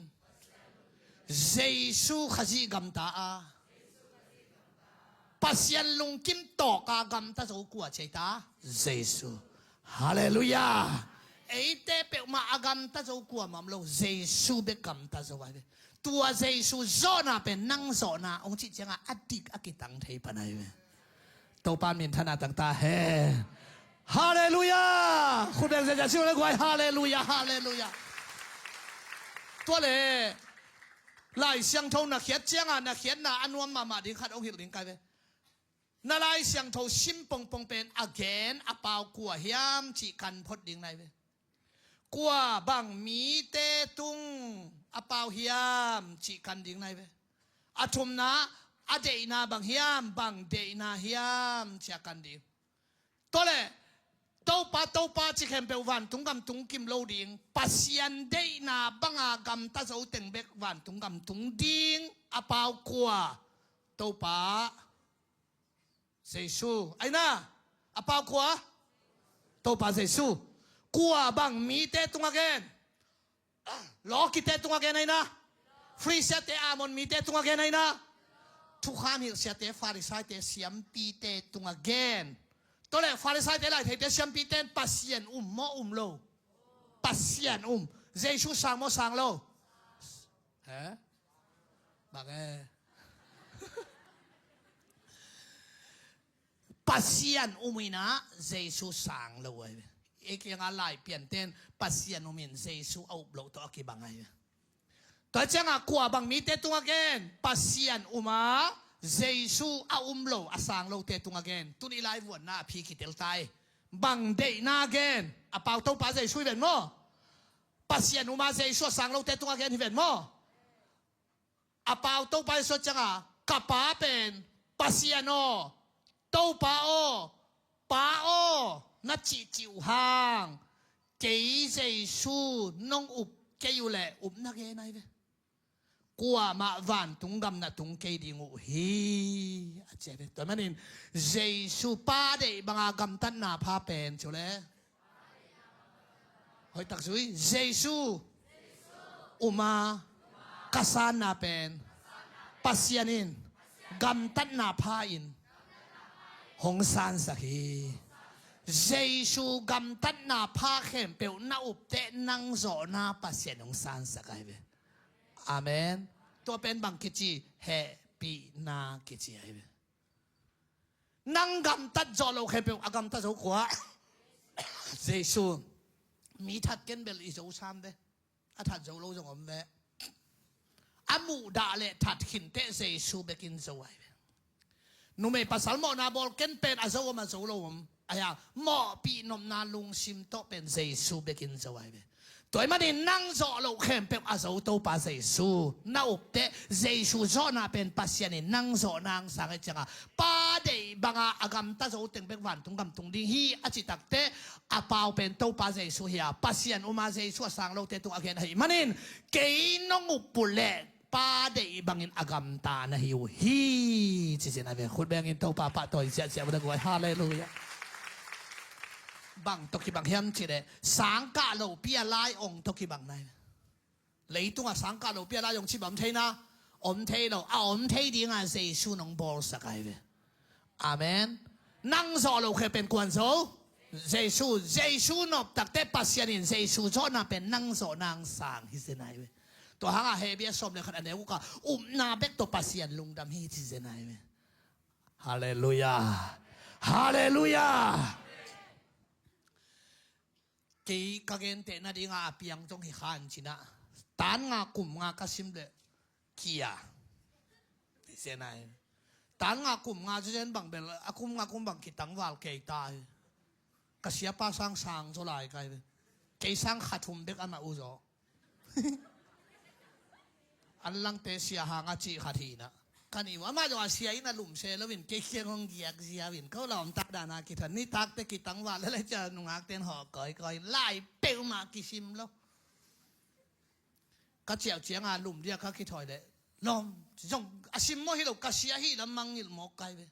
Jesu Khazih gamta a, Pasian lungkim tawka gamta zo kua ci ei ta? Jesu. Halleluiah. Eite peuhmah a gamta zo kua mah om lo, Jesu bek gamta zo ahi ve. Tua Jesu zawhna pen nang zawhna hong cih cianga a dik a kitang thei pan ahi ve. Topa minthanna tangta hen. Halleluiah. Khut beng ziazia sing le guai. Halleluiah, halleluiah. Tua le Lai Siangtho na khiat cianga na khiatna a nuam mahmah ding khat hong hilh ding kai ve. Na Lai Siangtho sim pongpong pen a gen a pau kua hiam cih kan phot ding nai ve. Kua bang mite tung a pau hiam cih kan ding nai ve. A thumna a deihna bang hiam, bang deihna hiam cih a kan ding. Tua le Topa, Topa ci khempeuh vantung gam tung kim lo ding. Pasian deihna banga gamta zo teng bek vantung gam tung ding. A pau kua? Topa Jesu. Aina, a pau kua? Topa Jesu. Kua bang mite tunga gen? Lawkite tunga gen aina? Frisiate, Amon mite tunga gen aina? Thukham hilhsiate, Farisaite, siampite tunga gen. Tua le Farisaite, laitheite, siampite in Pasian um maw um lo? Pasian um. Jesu sang maw sang lo? He? Bang e? Pasian um inah Jesu sang lo ahi ve. Ei kiangah lai pianten Pasian um in Jesu a up loh tawh a kibang ahi ve. Tua ciangah kua bang mite tungah gen? Pasian um a Jesu a um lo, a sang lote tungah gen. Tuni lai vuanna a phi kitel ta hi. Bang deihna gen? A pau Topa Jesu hi ven maw? Pasian uma Jesu a sang lote tungah gen hi ven maw. A pau Topa Jesu a cianga, ka Pa pen Pasian aw, Topa aw, Pa aw, na cihcih uh hang, kei Jesu nong up kei uh leh upna gen ahi ve. Kuamah vantung gam na tung kei ding uh hi, a ci ahi ve. Tua manin Jesu Pa deih banga gamtatna pha pen ci uh leh, hoihtak zui, Jesu uma ka sanna pen Pasian in gamtatna pha in hong sansak hi. Jesu gamtatna pha khempeuh na upteh nang zawhna Pasian hong sansak ahi ve. Amen. Tua pen bang kici, hehpihna kici ahi ve. Nang gamtat zawh loh khempeuh a gamta zo kua? Jesu. Mi that ken bel i zo sam ve. A that zo lo zong om ve. A muhdah le that khinteh Jesu bekin zo ahi ve. Numei pasal mawhna bawl ken pen a zo om a zo lo om. Ahi a mawhpih nopna lungsim tawh pen Jesu bekin zo ahi ve. Tua ahih manin nang zawh loh khempeuh a zo Topa Jesu na upteh, Jesu zawhna pen Pasian in nang zawhna hong sang ahih cianga, Pa deih banga a gamta zo teng bek vantung gam tung ding hi a cih takteh, a pau pen Topa Jesu hi a, Pasian uma Jesu a sang lote tungah a gen ahih manin, kei nong up uh leh Pa deih bangin a gamta na hi uh hi, ci zen ahi ve. Khut bengin Topa pahtawi ziahziah uh na guai. Halleluiah. Bang tawh kibang hiam cih leh, sangkah lopi a lai ong tawh kibang na hi ve. Leitungah sangkah lopi a lai ong cih bang om thei na? Om thei lo. A om thei dinga Jesu nong bawlsak ahi ve. Amen. Nang zawh loh khempeuh pen kuan zo? Jesu. Jesu nop takteh Pasian in Jesu zawhna pen nang zawhna hong sang hi zen ahi ve. Tua hangah Hebru sawm le khat a neu gukah upna bek tawh Pasian lungdam hi ci zen ahi ve. Halleluiah. Halleluiah. Kei ka genteh nadinga a piang zong hi kha an cinah, tan nga kum nga ka sim leh kia hi zen ahi. Tan nga kum nga ci zen bang bel a kum nga kum bang kitangval kei ta hi. Ka siapa sang sang zaw lai ka hi ve. Kei sang kha thum bek amah uh zaw. An langte sia hanga cih khat hi inah. Ka nih uh amah zong a sia in a lumse loin kei kiang hong giak ziau in ko lawmta dana kithuan nitakte kitangval lele cia nungakten hawh kawikawi in lai peuhmah kisim lo. Ka ciau cianga lum dia ka kithawi leh lawm zong a sim maw hi lo ka sia hi lam mangngilh mawk ka hi ve.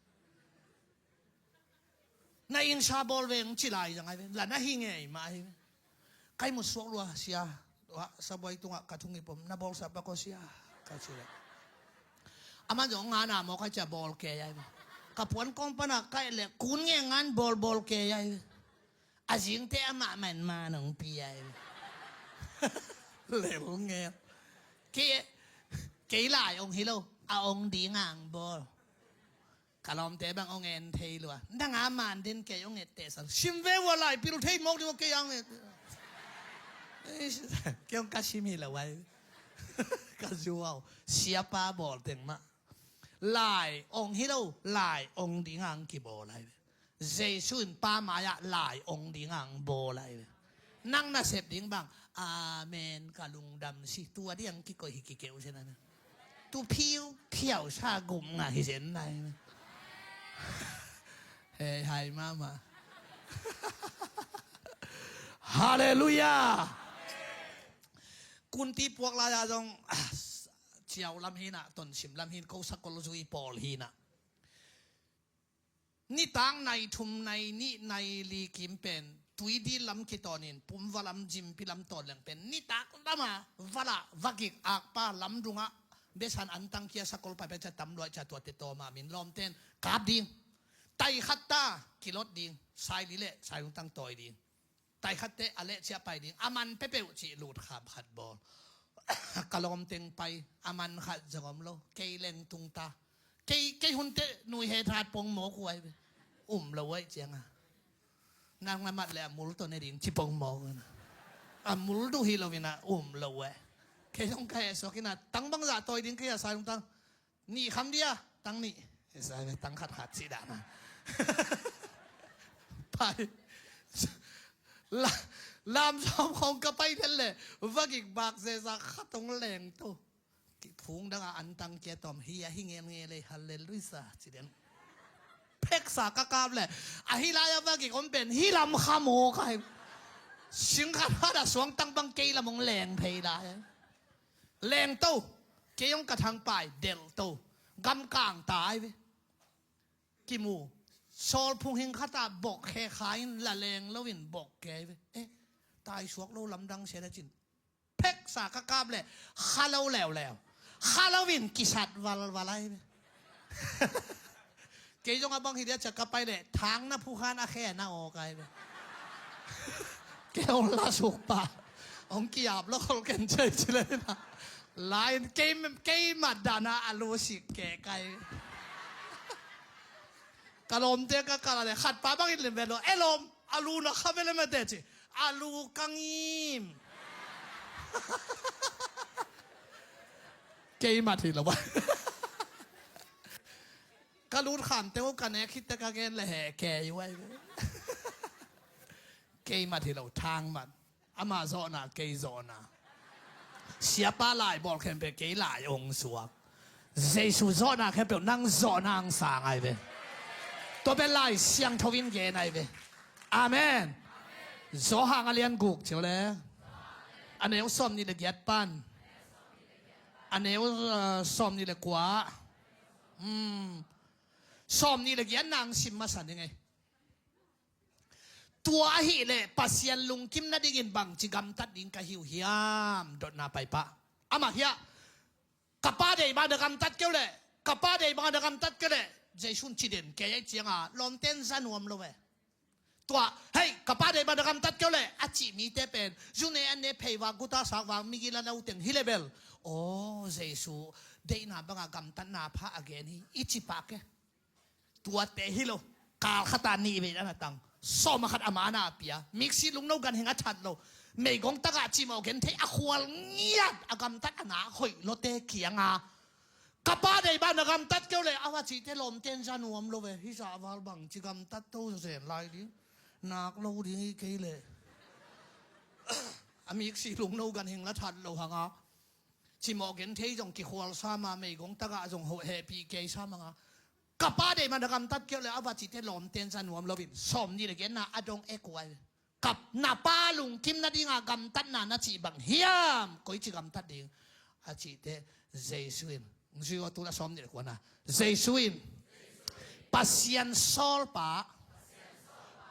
Na ingsa bawl veng ci lai zang ahi ve. La na hi ngei mah ahi ve. Kai mu suak lua sia. Wah, sabuai tungah ka thung i pom na bawlsa pak aw sia, ka ci leh. Aman zong ngana maw ka cia bawl kei ahi ve. Ka puan kawng pana kaih leh kun nge ngan bawl bawl kei ahi ve. A zingte amah man ma nong pi ahi ve. Lel nge. Kei, kei lai ong hi lo. A ong ding ang bawl. Ka lawmte bang ong en thei lua. Nang a man den kei ong etteh sal. Sim ve ua lai pil thei mawk ding ua kei ang et. Kei ong ka sim hi lo ai. Ka zuau. Siapa bawl teng mah. Lai ong hi lo. Lai ong ding ang kibawl ai ve. Jesu in pa mai-ah lai ong ding ang bawl ai ve. Nang nasep ding bang. Amen ka lungdam si. Tua diang kikoih hi kikeu sia na. Tu phiu phiau sa gum ngah hi zen nai. Hei hai mama. Halleluiah. Kunti puak lai-a zong ciau lam hinah tonsim lam hin ko sakol zui pawl hinah. Nitak nai thum nai nih nai li kim pen tuidi lam kitawnin pumva lam zimpi lam tawn leng pen nitak lama vala vagik akpa lamdungah besan antang kia sakol paipai ca tamluai ca tuate tawma min lawmten kap ding. Tai khat ta kilot ding. Saili le sailungtang tawi ding. Tai khatte a leh ciah pai ding a man pepeuh cih lut kham khat bawl. Ka lawm teng pai a man khat zong om lo kei leng tung ta. Kei, kei hunte nui he that pong mawk uh ai ve. Um lo ai cianga nang na mat le a mul tawh ne ding ci pong mawk uh na. A mul duh hi lo ina um lo ai. Kei zong ka he suak ina tang bangzah tawi ding kei a sa lungtang. Nih kham dia tang nih. Tang khat khat cih dahna. Pai. La, Lamsawm khawng ka pai den leh, vagik bak zeza khat hong lengto. Phung danga antang kia tawm hi a hi ngelngel ei, halleluia ci den. Pheksa ka kap leh, ahi lai-a vagik om pen hi lam kha maw ka hi. Singkhat hat a suangtang bang kei lam hong leng phei lai. Lengto. Kei hong ka thangpai delhto. Gamkang tai ve. Kimu. Sawl phung hing khata bok khe kha in la leng loin bok kei ve. Eh, taisuak lo lamdang sia na cin. Pheksa ka kap leh kha lo leuleu. Kha loin kisat valval ai ve. Kei zong a bang hi dia cia ka pai leh thang na phukhan a khe na aw kai ve. Kei hong la suk pa hong kiap lo khol ken cei ci leh na. Lain kei, kei mat dana a lu sik ke kai. Ka lawmte ka kala leh khat pa bangin lim ve lo. E lawm, a lu na kha ve le mate ci. A lu ka ngim. Kei mat hi lo ba. Ka lut khamte uh ka nek khit teh ka gen le he kei uh ai ve. Kei mat hi lo, thang mat. Ama zawhna kei zawhna. Siapa lai bawl khempeuh kei lai hong suak. Jesu zawhna khempeuh nang zawhna hong sang ai ve. Tua pen Lai Siangtho in gen ai ve. Amen. Johan a lian guk ciau le, a neu sawm nih le giat pan a neu, uh, sawm nih le kua. Hmm. Sawm nih le giat nang sim masa ning ei. Tua ahih leh Pasian lungkim nadingin bangci gamtat ding ka hi uh hiam? Dotna paipah. Amah hiah, ka Pa deih bang na gamtat kei uh leh, ka Pa deih bang na gamtat kei uh leh, Jesu'n ci den kei ahih cianga lawmten za nuam lo ve. Tua, hei, ka Pa deih bang na gamtat kei uh leh a cih mite pen zu ne an ne, phei vak, guta sak vak, migil a lo teng hi leh bel, aw, Jesu deihna banga gamtatna pha a gen hi i ci pah ke. Tuate hi lo. Kal khata nih vei dan a tang, sawm a khat a mana a pia, miksi lungno ganhing a that lo, meigong tagah cimawh genthei a khual ngiat a gamtat a nak hoih lote kianga, ka Pa deih bang na gamtat kei uh leh, a va cihte lawmten za nuam lo ve. Hih zahval bangci gamtat to zen lai ding, nak lo ding hi kei leh. A miksi lungno ganhing la that lo hanga, cimawh genthei zong kikhual sa ma, meigong tagah zong hoh hehpih kei sa manga, ka Pa deih bang na gamtat kei uh leh a va cihte lawmten za nuam loin sawm nih le giatna a dong e kuai. Ka, na Pa lungkim nadinga gamtatna na cih bang hiam? Koici gamtat ding a cihte Jesu in, Jesu a tul a sawm nih le kuana, Jesu in, Pasian sawlpa,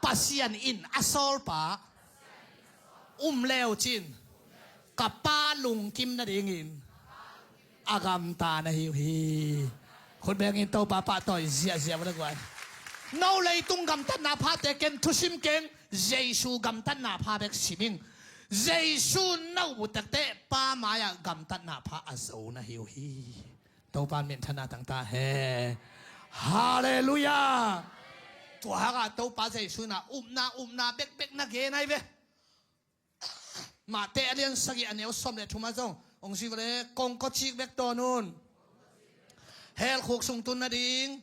Pasian in a sawlpa um leu cin, ka Pa lungkim nadingin a gamta na hi uh hi. Khut bengin Topa pahtawi ziahziah vala guai. No leitung gamtatna phate ken thusim keng, Jesu gamtatna pha bek sim ing. Jesu no butekte Pa mai-ah gamtatna pha a zo na hi uh hi. Topa minthanna tangta he. Halleluia. Tua hanga Topa Jesu na upna, upna bekbek na gen ai ve. Mate a lian sagih a neu sawm le thum ah zong hong zui vale, kongkawcik bek tawn un. Hell khuk sung tun nading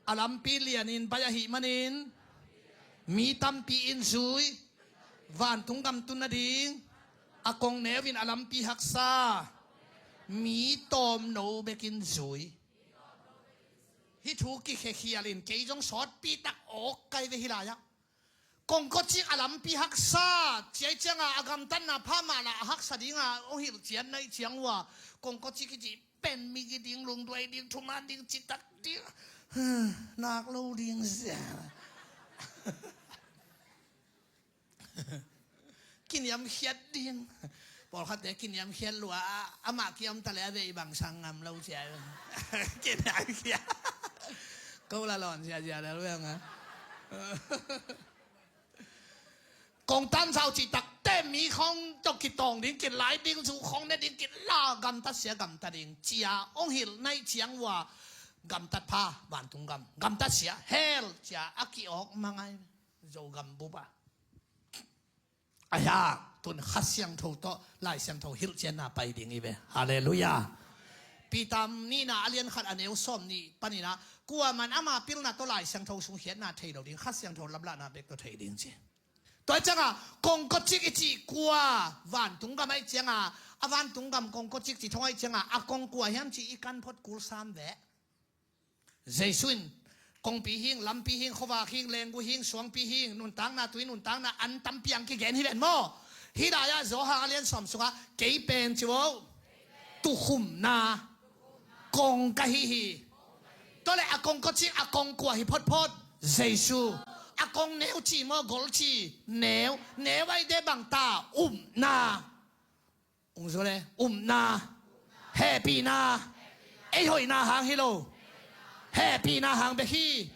a lampi lianin baih ahih manin mi tampi in zui. Vantung gam tun nading a kong neu in a lampi haksa, mi tawmno bekin zui. Hih thu kikhekhialin kei zong sawtpi tak awk kai ve hih lai-ah. Kongkawcik a lampi haksa, ciai cianga a gamtatna pha mah lah a haksa dinga hong hilh cian naih ciang uh a, kongkawcik i cih pen migi ding, lungduai ding, thuman ding, citak ding, nak lo ding zia. Kiniamkhiat ding. Pawlkhatte kiniamkhiat lua a, amah kiam ta le a vei bang sang ngam lo cia. Kiniamkhiat. Ko la lawn cia cia le luang a. Kong tan sau cih takte mi khong tawh kitawng ding, kilai ding, zu khong ne ding, kila gamtat sia gamtat ding cia hong hilh naih ciang uh a, gamtat pha vantung gam, gamtat sia hell cia a ki-awk mangai. Zogam bup a. Ahi hang tun Kha Siangtho tawh Lai Siangtho hilhcianna pai ding hi ve. Halleluia. Peter nihna a lian khat a neu sawm nih panin ah, kuaman ama pilna tawh Lai Siangtho sung khiatna thei lo ding, Kha Siangtho lamlahna bek tawh thei ding ci. Tua hi cianga kongkocik i cih kua, vantung gam ahi cianga, a vantung gam kongkocik cih thong ahi cianga a kong kua hiam cih i kan phot kul sam ve. Jesu in kongpi hing, lampi hing, khuavak hing, lenggu hing, suangpi hing, nuntakna, tui nuntakna, an tampi ang kigen hi ven maw? Hih lai-ah Johan a lian sawm sungah kei pen ci vo, tukhumna kong ka hi hi. Tua le a kong kua ci, a kong kua hi photphot? Jesu. A kong neu ci maw, gol ci? Neu. Neu ahi de bang ta? Upna. Ung zo le, upna, hehpihna, ei hoihna hang hi lo, hehpihna hang bek hi.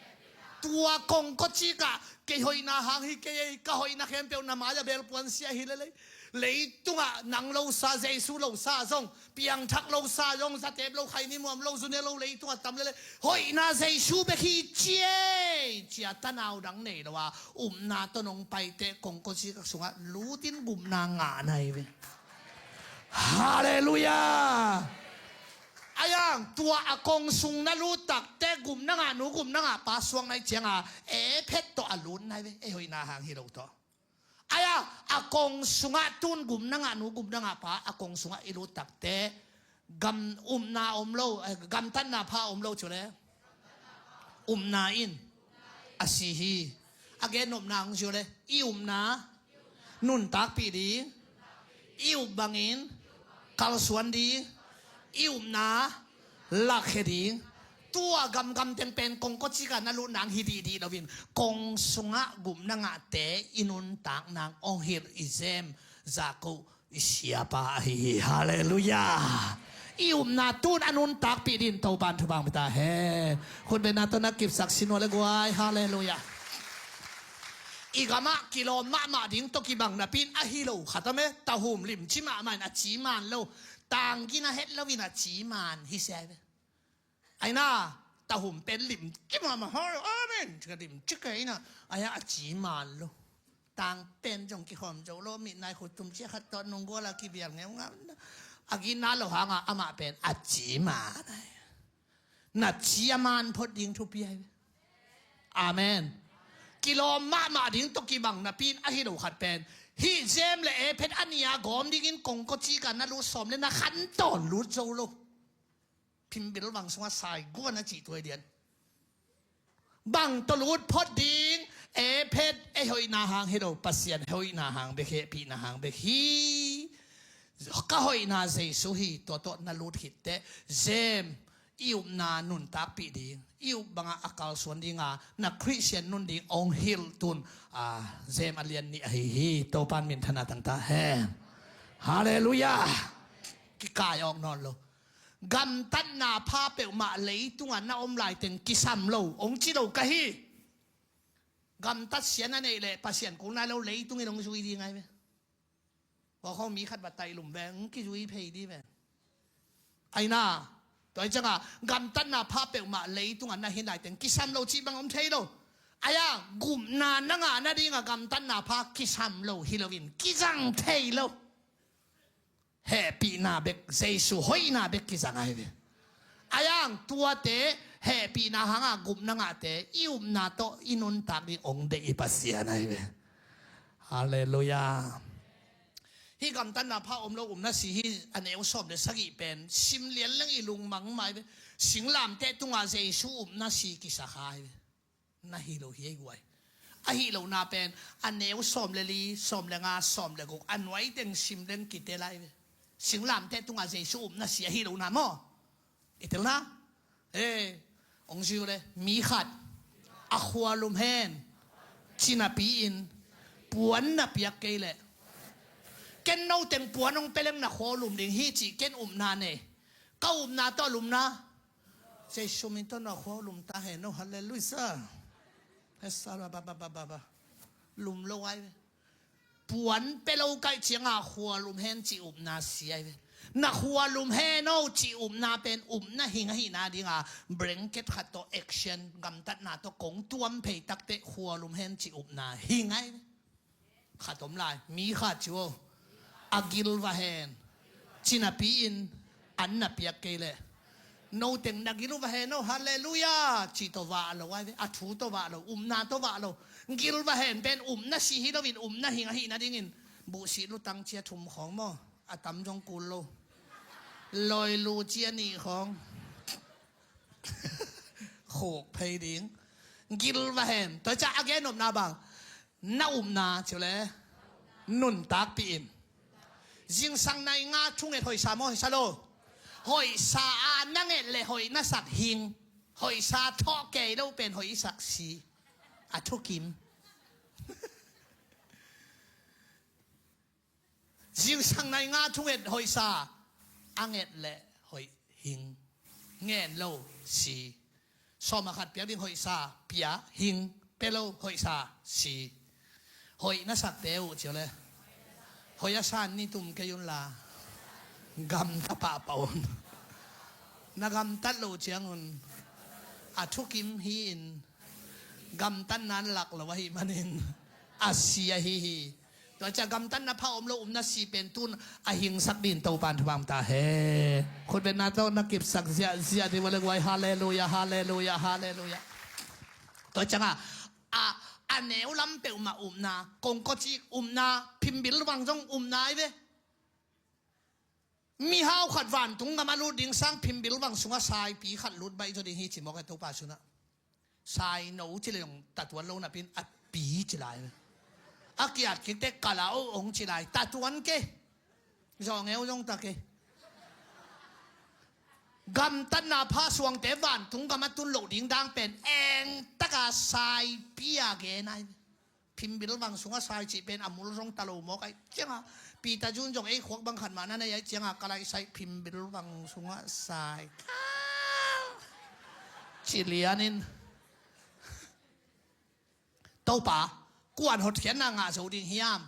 Tua kongkocik ah kei hoihna hang hi kei ei, ka hoihna khempeuh na mai-ah belpuan sia hi lelei. Leitungah nang losa, Jesu losa zong, piangthak losa zong, zatep lo, khaini muam lo, zune lo, leitungah tam lelei. Hoihna Jesu bek hi ci ei, cia tanau dang nei lo a, upna tawh nong paiteh kongkocik sungah lutin gupna ngahna hi ve. Halleluiah. Ayang tua a kong sung na lut takte gupna ngah nu, gupna ngah pa suang nai cianga e phet tawh a lut nai ve, ei hoihna hang hi lo tawh. Ayang a kong sungah tun gupna ngah nu, gupna ngah pa a kong sungah i lut takte gam upna om lo, eh, gamtatna pha om lo cu le. Upna in a si hi. A gennopna hong zio le, i upna nuntakpih ding, i up bangin kalsuan ding, i upna lakkhia ding. Tua gamgam teng pen kongkocik ah na lut nang hi dihdih loin kong sungah gupna ngahte i nuntak nang hong hilh i Jem Jakob i siapa ahi hi. Halleluiah. I upna tun a nuntakpih din Topan thupha hong pia ta hen. Khutbetna tawh na kipsak sin uh le guai. Halleluiah. I gamah kilawm mahmah ding tawh kibang napi in a hi lo khat om e. Tahum limci mahmah in a ci man lo. Tanggin a het loin a ci man hi sia hi ve. Aina, tahum pen limci mahmah hol, amen. Limci kei ina, aia a ci man lo. Tang pen zong kikhawm zo lo, mitnai khutum cia khat tawh nunggual a kibial ngeungau. A gina lo hanga amah pen a ci man. Na ci a man phot ding thupi ahi ve. Amen. Kilawm mahmah ding tawh kibang napi in a hi lo khat pen, hih Jem le e phet a nia gawm dingin kongkocik ah na lut sawm le na khantawn lut zo lo. Phimbil vang sungah saiguan a cih tuai dian. Bang tawh lut phot ding, e phet, ei hoihna hang hi lo, Pasian hoihna hang bek, hehpihna hang bek hi. Ka hoihna Jesu hi, tua tawh na lut khitteh, Jem, i upna nuntakpih ding, i up bangah a kalsuan dinga na Khristian nun ding hong hilh tun, a, Jem a lian nih ahi hi. Topan minthana tangta hen. Halleluiah. Kikai awk nawn lo. Gamtatna pha peuhmah leitungah na om laiteng kisam lo, hong ci lo ka hi. Gamtat sian a neih leh Pasian kul nai lo, leitungin hong zui ding ai ve. Huakhawng mi khat va taih lum ve, hong kizui phei dih ve. Aina, tua hi cianga gamtatna pha peuhmah leitungah na hin laiteng kisam lo cih bang om thei lo. Aia, gupna na ngah nadinga gamtatna pha kisam lo hi loin kizang thei lo. Hehpihna bek, Jesu hoihna bek kizang ahi ve. Ayang tuate hehpihna hanga gupna ngahte i upna tawh i nuntak ding hong deih i Pasian ahi ve. Halleluiah. Hih gamtatna pha om lo upna si hi. A neu sawm le sagih pen sim lian leng i lungmang mai ve. Singlamteh tunga Jesu upna si kisakha ahi ve. Na hi lo hi ei guai. A hi lo na pen a neu sawm le li, sawm le nga, sawm le guk a nuai teng sim leng kitel ahi ve. Singlamteh tunga Jesu upna si a hi lo na maw? I tel na? Eh, hong zui uh le, mi khat a khua lum hen ci napi in puan na piak kei leh, ken no teng puan hong pia leng na khua lum ding hi cih ken upna nei. Ka upna tawh lumna Jesu min tawh na khua lum ta hen no. Halleluiah. Hesa ba ba ba ba ba. Lum lo ai ve. Puan pe lo kaih cianga khua lum hen ci upna si ai ve. Na khua lum hen no ci upna pen upna hing ahihna dinga blanket khat tawh action gamtatna tawh kong tuam phei takte khua lum hen ci upna hing ai ve. Khat om lai, mi khat ci uh a gil va hen ci napi in an na piak kei leh Noteng na gil uh va hen aw, halleluiah, cih tawh vah lo ai ve. A thu tawh vah lo, upna tawh vah lo. Gil va hen pen upna si hi loin upna hing ahih nadingin buhsih lutang cia thum khawng maw, a tam zong kul lo. Loi lu cia nih khawng khuk phei ding. Gil va hen. Tua ciah a gen nopna bang, na upna ci uh le nuntakpih in. Zingsang nai nga thunget hoihsa maw, hoihsa lo? Hoihsa a na nget le hoih na sak hing. Hoihsa thawh kei lo pen hoih i sak si. A thukim. Zingsang nai nga thunget hoihsa a nget le hoih hing. Ngen lo si. Sawm a khat piak ding hoihsa pia hing, pia lo hoihsa si. Hoih na sakte uh ci uh le hoih a san ni tum kei un la gamta pahpah un. Na gamtat loh ciangun a thukim hi-in gamtatna an lak lo ahih manin a si ahi hi. Tua ciah gamtatna pha om lo upna si pen tun a hingsak din Topan thupha ta he. Khutbetna tawh na kipsak ziahziah ding vale guai. Halleluiah, halleluiah, halleluiah. Tua ciangah a, a neu lam peuhmah upna, kongkawcik upna, phimbil vang zong upna ai ve. Mihau khat vantung gam a lut ding sang phimbil vang sungah saipi khat lut baih zaw ding hi ci mawk e Topa sunah. Sai no ci le zong tatuan lo napin a pi ci lai. A kiat kikte kala o ong ci lai tatuan ke. Zawngeu zong ta ke. Gamtatna pha suangte vantung gam a tun loh ding dang pen eng taka saipi a gen ai. Phimbil vang sungah sai cih pen a mul zong ta lo mawk ai cianga Peter Jun zong ei khuak bang khat mah na nei ai cianga ka laih sai phimbil vang sungah sai ci lianin. Topa, kuan hotkhiatna ngah zo ding hiam?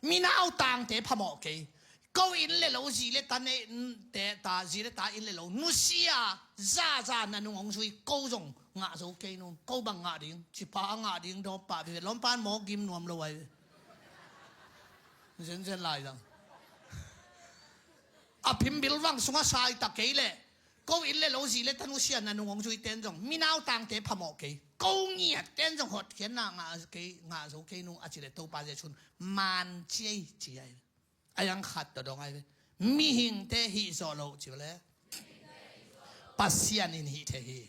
Minau tangte phamawh kei. Ko inn le lo zi le ta nei te ta zi le ta inn le lo nusia zaza na nung hong zui ko zong ngah zo kei nung. Ko bang ngah ding cipa a ngah ding dawmpa vive lawmpan mawk gim nuam lo ai. Zenzen lai zang a phimbil vang sungah sai ta kei leh ko inn le lo zi le ta nusia na nung hong zui ten zong minau tangte phamawh kei. Ko ngiat ten zong hotkhiatna ngah kei, ngah zo kei nung a ci le Topa Jesu'n man ci ei ci ai. A yang khat tawh dong ai ve. Mihingte hih zawh loh ci le Pasian in hih thei hi.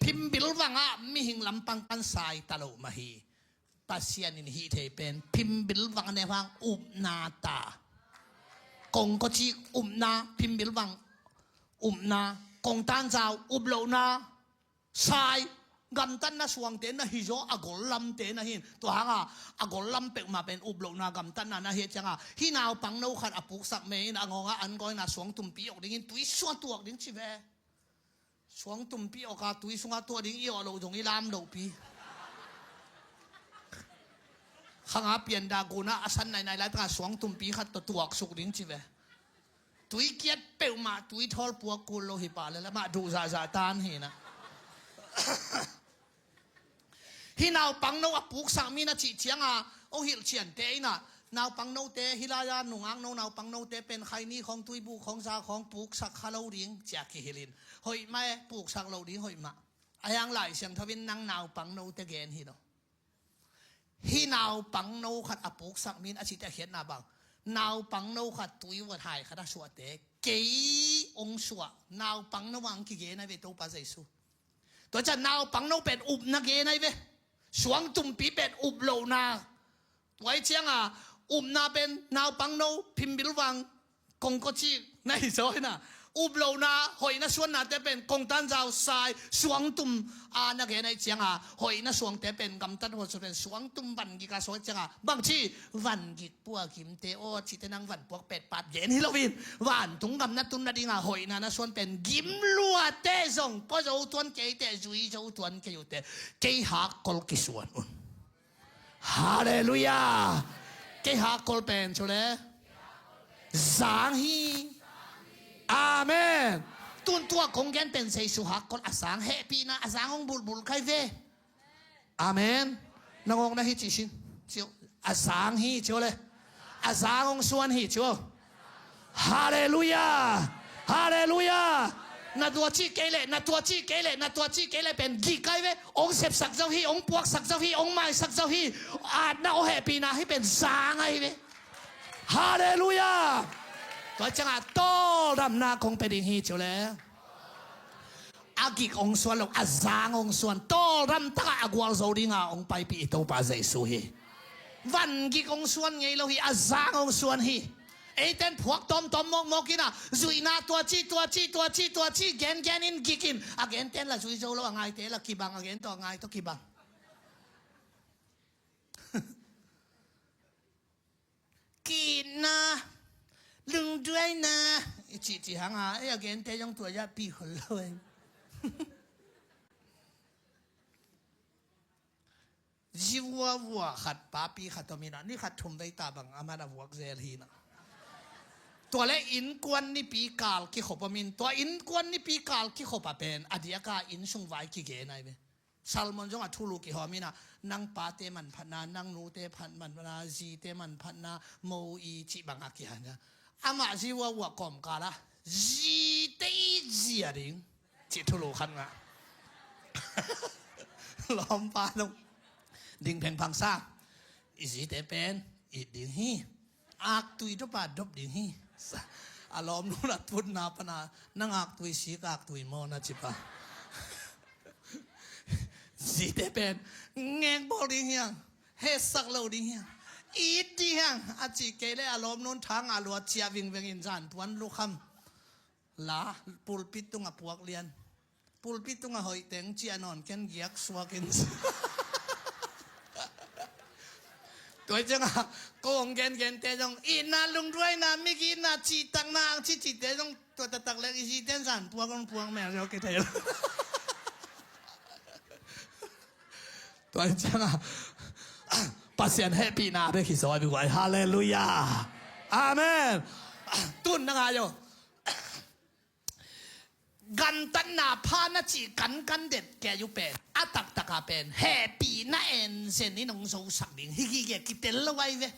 Phimbil vangah mihing lampang pan sai ta loh mah hi. Pasian in hih thei pen phimbil vang a ne vang upna ta. Kongkawcik upna, phimbil vang upna, kongtanzau uplohna, sai gamtatna suangte na hi zaw a gollamte na hin. Tua hanga a gollam peuhmah pen uplohna gamtatna na hi cianga hih naupang no khat a puksak me in a ngawnga an gawina suang tumpi awk dingin tui sua tuak ding ci ve. Suang tumpi awka tui sunga tuah ding i awh loh zong i lam lohpi. Khanga pianda guna a san nainai laitaka suang tumpi khat tawh tuaksuk ding ci ve. Tui kiat peuhmah tui thawl puak kul lo hi pah le lamah duh zahzah tan hi na. Hih naupang no a puksak mi na cih cianga hong hilh ciante inah naupang note hih lai-a nungak no naupang note pen khaini khawng tuibu khawng za khawng puksak kha lo ding cia kihilhin hoih mah e puksak lo ding hoih mah. A hiang Lai Siangtho in nang naupang note gen hi lo. Hih naupang no khat a puksak min a cite a khiatna bang naupang no khat tui uat hai khat a suahte kei hong suah naupang no ang kigen a ve Topa Jesu. Tua ciah naupang no pen upna gen ai ve. Suang tumpi pen up lohna. Tuai cianga upna pen naupang no phimbil vang kongkawcik na hi zaw hina. Up lohna hoihna suannate pen kongtanzau sai suang tum a na gen ai cianga hoihna suangte pen gamtat huat suat pen suang tum vangik a suak cianga bangci vangik puakimte aw cite nang van puak petpat gen hi loin vantung gam na tun nadinga hoihna na suan pen gim luate zong pua zo tuan keite zui zo tuan kei uhte kei hakkol kisuan un. Halleluiah. Kei hakkol pen cule zang hi. Amen. Tuntua kong gen pen Jesu hakkol a zang hehpihna a zang hong bulbul kai ve. Amen. Nangawkna hi ci sin. Ciu. A sang hi ciu le. A sang hong suan hi ciu. Halleluiah. Halleluiah. Na tua cih kei leh, na tua cih kei leh, na tua cih kei leh pen gik ai ve. Hong sepsak zo hi, hong puaksak zo hi, hong maisak zo hi. Atna, hong hehpihna hi pen zang ai ve. Halleluiah. Tua ciangah tawldamna kong pia ding hi ci uh leh, a gik hong suan lo, a zang hong suan, tawldam takah a gualzo dinga hong paipih i Topa Jesu hi. Van gik hong suan ngei lo hi, a zang hong suan hi. Eiten phuak tawmtawm mawkmawk inah, zuihna tua ci, tua ci, tua ci, tua ci, gengen in gik in, a genten la zui zo lo, a ngaite la kibang, a gen tawh a ngai tawh kibang. Ki-itna, lungduaina i cihcih hanga, ei, a gente zong tua zah pi khol lo ei. Zi vuavua khat, papi khat om inah, ni khat thum vei ta bang a man a vuak zel hi inah. Tua le innkuan nipi kal kikhop om in, tua innkuan nipi kal kikhop a pen a diaka inn sung vai kigen ai ve. Salmon zong a thulu kihawm inah, nang pate manphatna, nang nute phat manphatna, zite manphatna, mo i cih bangah kihan a. Amah zi vuavua kawmkal a, zite i zia ding cih thulu khat ngah. Lawmpa zong ding phengphang sa. I zite pen it ding hi. Aktui dopa dop ding hi. A lawmnu a tutna pana, nang aktui sik aktui maw na cipa. Zite pen ngekbawl ding hiang, hetsak lo ding hiang, it ding hiang a cih kei leh a lawmnun thang a luat ciah vingveng in zan puan lukham. La, pulpit tungah puak lian. Pulpit tungah hoih teng ciah nawn ken giak suak in. Tua ciangah ko hong gengente zong itna, lungduaina, migitna, cihtakna, ang cihcihte zong tua taktak leng i ziten zan puak hong puak mel zong kithei lo. Tua ciangah Pasian hehpihna bek hi zaw a biguai. Halleluiah. Amen. Tun na ngai aw. Gamtatna pha na cih kankan det kei uh pen a taktaka pen hehpihna enzen in hong zosak ding hi gige kitel lo ai ve.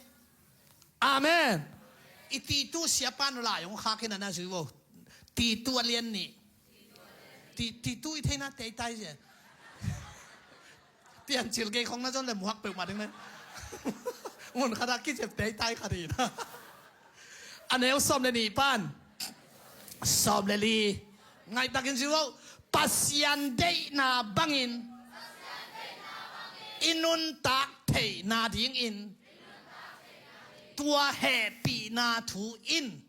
Amen. I Titu siapa nu lai hong khak in a na zui vo. Titu a lian nih. Ti, Titu i theina teitai zia. Piancil gei khong na zon le muak peuhmah ding le. Ngun khata kicep teitai khat hi na. A neu sawm le nih pan sawm le li ngaihtakin zui vo. Pasian deihna bangin i nuntak theihna dingin tua hehpihna thu in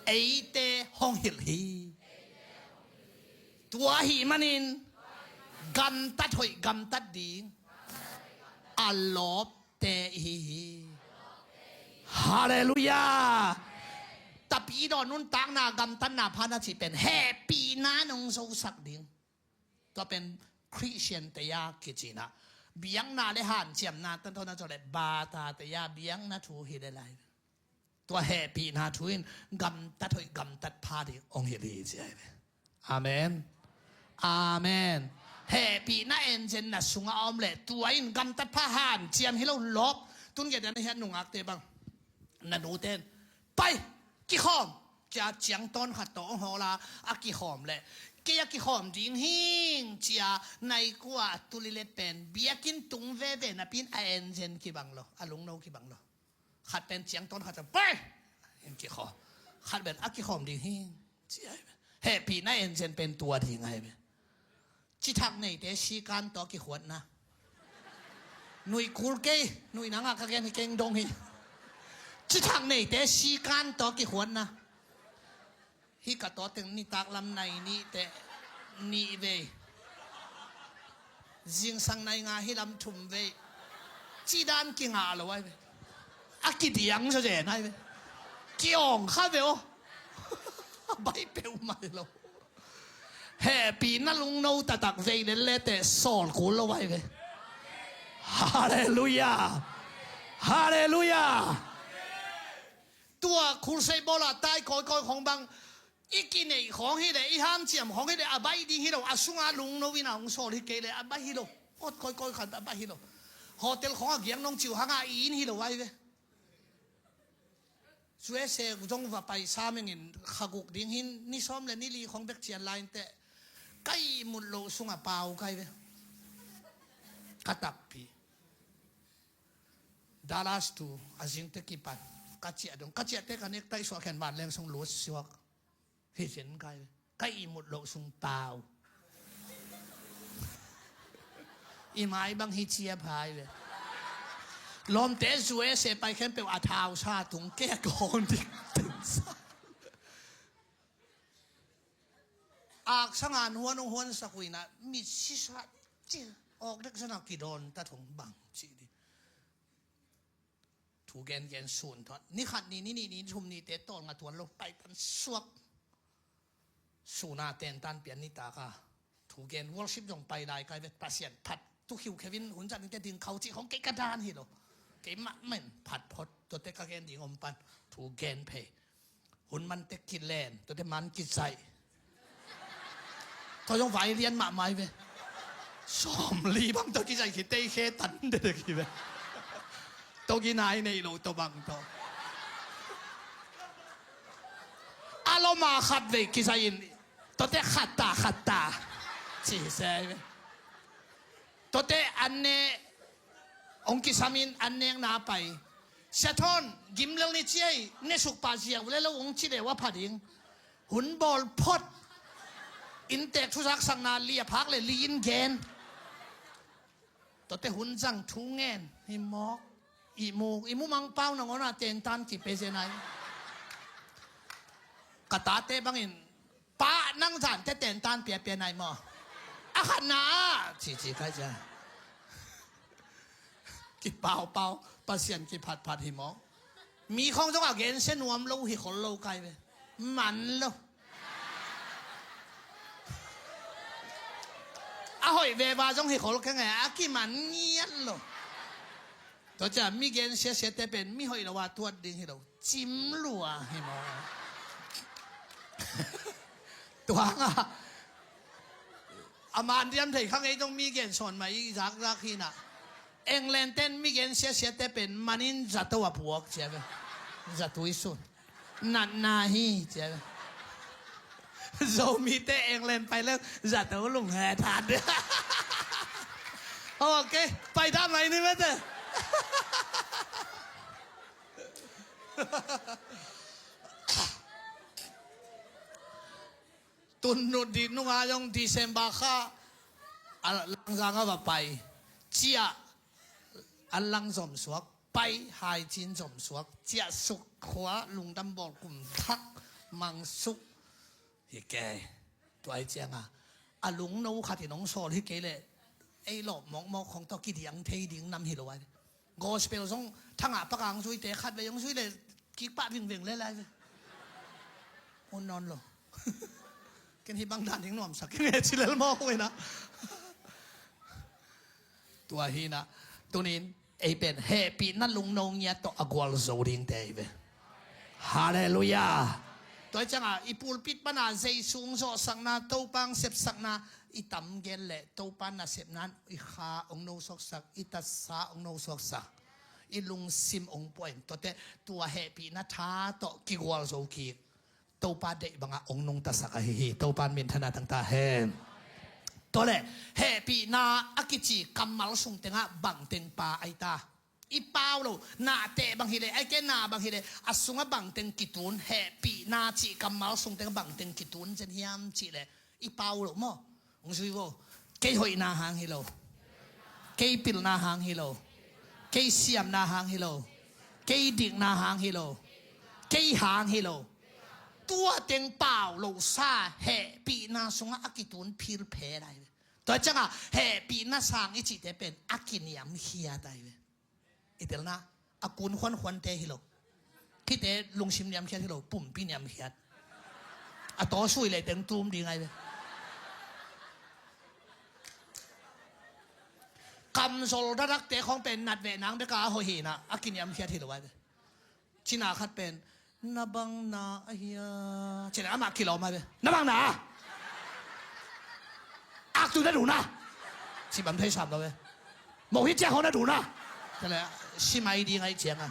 eite hong hilh hi. Tua ahih manin gamtat hoih gamtat ding a lawpte ihi hi. Halleluiah. Tapidaw nuntakna gamtatna pha na cih pen hehpihna nong zosak ding. Tua pen Christian te a kici na, biakna le hanciamna tan thawn a cawh le bata te a biakna thu hi le lai. Tua hehpihna thu in gamtat hoih gamtat pha ding hong hilh hi ci ahi ve. Amen. Amen. Hehpihna enzen na sungah a om leh tua in gamtat pha hanciam hi lo lawp. Tun gen na hiat nungakte bang na nute in pai kikhawm cia ciangtawn khat tawh hong hawla a kikhawm leh kei a kikhawm ding hing cia naikua a tulilet pen biakinn tung veve napi in a enzen kibang lo, a lungno kibang lo. Khat pen ciangtawn khat cia pai in kikhawm, khat pen a kikhawm ding hing cia. Hehpihna enzen pen tua ding ahi ve. Cithak neite sikan tawh kikhuatna. Nuih kul kei, nuih nangah ka gen hi keng dong hi. Cithak neite sikan tawh kikhuatna. Hi ka tawh teng nitak lam nai nih teh nih vei. Zingsang nai nga hi lam thum vei. Cidan kingah lo ai ve. A kidiang zazen ai ve. Kiawng kha ve aw. Bai peuhmah lo. Hehpihna lungno taktak vei lel le teh sawl kul lo ai ve. Halleluiah. Halleluiah. Tua khulsei bawla tai kawikawi khong bang i kineih khong hi le i hanciam khong hi le a baih ding hi lo, a sunga lungno in a hong sawl hi kei le a baih hi lo. Awt kawikawi khat a baih hi lo. Hotel khong a giang nong ciu hanga i in hi lo ai ve. U S A zong va pai sam ing in, kha guk ding hi in, ni sawm le ni li khong bek cian lai inteh, ka ihmut loh sungah pau kai ve. Ka takpi. Dallas tu a zingte kipan ka ciah dong, ka ciahte ka necktie suah khen vanleng sung lut suak. Hi zin kai ve. Ka ihmut loh sung pau. I mai bang hi ciap hai ve. Lawmte U S A pai khempeuh a thau sa tung, kei a kawng dik tung sa. Ak sanga nuan ung huan sak uina, mi sisa ci awk dek sana kidawn ta thong bang ci di. Thu gen gen sun thon. Ni khat ni, ni nih ni, thum ni te tawl nga tuan lo, pai pan suak. Suna ten tan pian ni taka. Thu gen worship zong pai lai kai ve, Pasian phat. Tu khiu khevin hun zat ni te ding khau ci khong kei ka dan hi lo. Kei mah men phat phot, tote ka gen ding om pan. Thu gen phei. Hun man te kilen, tote man kizaih. Tua zong vai lian mahmah hi ve. Sawm li bang tua kizaih khitei khe tan dede hi ve. Tua ginai nei lo tua bang tua. A loma khat vei kizaih in, tote khat ta, khat ta. Ci se hi ve. Tote an ne, ong kisam in an nek na pai. Sia Thon, gimlel ni ciai, ne suk pa ziau le lo ong ci le wa pha ding. Hun bawl phot. Inntek thuzak sakna li a phak le li in gen. Tote hun zang thu ngen. Hi mawk. I mu, i mu mang pau na ngona ten tan kipe zen ai. Ka tate bangin, pa nang zan te ten tan pia pia nai maw. A khat na a, ci ci kai cia. Kipaupau, Pasian kiphatphat hi maw. Mi khong zong a gensia nuam lo hi khol lo kai ve. Man lo. A hoih veva zong hi khol keng e, a kiman ngiat lo. Tua cia mi gensia siate pen mi hoih lo a tuat ding hi lo. Cim lua hi maw. Tuang a. A man diam thei khang ei zong mi gen sawn mah i zakzak hi na. England ten mi gensia siate pen manin zato a puak cia ve. Zatui sun. Natna hi cia ve. Zomite England pai leng zato lung he than. Ok, pai ta mai ni mete. Tun nu di nunga zong December kha a langzang a va pai. Cia an lang zom suak, pai hai cin zom suak, cia suk khua lungdam bawl kum thak mang suk. Hi kei, tuai cianga a lungno khat in hong sawl hi kei leh ei lawp mawkmawk khong tawh kidiang thei ding nam hi lo ai. Gospel zong thangah pakang zuite khat vei hong zui le kikpah vingveng le lai ve. Un nawn lo. Ken hi bang dan ding nuamsak kei nge ci lel mawk uh hi na. Tua hi na. Tunin ei pen hehpihna lungno ngiat tawh a gualzo dingte hi ve. Halleluiah. Tua hi cianga i pulpit pana Jesu hong zawhsakna, Topa hong sepsakna i tam gen leh Topa nasepna in i kha hong nosuaksak, i tatsa hong nosuaksak, i lungsim hong puain tuate tua hehpihna tha tawh kigualzo kik. Topa deih bangah hong nungtasak ahi hi. Topa in minthanna tangta hen. Tuale hehpihna a kici kammal sung tengah bangteng pa aita. I pau lo, nahteh bang hileh, aike na bang hileh, a sungah bangteng kitun, hehpihna cih kammal sung tengah bangteng kitun zen hiam cihleh i pau lo maw? Hong zui vo. Kei hoihna hang hi lo. Kei pilna hang hi lo. Kei siamna hang hi lo. Kei dikna hang hi lo. Kei hang hi lo. Tua teng pau lo sa hehpihna sungah a kitun phirphe lai ve. Tua ciangah hehpihna sang i cihte pen a kiniamkhiat ai ve. I telna a kun khuankhuante hi lo. Khite lungsim niamkhiat hi lo, pumpi niamkhiat. A tawsui le teng tum ding ai ve. Kamzol dadakte khawng pen nat ve nang beka a hoih hina a kiniamkhiat hi lo ai ve. Cina khat pen na bang na a hia cina amah kilawm ai ve. Na bang na a aktu na duna. Cibam thei sam lo ve. Moh hi ciang hona duna. Tale simai ding ai cianga.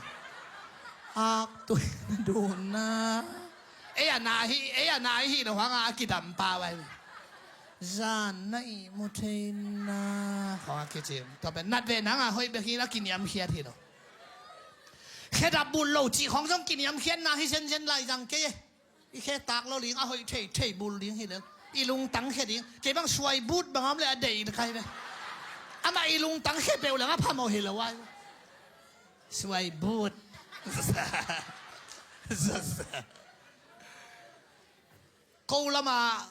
Aktui na duhna. Ei a na hi, ei a na hi lo hang a kidam pau ai. Zan na ihmu theina khawng a kici. Tua pen nat ve nang a hoih bek hi na kiniamkhiat hi lo. Khedap bulh lo cih khawng zong kiniamkhiatna hi zenzen lai zang kei e. I khe tak lo ding a hoih thei thei bulh ding hi lo. I lungtang khe ding. Kei bang suai but bang om le a dei kai ve. Amah i lungtang khe peuh leng a phamawh hi lo ai. Suai but. Ko lama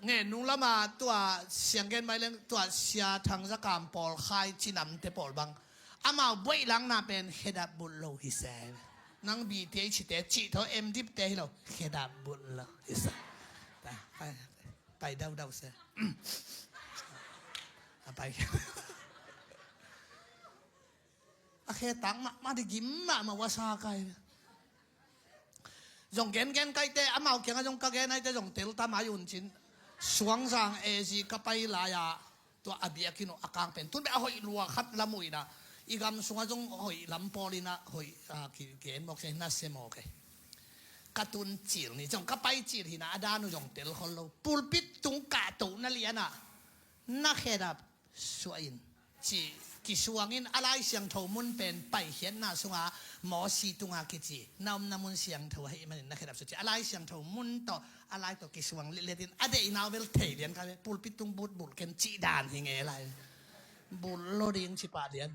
ngen nung lama tua siang gen mai leng tua Sia Thang Za Kam pawl khai cinamte pawl bang amau buaih langna pen khedap bulh lo hi se. Nang B T H te cih tho M Dip te hi lo khedap bulh lo hi se. Pai, pai daudau se. A pai. A khe tak mahmah di gim mahmah ua sa kai. Zong gengen kaite amau kiangah zong ka gen aite zong tel ta mai un cin. Suangzang A Z ka pai lai-ah tua a biakinn uh a kang pen tun beh a hoih lua khat lam uh inah i gam sungah zong hoih lam pawl inah hoih a kigen mawk se na se mawk e. Ka tun cil ni zong ka pai cil hinah a dan uh zong tel khol lo. Pulpit tung kahtohna lianah na khedap suah in cih kisuangin a Lai Siangtho mun pen paikhiatna sunga Mawsi tunga kici na omna mun siangtho ahih manin na khedap suah cih a Lai Siangtho mun tawh a lai tawh kisuang letletin a deihna uh bel thei lian kha ve. Pulpit tung but bulh ken cih dan hi ngei lai. Bulh lo ding ci pah lian.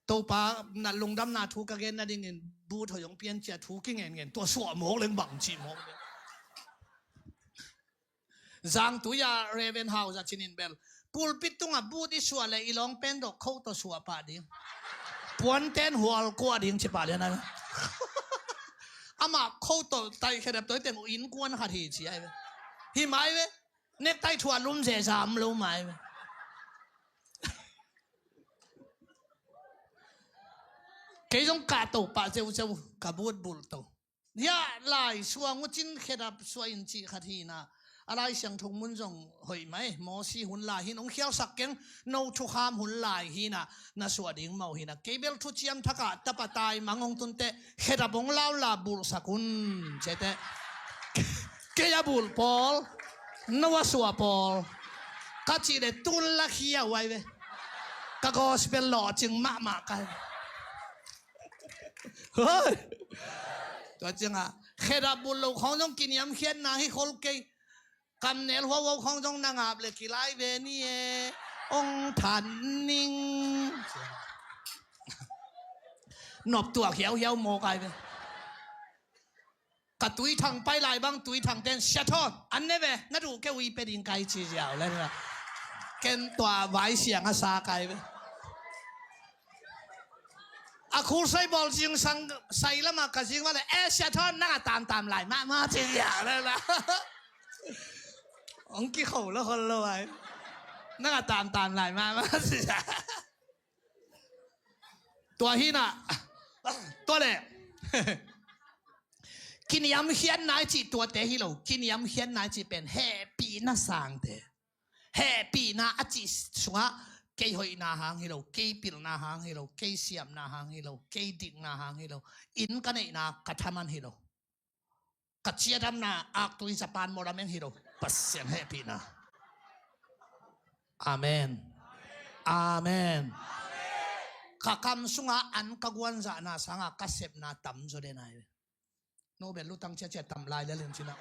Topa na lungdamna thu ka gen nadingin but hoih hong pian cia thu kingen ngen tua suah mawk leng bang cih mawk leng. Zangtui-a Reverend Hau Za Cin in bel pulpit tungah but i suah le i lawng pen dawh kho tawh suah pah ding. Puanten hual kuah ding ci pah lian ai. Amah kho tawh taih khedap tawi teng uh innkuan khat hi ci ai ve. Hi mai ve. Nektai thuah lum zeza om lo mai ve. Kei zong kahto pah zeuzeu ka but bulh to. Hiah lai suang uh cin khedap suah in cih khat hinah a Lai Siangtho mun zong hoih mai. Mawsi hun lai hin hong khialsak keng no thukham hun lai hinah na suah ding mawh hinah kei bel thuciam thakah tapa taimang hong tunteh khedap hong laula bulhsak un ciateh. Kei a bulh pawl no a suah pawl ka cih le tun la khia uh ai ve. Ka gospel lawhcing mahmah kai. Hoi. Tua ciangah khedap bulh lo khawng zong kiniamkhiatna hi khol kei. Kamnel huauhuau khawng zong na ngap le kilai ve ni e. Ong than ning. Nop tuak hiauhiau maw kai ve. Ka Tuithang pai lai bang Tuithang ten Sia Thawn an ne ve na duh keu i pe ding kai ci ziau le. Ken tua vai siang a sa kai ve. A khulsai bawl zingsang sai lama ka zing vale e Sia Thawn nang a tamtam lai mahmah ci ziau le la. Ong kikho lo hol lo ai. Nang a tamtam lai mahmah ci ziau. Tua hinah tua le kiniamkhiatna i cih tuate hi lo. Kiniamkhiatna i cih pen hehpihna sangte. Hehpihna a cih sungah kei hoihna hang hi lo, kei pilna hang hi lo, kei siamna hang hi lo, kei dikna hang hi lo, inn ka neihna ka thaman hi lo. Ka ciadamna aktui Japan mawlameng hi lo. Pasian hehpihna. Amen. Amen. Ka kam sungah an ka guanzahna sangah ka sepna tam zaw den ai. Nobel lutang ciacia tam lai lel in cina.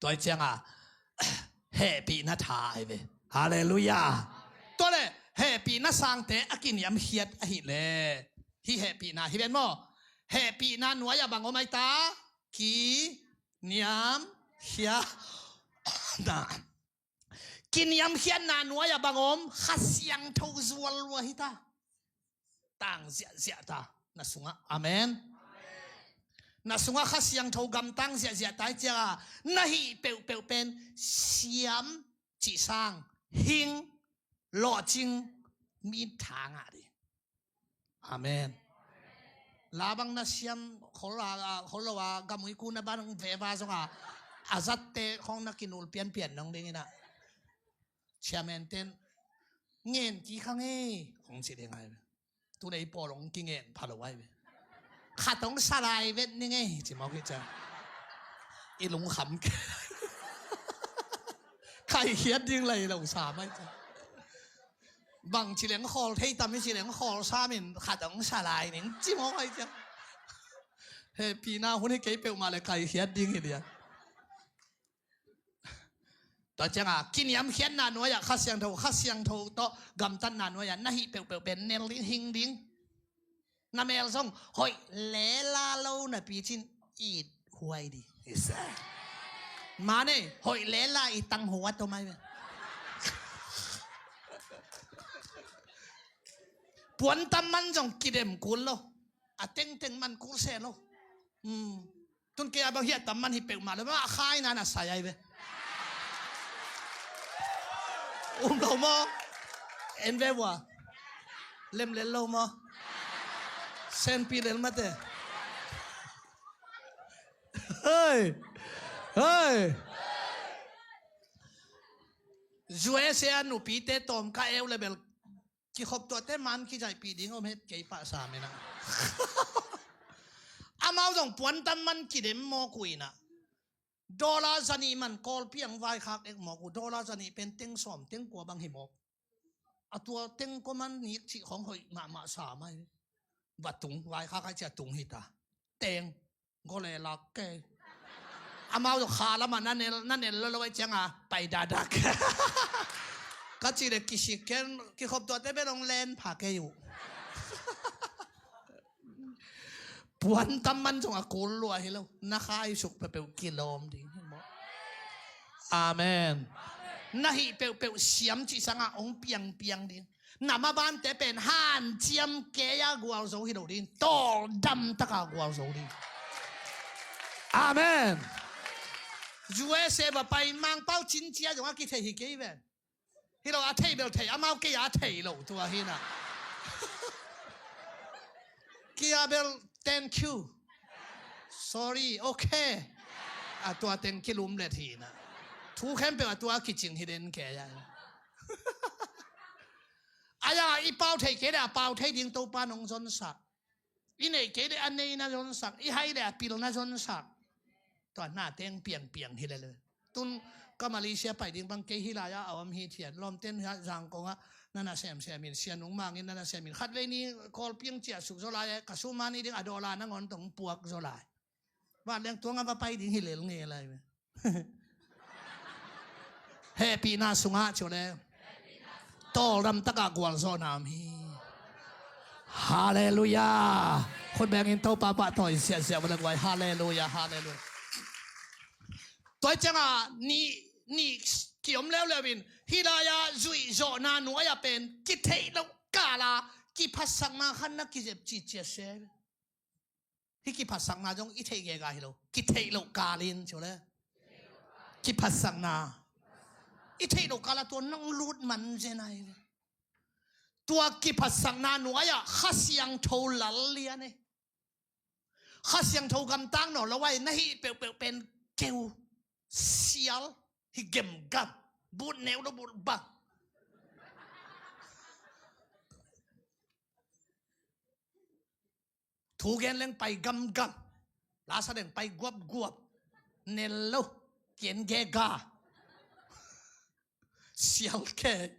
Tua i cianga hehpihna tha ai ve. Halleluiah. Tua le hehpihna sangte a kiniamkhiat ahi le. Hi hehpihna hi ven maw? Hehpihna nuai-ah bang om ai ta? Kiniamkhiatna. Kiniamkhiatna nuai-ah bang om? Kha Siangtho zual lua hi ta. Tang ziahziah ta na sungah. Amen. Na sungah Kha Siangtho gamtang ziahziah ta i cianga na hih peuhpeuh pen siam cih sang hing lawhcing mi tha ngah ding. Amen. La bang na siam khol a, a, khol lo a, gamui ku na bang veva zonga a zatte khong na kinul pianpian nong ding ina. Chairman ten Ngen kik hang e, hong ci ding ai ve. Tunei pawl hong kingen pha lo ai ve. Khat hong sa lai vet ning e, ci mawk hi ciang. I lungkham kei. Kaikhiat ding lai lo sa mai ciang. Bang ci leng khawl thei tam i ci leng khawl sam in khat hong sa lai ning ci mawk ai ciang. Hehpihna hun hi kei peuhmah le kaikhiat ding hi lian. Tua cianga kiniamkhiatna nuai-ah Kha Siangtho, Kha Siangtho tawh gamtatna nuai-ah na hih peuhpeuh pen nel ding, hing ding. Na mel zong hoih lela lo napi cin it huai ding. Mane hoih lela i tang huat om ai ve. Puantam man zong kidem kul lo. A tengteng man kul se lo. Hmm. Tun kei a bang hiah tam man hi peuhmah lo, mah a khai na na sai ai ve. Um lo maw? En ve vua. Lemlel lo maw? Senpi lel mate. Hei! Hei! U S A nupite tawm ka eu le bel kikhop tuahte man kizaihpih ding om het kei pah sa mena. Amau zong puantam man kidem mawk uh inah. Dollar zanih man Kawlpi ang vaikhak ek mawk uh. Dollar zanih pen teng sawm teng kua bang hi mawk. A tua teng kua man nik cih khong hoih mahmah sa mai. Va tung vaikhak ai cia tung hita. Teng gole lak kei. Amau zong kha lamah na nel, na nel lo lo ai cianga pai dadak. Ka cih le kisik ken kikhop tuahte pen hong len pha kei uh. Puantam man zong a kul lua hi lo. Na khai suk peuhpeuh kilawm ding hi maw? Amen. Na hih peuhpeuh siam cih sangah hong piangpiang ding. Na mabante pen hanciam kei-a gualzo hi lo ding. Tawldam taka gualzo ding. Amen. U S A va pai Mangpau cincia zong a kithei hi kei ve. Hi lo a thei bel thei, amau kei a thei lo tua hi na. Kia bel thank you. Sorry, okay. A tua teng kilum let hi na. Thu khempeuh a tua kicing hi den kei a. Aya i pau thei kei le a pau thei ding Topa nong zonsak. I neih kei le a neina zonsak, i hai le a pilna zonsak. Tua na teng piangpiang hi lele. Tun ka Malaysia pai ding bang kei hi lai-a a om hi thian. Lawmten hi a Zangkong ah nana semsem in, Sianung Mang in nana sem in. Khatvei ni Kawlpi ang ciah suk zaw lai-a ka suma ni ding a dawla nangawn tong puak zaw lai. Van leng tuang a va pai ding hi lel nge lai ve. Hehpihna sungah cu le tawldam takah gualzawhna om hi. Halleluiah. Khut bengin Topa pahtawi siahsiah vala guai. Halleluiah, halleluiah. Tua ciangah nih, nih kiom leuleu in hih lai-ah zuihzawhna nuai-ah pen kitheih loh kala kiphatsakna khan na kizep cihcia se. Hih kiphatsakna zong i theih gega hi lo. Kitheih loh kalin cu le kiphatsakna i theih loh kala tua nong lut man zen ahi ve. Tua kiphatsakna nuai-ah Kha Siangtho lal lian e. Kha Siangtho gamtang naw lo ai na hih peuhpeuh pen keu sial hi gemgam. But neu lo but bang. Thu gen leng pai gamgam. Lasa deng pai guapguap. Nel lo. Kien gega. Sial kei.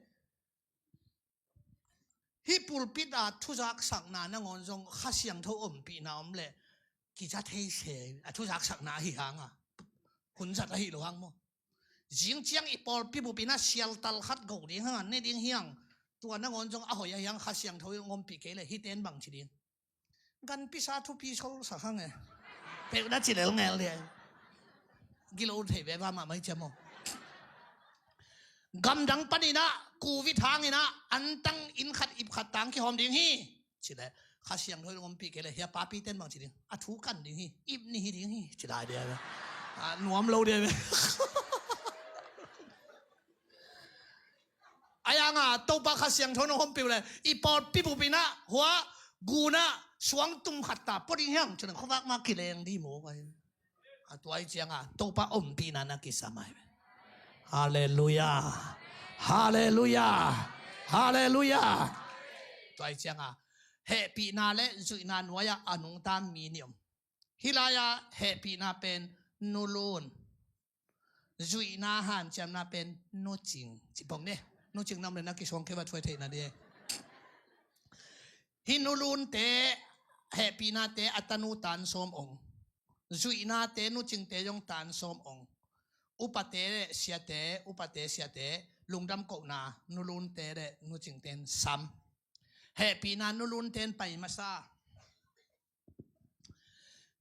Hih pulpit a thuzaksakna nangawn zong Kha Siangtho ompihna om leh kiza thei se a thuzaksakna ahi hanga hun zat ahi lo hang maw? Zing ciang i pawlpi bup inah sialtal khat go ding hanga ne ding hiang tua nangawn zong a hoih ahi hang Kha Siangtho in ompih kei leh hih ten bang ci ding. Ganpisa thupi solsak hang e. Peuh na ci lel ngel dia. Gilo thei ve va mah mai cia maw? Gamdang paninah covid hanginah antang inn khat ip khat tang kihawm ding hi. Ci le Kha Siangtho in ompih kei le hia papi ten bang ci ding a thu kan ding hi. Ip ni hi ding hi ci lai dia ve. A nuam lo dia ve. Ayanga Topa Kha Siangtho nong hompih uh le i pawlpi bup inah hua gunah suang tum khat ta pua ding hiang cun khuavak ma kileng di maw pai. A tuai cianga Topa ompihna na kisam ai. Halleluiah. Halleluiah. Halleluiah. Tua hi cianga hehpihna le zuihna nuai-ah a nungta mi nih om. Hih lai-ah hehpihna pen nulun, zuihna hanciamna pen nucing. Cipong ne, nucing nam le na kisuang kei va thuai theihna dih. Hih nulunte, hehpihnate a tanu tan sawm ong. Zuihnate, nucingte zong tan sawm ong. Upate le siate, upate siate, lungdam kohna nulunte le nucingten sam. Hehpihna nulunten pai masa.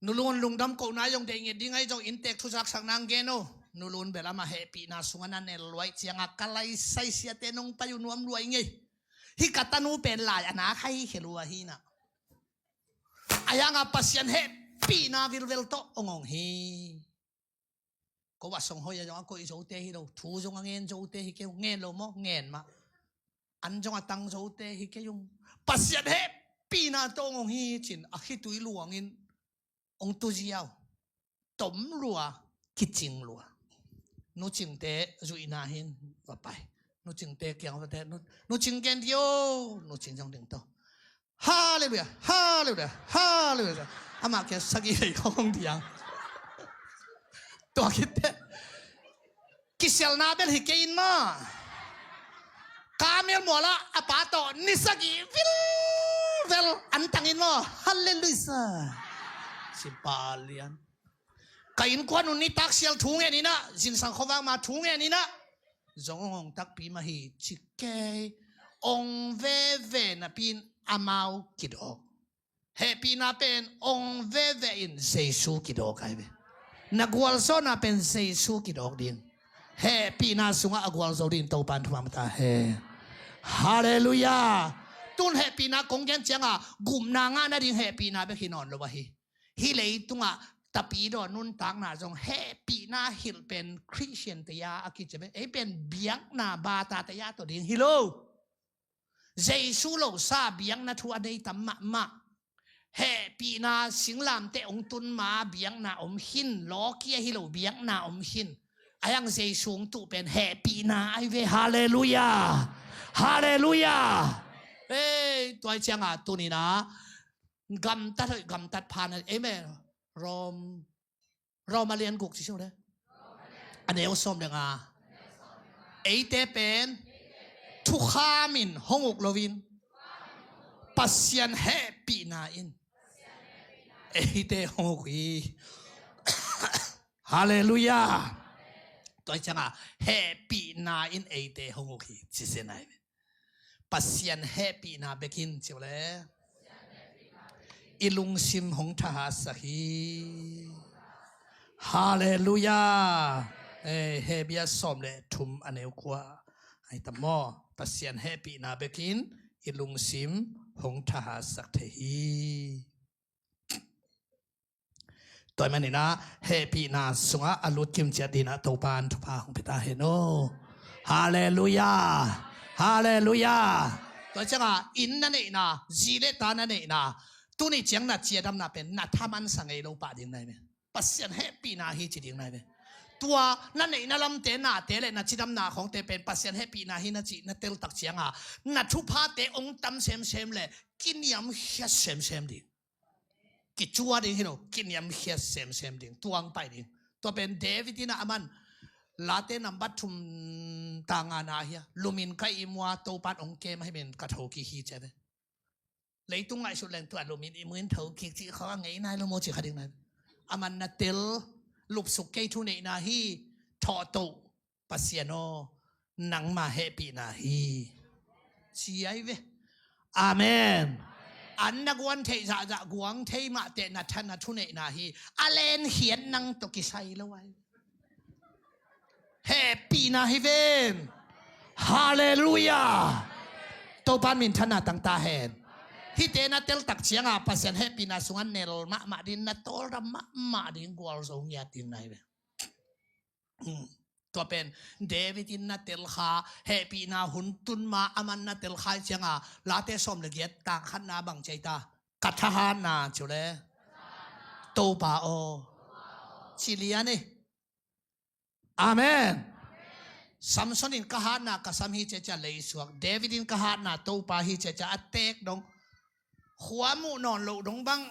Nulun lungdam kohna zong deih nget ding ahi zong inntek thuzaksak nang gen o. Nulun belamah hehpihna sungah na nel luai cianga ka lai sai siate nong pai uh nuam luai ngei. Hih ka tanu pen lai a na khai khia lua hi na. A yanga Pasian hehpihna vilvel tawh ong ong hi. Ko a song hoi a zong a koih zote hi lo, thu zong a ngen zote hi kei uh, ngen lo maw, ngen mah. An zong a tang zote hi kei uh. Pasian hehpihna tawh ong ong hi cin a khitui luangin ong tu ziau. Tom lua, kicing lua. Nucingte zuihna hin va pai. Nucingte kiang vate, nu, nucing gen dio, nucing zong ding to. Halleluiah, halleluiah, halleluiah. Amah kia sagih hei khong diang. Tua kitte. Kisialna bel hi kei in maw. Kamel muala a pa tawh ni sagih vilvel an tang in maw. Halleluiah. Sipa lian. Ka innkuan un nitak sial thu ngen inah, zingsang khuavak ma thu ngen inah. Zong ong ong takpi mah hi ci kei. Ong veve napi in amau kidawk. Hehpihna pen ong veve in Jesu kidawk ai ve. Na gualzawhna pen Jesu kidawk din. Hehpihna sungah a gualzo din Topan thupha mata he. Halleluiah. Tun hehpihna kong gen cianga gupna ngah nading hehpihna bek hi nawn lo ahi. Hih leitungah tapidaw nuntakna zong hehpihna hilh pen Khristian teia a kici ve. Ei pen biakna bata teia tawh ding hi lo. Jesu lo sa biakna thu a nei tam mahmah. Hehpihna singlamteh ong tun ma biakna om khin, lawkia hi lo biakna om khin. A yang Jesu ong tuh pen hehpihna ai ve. Halleluiah. Halleluiah. Ei, tuai cianga tunina gamtat hoih gamtat phan. Amen. Rom, Rom a lian guk ci sung le. A neu sawm le nga. Eite pen thukham in hong uk loin Pasian hehpihna in eite hong uk hi. Halleluiah. Tua cianga hehpihna in eite hong uk hi ci se nai. Pasian hehpihna bekin ci uh le i lungsim hong thahatsak hi. Halleluiah. Eh, Hebru sawm le thum a neu kua ai tam maw. Pasian hehpihna bekin i lungsim hong thahatsak thei hi. Tua hi maninah hehpihna sungah a lut kimciat dinah Topan thupha hong pia ta hen aw. Halleluiah. Halleluiah. Tua ciangah inn na neihna, zi le ta na neihna, tuni ciang na ciadamna pen na thamansa ngei lo pah ding nai ve. Pasian hehpihna hi ci ding nai ve. Tua na neihna lamte, nate le na cidamna khawngte pen Pasian hehpihna hi na cih na teltak ciangah na thuphate ong tam semsem le kiniamkhiat semsem ding. Kicua ding hi lo, kiniamkhiat semsem ding, tuang pai ding. Tua pen David in a man Late nambat thum tangana hia, lumin ka ihmua Topan ong kem ahi men ka thokik hi ci a ve. Leitung ngaihsut leng tua lumin ihmuin thokik cih kha ngei nai lo maw ci kha ding nai. A man na tel lupsuk kei thuneihna hi, thawhtoh Pasian aw, nangma hehpihna hi. Ci ai ve. Amen. An na guan theih zahzah guang thei mahteh na tha na thuneihna hi. A lenkhiat nang tawh kisai lo ai. Hehpihna hi ven. Halleluiah. Topan minthanna tangta hen. Hihte na teltak cianga Pasian hehpihna sungah nel mahmah ding, na tawldam mahmah ding, gualzo ngiat ding na hi ve. Tua pen David in na telkha, hehpihna hun tun ma a man na telkha ih cianga Late sawm le giat tang khatna bang ci ai ta? Ka thahatna ci uh le Topa aw. Ci lian ih. Amen. Samson in ka hatna ka sam hi ciacia leisuak. David in ka hatna Topa hi ciacia a teek dong. Khua muh nawn loh dong bang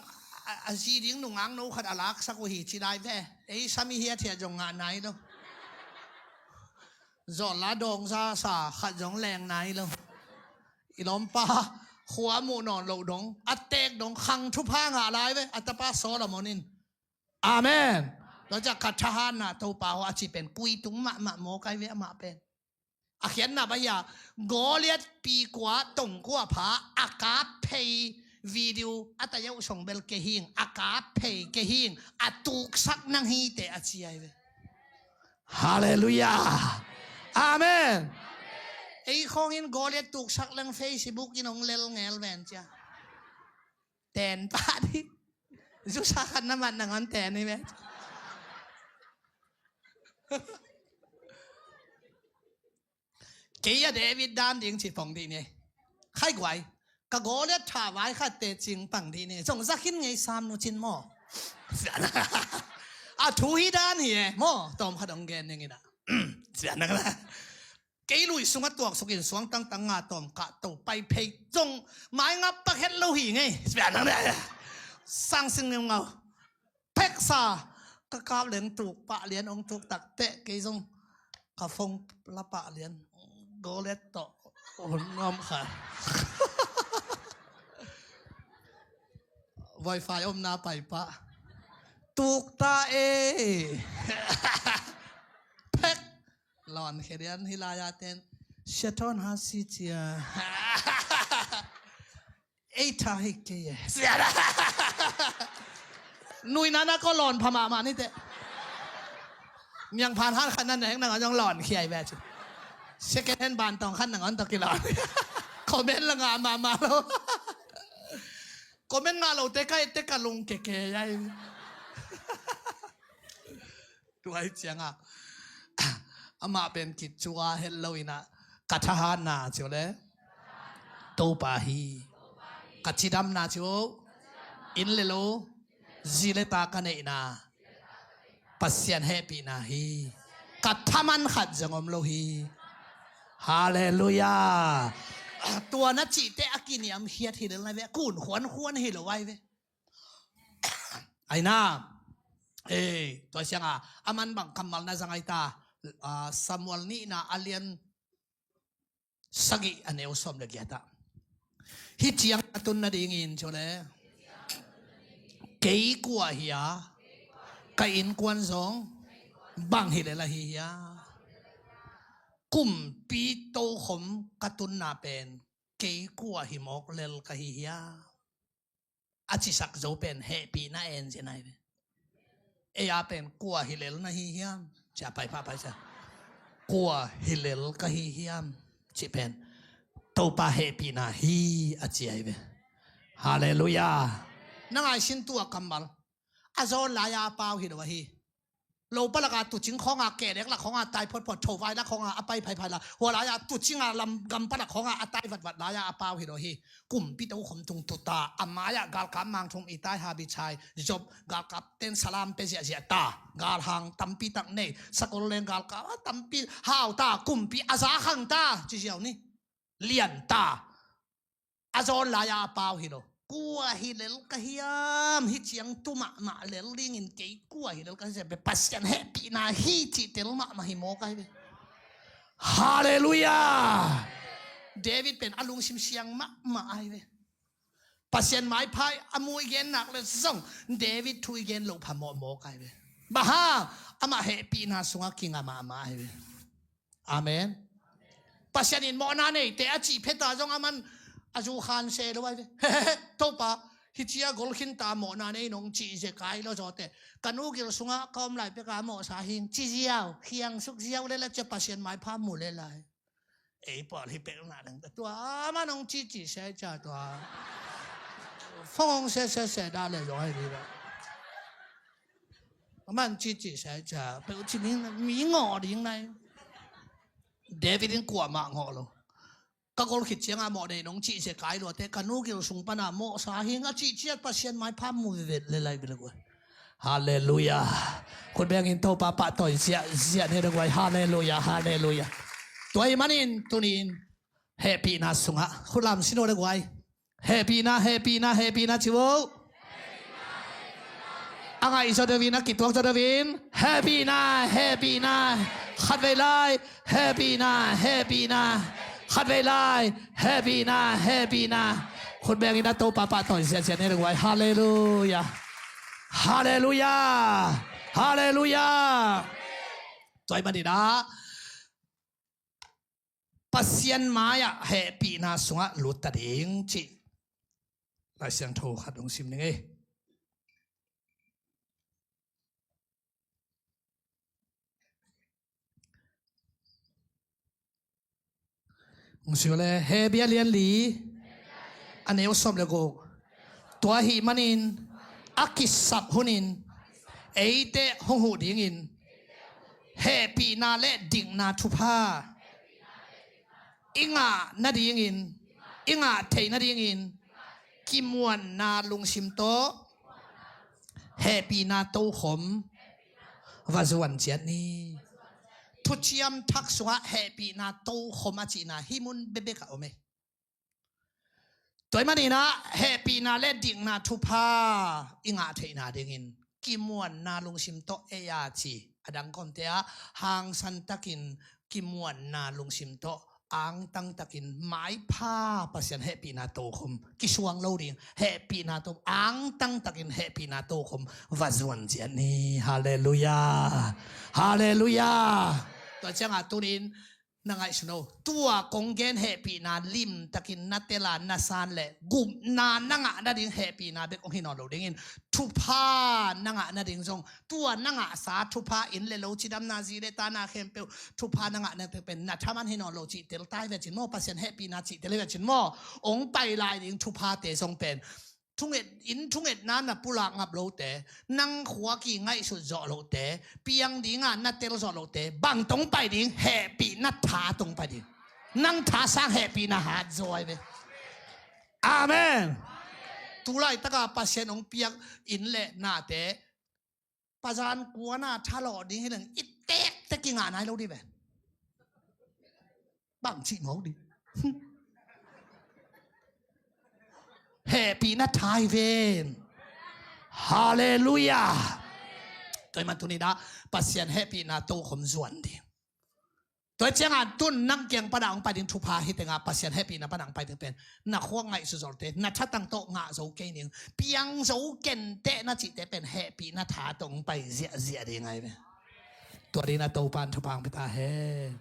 a, a zi ding nungak no khat a laksak uh hi ci lai ve. Ei sam i hiathiat zong ngah nai lo. Zawh la dawngza sa khat zong leng nai lo. I lawmpa khua muh nawn loh dong a teek dong khang thupha ngah lai ve a tapa Solomon in. Amen. Tua ciah ka thahatna Topa haw a ci pen kui tung mahmah mawk ai ve amah pen. A khiatna bang hiah Goliath pi kua tong kua pha a kap phei video a tayauh song bel kei hing a kap phei kei hing a tuksak nang hi te a ci ai ve. Halleluiah. Amen. Ei khawngin Goliath tuksak leng Facebook in hong lel ngel ven cia. Ten pah dih. Zusa khat na mat nangawn ten hi ve. Kei a David dan ding ci pong dih ni. Khai guai. Ka Goliath tha vai khat te cing pang dih ni. Zong zakhin ngei sam nu cin maw. A thu hi dan hi e maw. Tawm khat hong gen ning ina. Kei lui sungah tuaksuk in suang tangtang nga tawm kah to pai phei zong mai ngap pak het lo hi ngei. Sang sing ngau ngau. Pheksa ka kap leng tuk pah lian ong tuk tak teh kei zong ka phone la pah lian. Goliath tawh hun ngam kha. Wi-Fi omna pai pah. Tuk ta e. Phek. Lawn khia lian hi lai-a ten. Sia Thawn ha si cia. Ei tha hi kei e. Nuina na ko lawn pha mahmah ni teh. Niang phan han khat na neng nang a zong lawn khia i ve ci. Second hand ban tawng khat nang on tawh kilawn. Comment la ngah mahmah lo. Comment ngah lo te ka et te ka lung keke ai. Tua hi ciangah amah pen kicua het lo inah ka thahatna cio le Topa hi. Ka cidamna cio inn le lo zi le ta ka neihna Pasian hehpihna hi. Ka thaman khat zong om lo hi. Halleluiah. Tua na cihte a kiniam hiat hi lel nai ve. Kun khuan khuan hi lo ai ve. Aina ei tua sianga a man bang kammal na zang ai ta. Samuel nihna a lian sagih a neu sawm le giatah hi ciang a tun nadingin cole kei kua hi a ka innkuan zong bang hi le la hi hia? Kumpi tokhom ka tunna pen kei kua hi mawk lel ka hi hia? A cisak zo pen hehpihna en zen ai ve. Ei a pen kua hi lel na hi hiam? Cia pai pha pai cia kua hi lel ka hi hiam? Ci pen Topa hehpihna hi a ci ai ve. Halleluiah. Na ngaisin tua kammal a zawn lai-a a pau hi lo ahi. Lo palaka tucing khawnga kehdek lak khawnga tai photphot thovai lak khawnga a pai phaiphai la hua lai-a tucinga lam gam palak khawnga a tai vatvat lai-a a pau hi lo hi. Kumpi tokhom tung tuta a mai-ah galkap mangthum i tai habichai zop galkap ten salam pe ziahziah ta galhang tampi tak nei sakol leng galkap a tampi hau ta kumpi a zakhang ta ci ziau ni lian ta. A zawn lai-a a pau hi lo. Kua hi lel ka hiam? Hi ciang tu mahmah lel dingin kei kua hi lel ka hiam? Pasian hehpihna hi cih tel mahmah hi mawk ai ve. Halleluiah. David pen a lungsim siang mahmah ai ve. Pasian maipha a mu i gen nak le zong David thu i gen loh phamawh mawk ai ve. Baha amah hehpihna sungah kinga mahmah ai ve. Amen. Pasian in mawhna neite a cih pheta zong a man a zu khan se lo ai ve. Topa hi cia gol khinta mawhna nei nong cih ze kai lo zawte ka nu gil sungah ka om lai peka mawhsa hing ci ziau khiang suk ziau le la cia Pasian maipha mu le lai. Ei pawl hi pek na leng tua a man nong cih cih se cia tua fong se se se da le zawh ai dih lo. A man cih cih sai ca peuh cih mi ngawh ding nai. David in kuamah ngawh lo. Ka gol khit cianga mawh nei nong cih sia kai luate ka nu gil sung pana mawhsa hing a cih ciat Pasian maipha mu vet le lai bilak ua. Halleluia. Khut bengin Topa pahtawi ziahziah ni le guai. Halleluia, halleluia. Tua ahih manin tuni-in hehpihna sungah khut lam sin aw le guai. Hehpihna, hehpihna, hehpihna ci vo. A ngaih zaw deuh in, a kituak zaw deuh in. Hehpihna, hehpihna. Khatvei lai. Hehpihna, hehpihna. Khatvei lai. Hehpihna, hehpihna. Khut bengin a Topa pahtawi ziahziah ni le guai. Halleluia. Halleluia. Halleluia. Tua ahih manin ah Pasian mai-ah hehpihna sungah lut ta ding cih Lai Siangtho khat hong sim ning ei. Hong sim le, Hebru lian li, a neu sawm le guk. Tua ahih manin a kisap hunin eite hong huh dingin hehpihna le dikna thupha i ngah nadingin, i ngah theih nadingin kimuanna lungsim tawh hehpihna tokhom va zuan ciat ni. Thuciam Thak sungah hehpihna tokhom a cihna hih mun bekbek ah om ei. Tua ahih manin ah hehpihna le dikna thupha i ngah theihna dingin kimuanna lungsim tawh ei a ci. A dang kawmte ah hangsan takin kimuanna lungsim tawh angtang takin maipha Pasian hehpihna tokhom kisuang lo ding, hehpihna to, angtang takin hehpihna tokhom va zuan ciat ni. Halleluia. Halleluia. Tua ciangah tuni-in na ngaihsun o. Tua kong gen hehpihna limtakin na tel a na san leh gupna na ngah nading hehpihna bek hong hi nawn lo dingin thupha na ngah nading zong, tua na ngahsa thupha, inn le lo, cidamna, zi le ta, na khempeuh thupha na ngah nading pen na thaman hi nawn lo cih tel ta hi ve cin maw, Pasian hehpihna cih tel hi ve cin maw. Hong pai lai ding thuphate zong pen thunget, inn thungetna na pulak ngap lote, nang khua ki ngaihsut zawh lohte, piang dinga na tel zawh lohte, bang tawh hong pai ding, hehpihna tha tawh hong pai ding. Nang tha sang hehpihna hat zaw ai ve. Amen. Tulaitaka Pasian hong piak inn le nate, pazan kuana thalawh ding hi leng i tektek i ngah nai lo dih ve. Bang cih mawk dih. Hehpihna tha hi ven. Halleluia. Tua ahih man tuni-in ah Pasian hehpihna tokhom zuan ding. Tua ciangah tun nang kiang pana hong pai ding thupha hi tengah Pasian hehpihna pana hong pai ding pen na khuak ngaihsut zawhte, na thatang tawh ngah zo kei ning, piang zo kenteh na cihte pen hehpihna tha tawh hong pai ziahziah ding ahi ve. Tua dingin ah Topa in thupha hong pia ta hen.